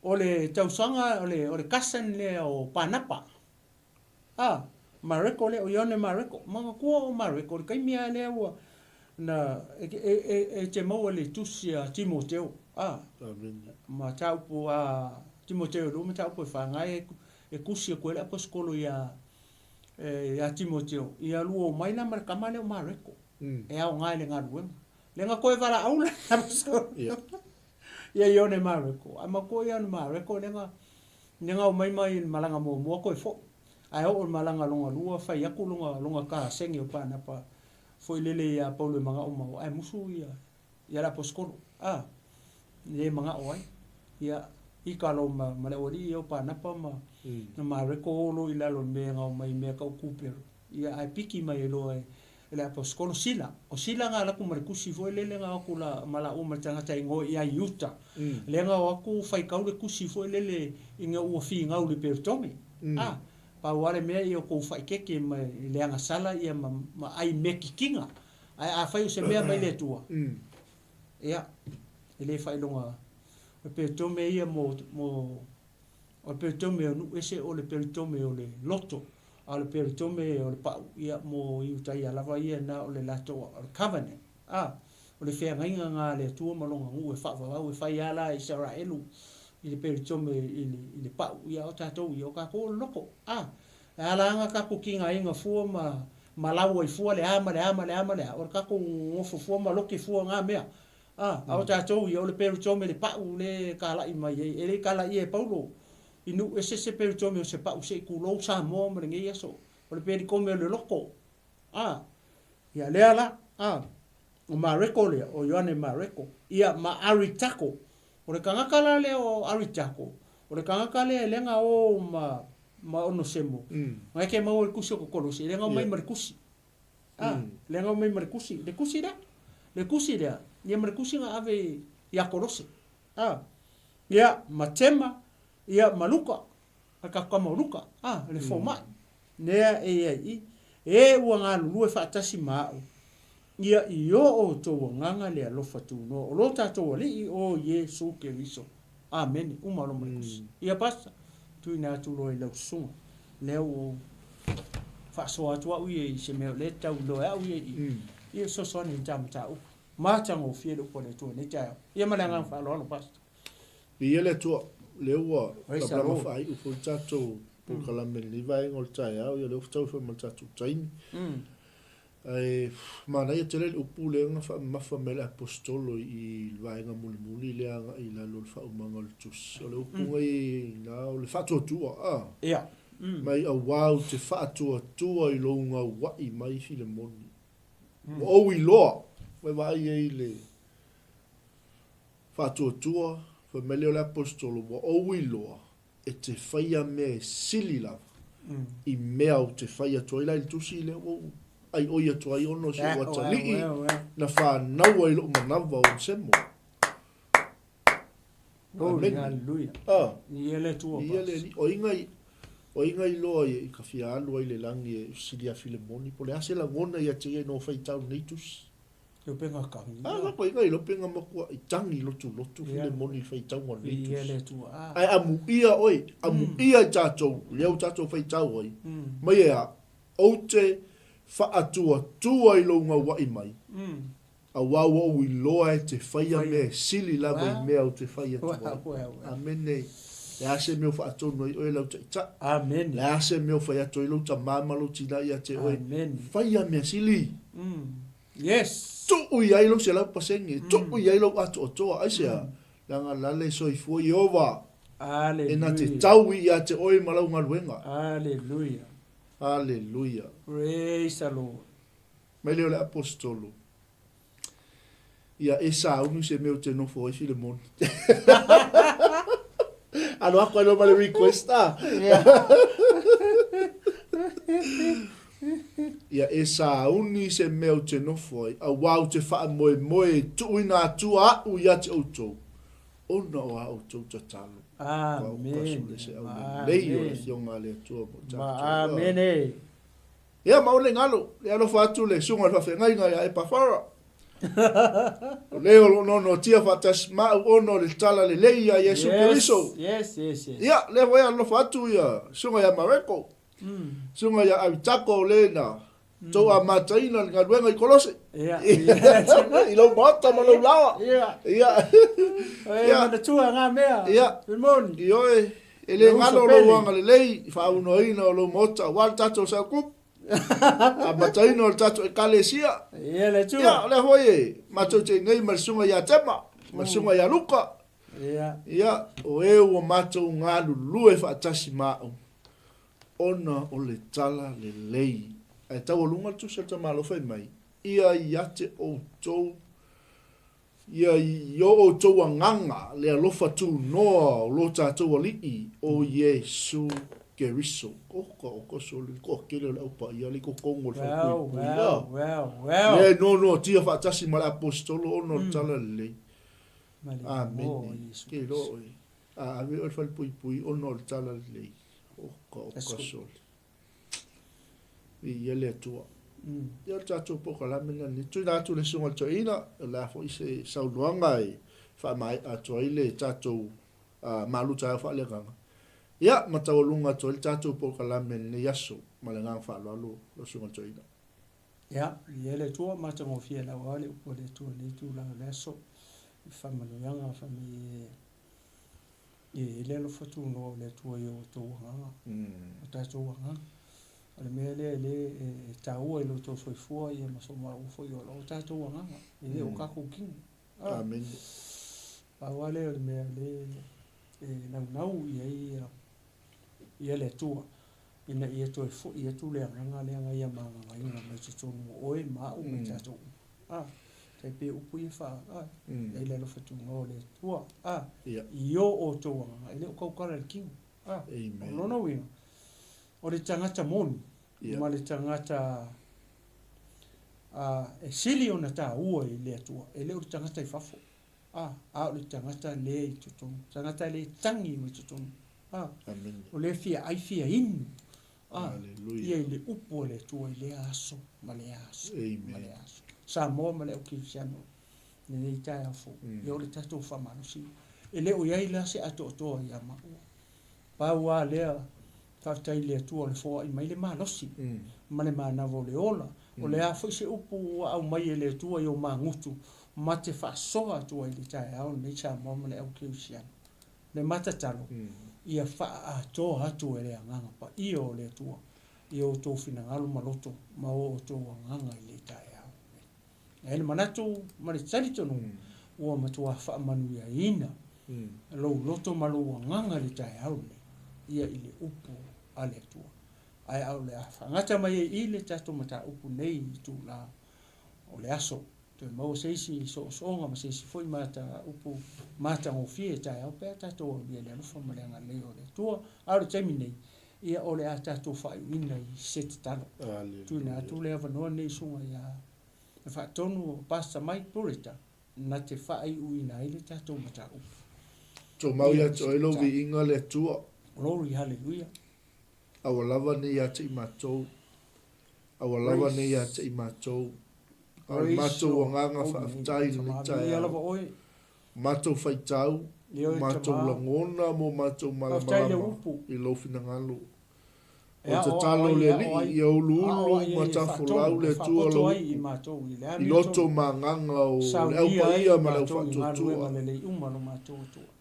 o le tausaga, o le, o le cousin lea o Panapa. A, Mareko lea, o Ioane Mareko. Manatua o Mareko, le taimi lava lea ua, na, e, e, e, e te maua i le tusi a Timoteo, a, mataupu a Timoteo e lua mataupu e fa, na e, e tusi atu ai le aposetolo iā, iā Timoteo, ia lua omai la ma le tama lea o Mareko, e aoga i le galuega. Lea na toe valaau la le aposetolo ia Ioane Mareko. Ae manatua Ioane Mareko lea na, lea na omai mai i le malaga muamua toe foi. Ae oo i le malaga lona lua fai atu lona lona kasegi o Panapa foi lele ia Paulo e manao mau ae musu ia ia le aposetolo a le manao ai ia. Ikalo ma ma le aualii ia o Panapa ma na Mareko o loa i lalo i le mea e gao mai i mea tau Kupero, ia ae piki mai ai loa e le Aposetolo Sila. O Sila na alu atu ma le tusi foi lele na o atu la ma laua ma le tagata e igoa ia Iuta, lea na o atu faitau le tusi foi lele ina ua finau i le Peretome. A, pau lava le mea ia outou faaeteete ma i le agasala ia ma ma ai mekikina. Ae afai o se mea mai le Atua, ia, e le faailoga O le peritome ia mo, mo, o le peritome o nuu ese o le peritome o le loto, a o le peritome o le pau, ia, mo Iutaia lava ia na o le latou, o le covenant, a, o le feagaiga na a le Atua ma Lona nuu e faavavau, e fai a la e Isaraelu i le peritome i le, i le pau, ia, a o tatou ia, o tatou o le loto, a. E ala ana tatou tigaina fua ma, ma lau ai fua le a ma le a ma le a ma le a, o le tatou nofo fua ma lote fua na mea, A, a o tatou ia, o le peritome le pa'u lea e kala'i mai ai. E le i kalaia e Paulo i nuu ese se peritome o se pa'u se i tulou Samoa ma lenei aso. O le peritome o le loto. A, ia lea la, a, o Mareko lea, o Ioane Mareko, ia ma Aritako. O le tagata la lea o Aritako, o le tagata lea lea na o ma, ma Onosemo, na e te maua i le tusi o Kolosi, lea na omai ma le tusi. A, lea na omai ma le tusi, le tusi lea, le tusi lea, ia ma le tusi na ave ia Kolose. A, ia, ma Tema, ia, ma Luka, a tatou tama o Luka, a, le fomai, lea e i ai i, e ua galulue faatasi ma au, ia i o outou agaga le alofa tunoa o lo tatou Alii o Iesu Keriso. Amene. Uma loa ma le tusi. Ia, Pastor, tuuina atu loa i lau susuga. Lea ua ou faasoa atu au ia i se mea o lea e tau iloa e au ia i ia fesoasoani i le ta mataupu. Matagofie le upu a le Atua i lenei taeao. Ia ma le agaga faaaloalo, Pastor. Viia le Atua, lea ua lamalama faaiu foi le tatou polokalame i lenei vaega o le taeao, ia lea ua fetaui foi ma le tatou taimi. Ae manaia tele le upu lea na faamamafa mai e le Aposetolo i le vaega mulimuli lea agai i lalo o le faaumaga o le tusi. O le upu na i ai i ina, o le faatuatua, a? Ia. Mai auā ou te faatuatua i lou gaua'i mai Filemoni. Ua ou iloa, ua e vaai ai i le faatuatua, fai mai lea o le Aposetolo, ua ou iloa e te faia mea e sili lava i mea ou te fai atu ai la i le tusi lea ua ou aioi atu ai ona o si ou atalii na fanau ai lou manava o Onesemo. Amene. Hallelujah. Ah. Ia le Atua. Ia le Alii. O ai ngai o ai ngai iloa i ka fia alu ai le lagi e fesili ia Filemoni po o le a se lagona ia te ia ina ua faitau lenei tusi. Lopenga tangi. A lako i ngai lopenga matua i tangi lotulotu Filemoni i le faitauga o lenei tusi. Viia le Atua. A. Ae amuia oe, amuia i tatou, lea ua tatou faitau ai, mai e a, ou te faatuatua i lou gaua'i mai, auā ua ou iloa e te faia mea e sili lava i mea ou te fai atu ai. Amene. Le a se mea o faatonu ai oe lau Taitai. Amene. Le a se mea o fai atu ai lou tamā ma lou tinā ia te oe. Amene. Faia mea sili. Yes. Tuu i ai lou 100%, tuu i ai lou atoatoa. Aisea? Leaga la le soifua Ieova e na te tau i ia te oe ma lau galuega. Aleluia. Aleluia. Praise the Lord. Mai lea o le Aposetolo, ia e sauni se mea ou te nofo ai Filemoni. Alo aku ai loa ma le request a. Ia e sauni se mea ou te nofo ai, auā ou te faamoemoe e tuuina atu a'u ia te outou, ona o a outou tatalo. Amene. Lelei o le Afioga a le Atua mo tatou. Amene. Ia, ma ole galo, e alofa atu le susuga i le faafeagaiga ia Epafara. O le o lo o noanoatia faatasi ma au ona o le tala lelei ia Iesu Keriso. Yes, yes, yes. Ia, lea foi e alofa atu ia susuga ia Mareko, susuga ia Aritako o le na tou amataina le galuega i Kolose. Ia. I lou maota ma lou laoa. Ia. Ia. E manatua ngā mea. Ia. Filemoni. Ioe. E le galo lou agalelei i faaunoaina o lou maota aua le tatou cell group, amataina o le tatou Ekalesia. Ia le Atua. Ia, o lea foi e matou te i nei ma le susuga ia Tema, ma le susuga ia Luka. Ia. Ia, o e ua matou galulue faatasi ma au, ona o le tala lelei. Ae taualuga le tusi a le tamaloa fai mai, Ia ia te outou. Ia i o outou agaga le alofa tunoa o lo tatou Alii, o Iesu Keriso. Oka oka sole le toatele o le au paia le i totonu o le falepuipui. Lea e noanoatia faatasi ma le Aposetolo ona o le Tala Lelei. Amene. Ke iloa oe, a ave oe i le falepuipui ona o le Tala Lelei. Oka oka sole. Viia le Atua. Ia o le tatou polokalame lena nei. Tuuina atu i le Susuga i le Toeaina, o le a foi se saunoaga e faamaea atu ai le tatou malu taeao faaleagaga. Ia, ma taualuga atu ai le tatou polokalame i lenei aso. Ma le agaga faaaloalo lau Susuga i le Toeaina. Ia, viia le Atua, matagofie lava le upu a le Atua i lenei itula o le aso i faamanuiaga fai mai e E i ai le alofa tunoa o le Atua i o outou agaga, o tatou agaga. O le mea lea lea e taua i lo outou soifua ia ma so maua foi o lo tatou agaga, e le o tatou kino. Amene. Pau lava lea o le mea lea e naunau i ai ia le Atua, ina ia toe foi atu le agaga lea na ia magagaina mai totonu o oe ma au ma i tatou uma. A, tai pei o upu ia fa, a, e le alofa tunoa o le Atua, a, i o outou agaga, e le o tautala i le kino. A, o lona uiga, o le tagata moni ma le tagata a, e sili ona taua i le Atua, e le o le tagata i fafo, a, a o le tagata lea i totonu, tagata lea e tagi mai totonu, a, o lea e fia ai fia inu, A, ia i le upu a le Atua i lea aso ma lea aso ma lea aso. Samoa ma le au kerisiano i lenei taeao fou, ia o le tatou faamalosi. E le o i ai la se atoatoa ia maua. Pau lava lea, faafetai i le Atua o le foai mai le malosi ma le manava o le ola. O le a foi se upu ua aumai e le Atua i ou magutu ma te faasoa atu ai i le taeao lenei Samoa ma le au kerisiano. Le ma tatalo, ia faaatoa atu e le Agaga Paia o le Atua i o outou finagalo ma loto ma o outou agaga i le taeao lenei. E i ai le manatu ma le talitonuga ua matua faamanuiaina lou loto ma lou agaga i le taeao lenei, ia i le upu a le Atua. Ae a o le a faagata mai ai i le tatou mataupu nei i itula o le aso. Toe maua se isi soosooga ma se isi foi mataupu matagofie taeao pe a tatou aulia i le alofa ma le agalelei o le Atua. A o le taimi nei, ia o le a tatou faaiuina i se tatalo. Tuuina atu le avanoa lenei i susuga ia le Faatonu o Pastor Mike Burita na te faaiuina ai le tatou mataupu. Tumau ia te oe lou viiga le Atua. Glory, hallelujah. Aua lava nei ia te i matou. Aua lava nei ia te i matou. A o le matou agaga faafetai i lenei taeao, matou faitau, matou lagona mo matou malamalama i lou finagalo. O le tatalo o le Alii ia uluulu ma tafolau le Atua lou upu i loto ma agaga o le Au Paia ma le Au Faatuatua.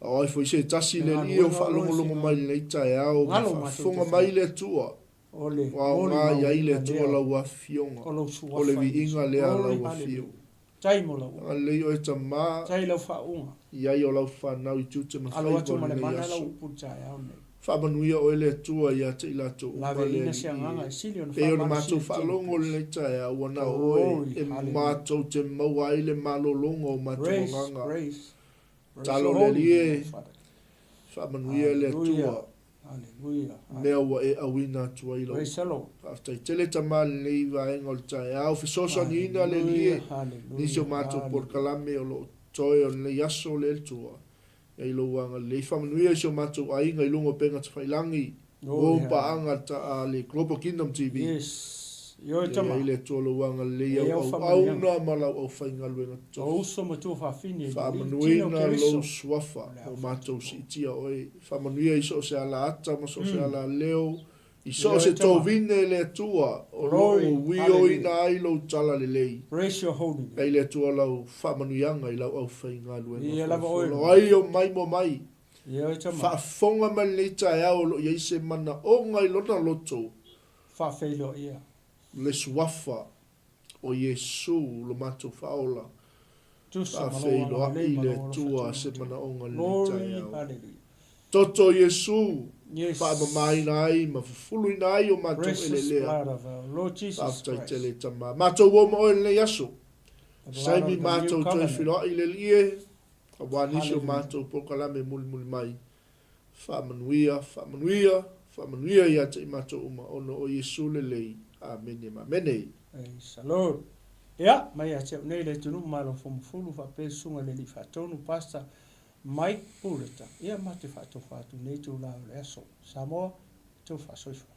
A o ai foi se tasi le Alii o faalogologo mai i lenei taeao ma faafofoga mai le Atua, Ua aoga i ai le Atua lau afioga, o le viiga lea a lau afio. Agalelei oe Tama, i ai o lau fanau i tiute ma faiva o lenei aso. Faamanuia oe le Atua ia te i latou uma le Alii e. Pei ona matou faalogo i lenei taeao, ua na o oe e matou te maua ai le malologa o matou agaga. Talo le Alii e, faamanuia le Atua. Mea ua e auina atu ai lau faafetai tele Tama i lenei vaega o le taeao fesoasoaniina le Alii e nisi o matou polokalame o lo o toe o lenei aso le Atua i lou agalelei faamanuia i si o matou aiga i luga o upega tafailagi o paaga a le Global Kingdom TV. Ia i ai le Atua lou agalelei au auauna ma lau aufaigaluega totofi. Faamanuina lou suafa ua matou siitia oe. Faamanuia i so o se alaata ma so o se alaleo, i so o se tovine le Atua o lo o uioina ai lou talalelei. Ai le Atua lau faamanuiaga i lau aufaigaluega folafolafola. O ai o mai mo mai. Faafofoga mai lenei taeao o lo o i ai se manaoga i lona loto. Le suafa o Iesu lo matou Faaola. Faafeiloai le Atua se manaoga i lenei taeao. Toto Iesu, faamamaina ai ma fufuluina ai o matou eleelea. Faafetai tele Tama. Matou o ma oe i lenei aso. Saimi matou toe feiloai i le Alii e, aua nisi o matou polokalame mulimuli mai. Faamanuia, faamanuia, faamanuia ia te i matou uma, ona o Iesu lelei. Amene ma amene. Praise the Lord. Ia, mai ia te au nei Leatinuu Malo Fomufulu faapea le Susuga i le Alii Faatonu, Pastor Mike Puleta. Ia, ma te faatofa atu nei itula o le aso. Samoa, tou faasoifua.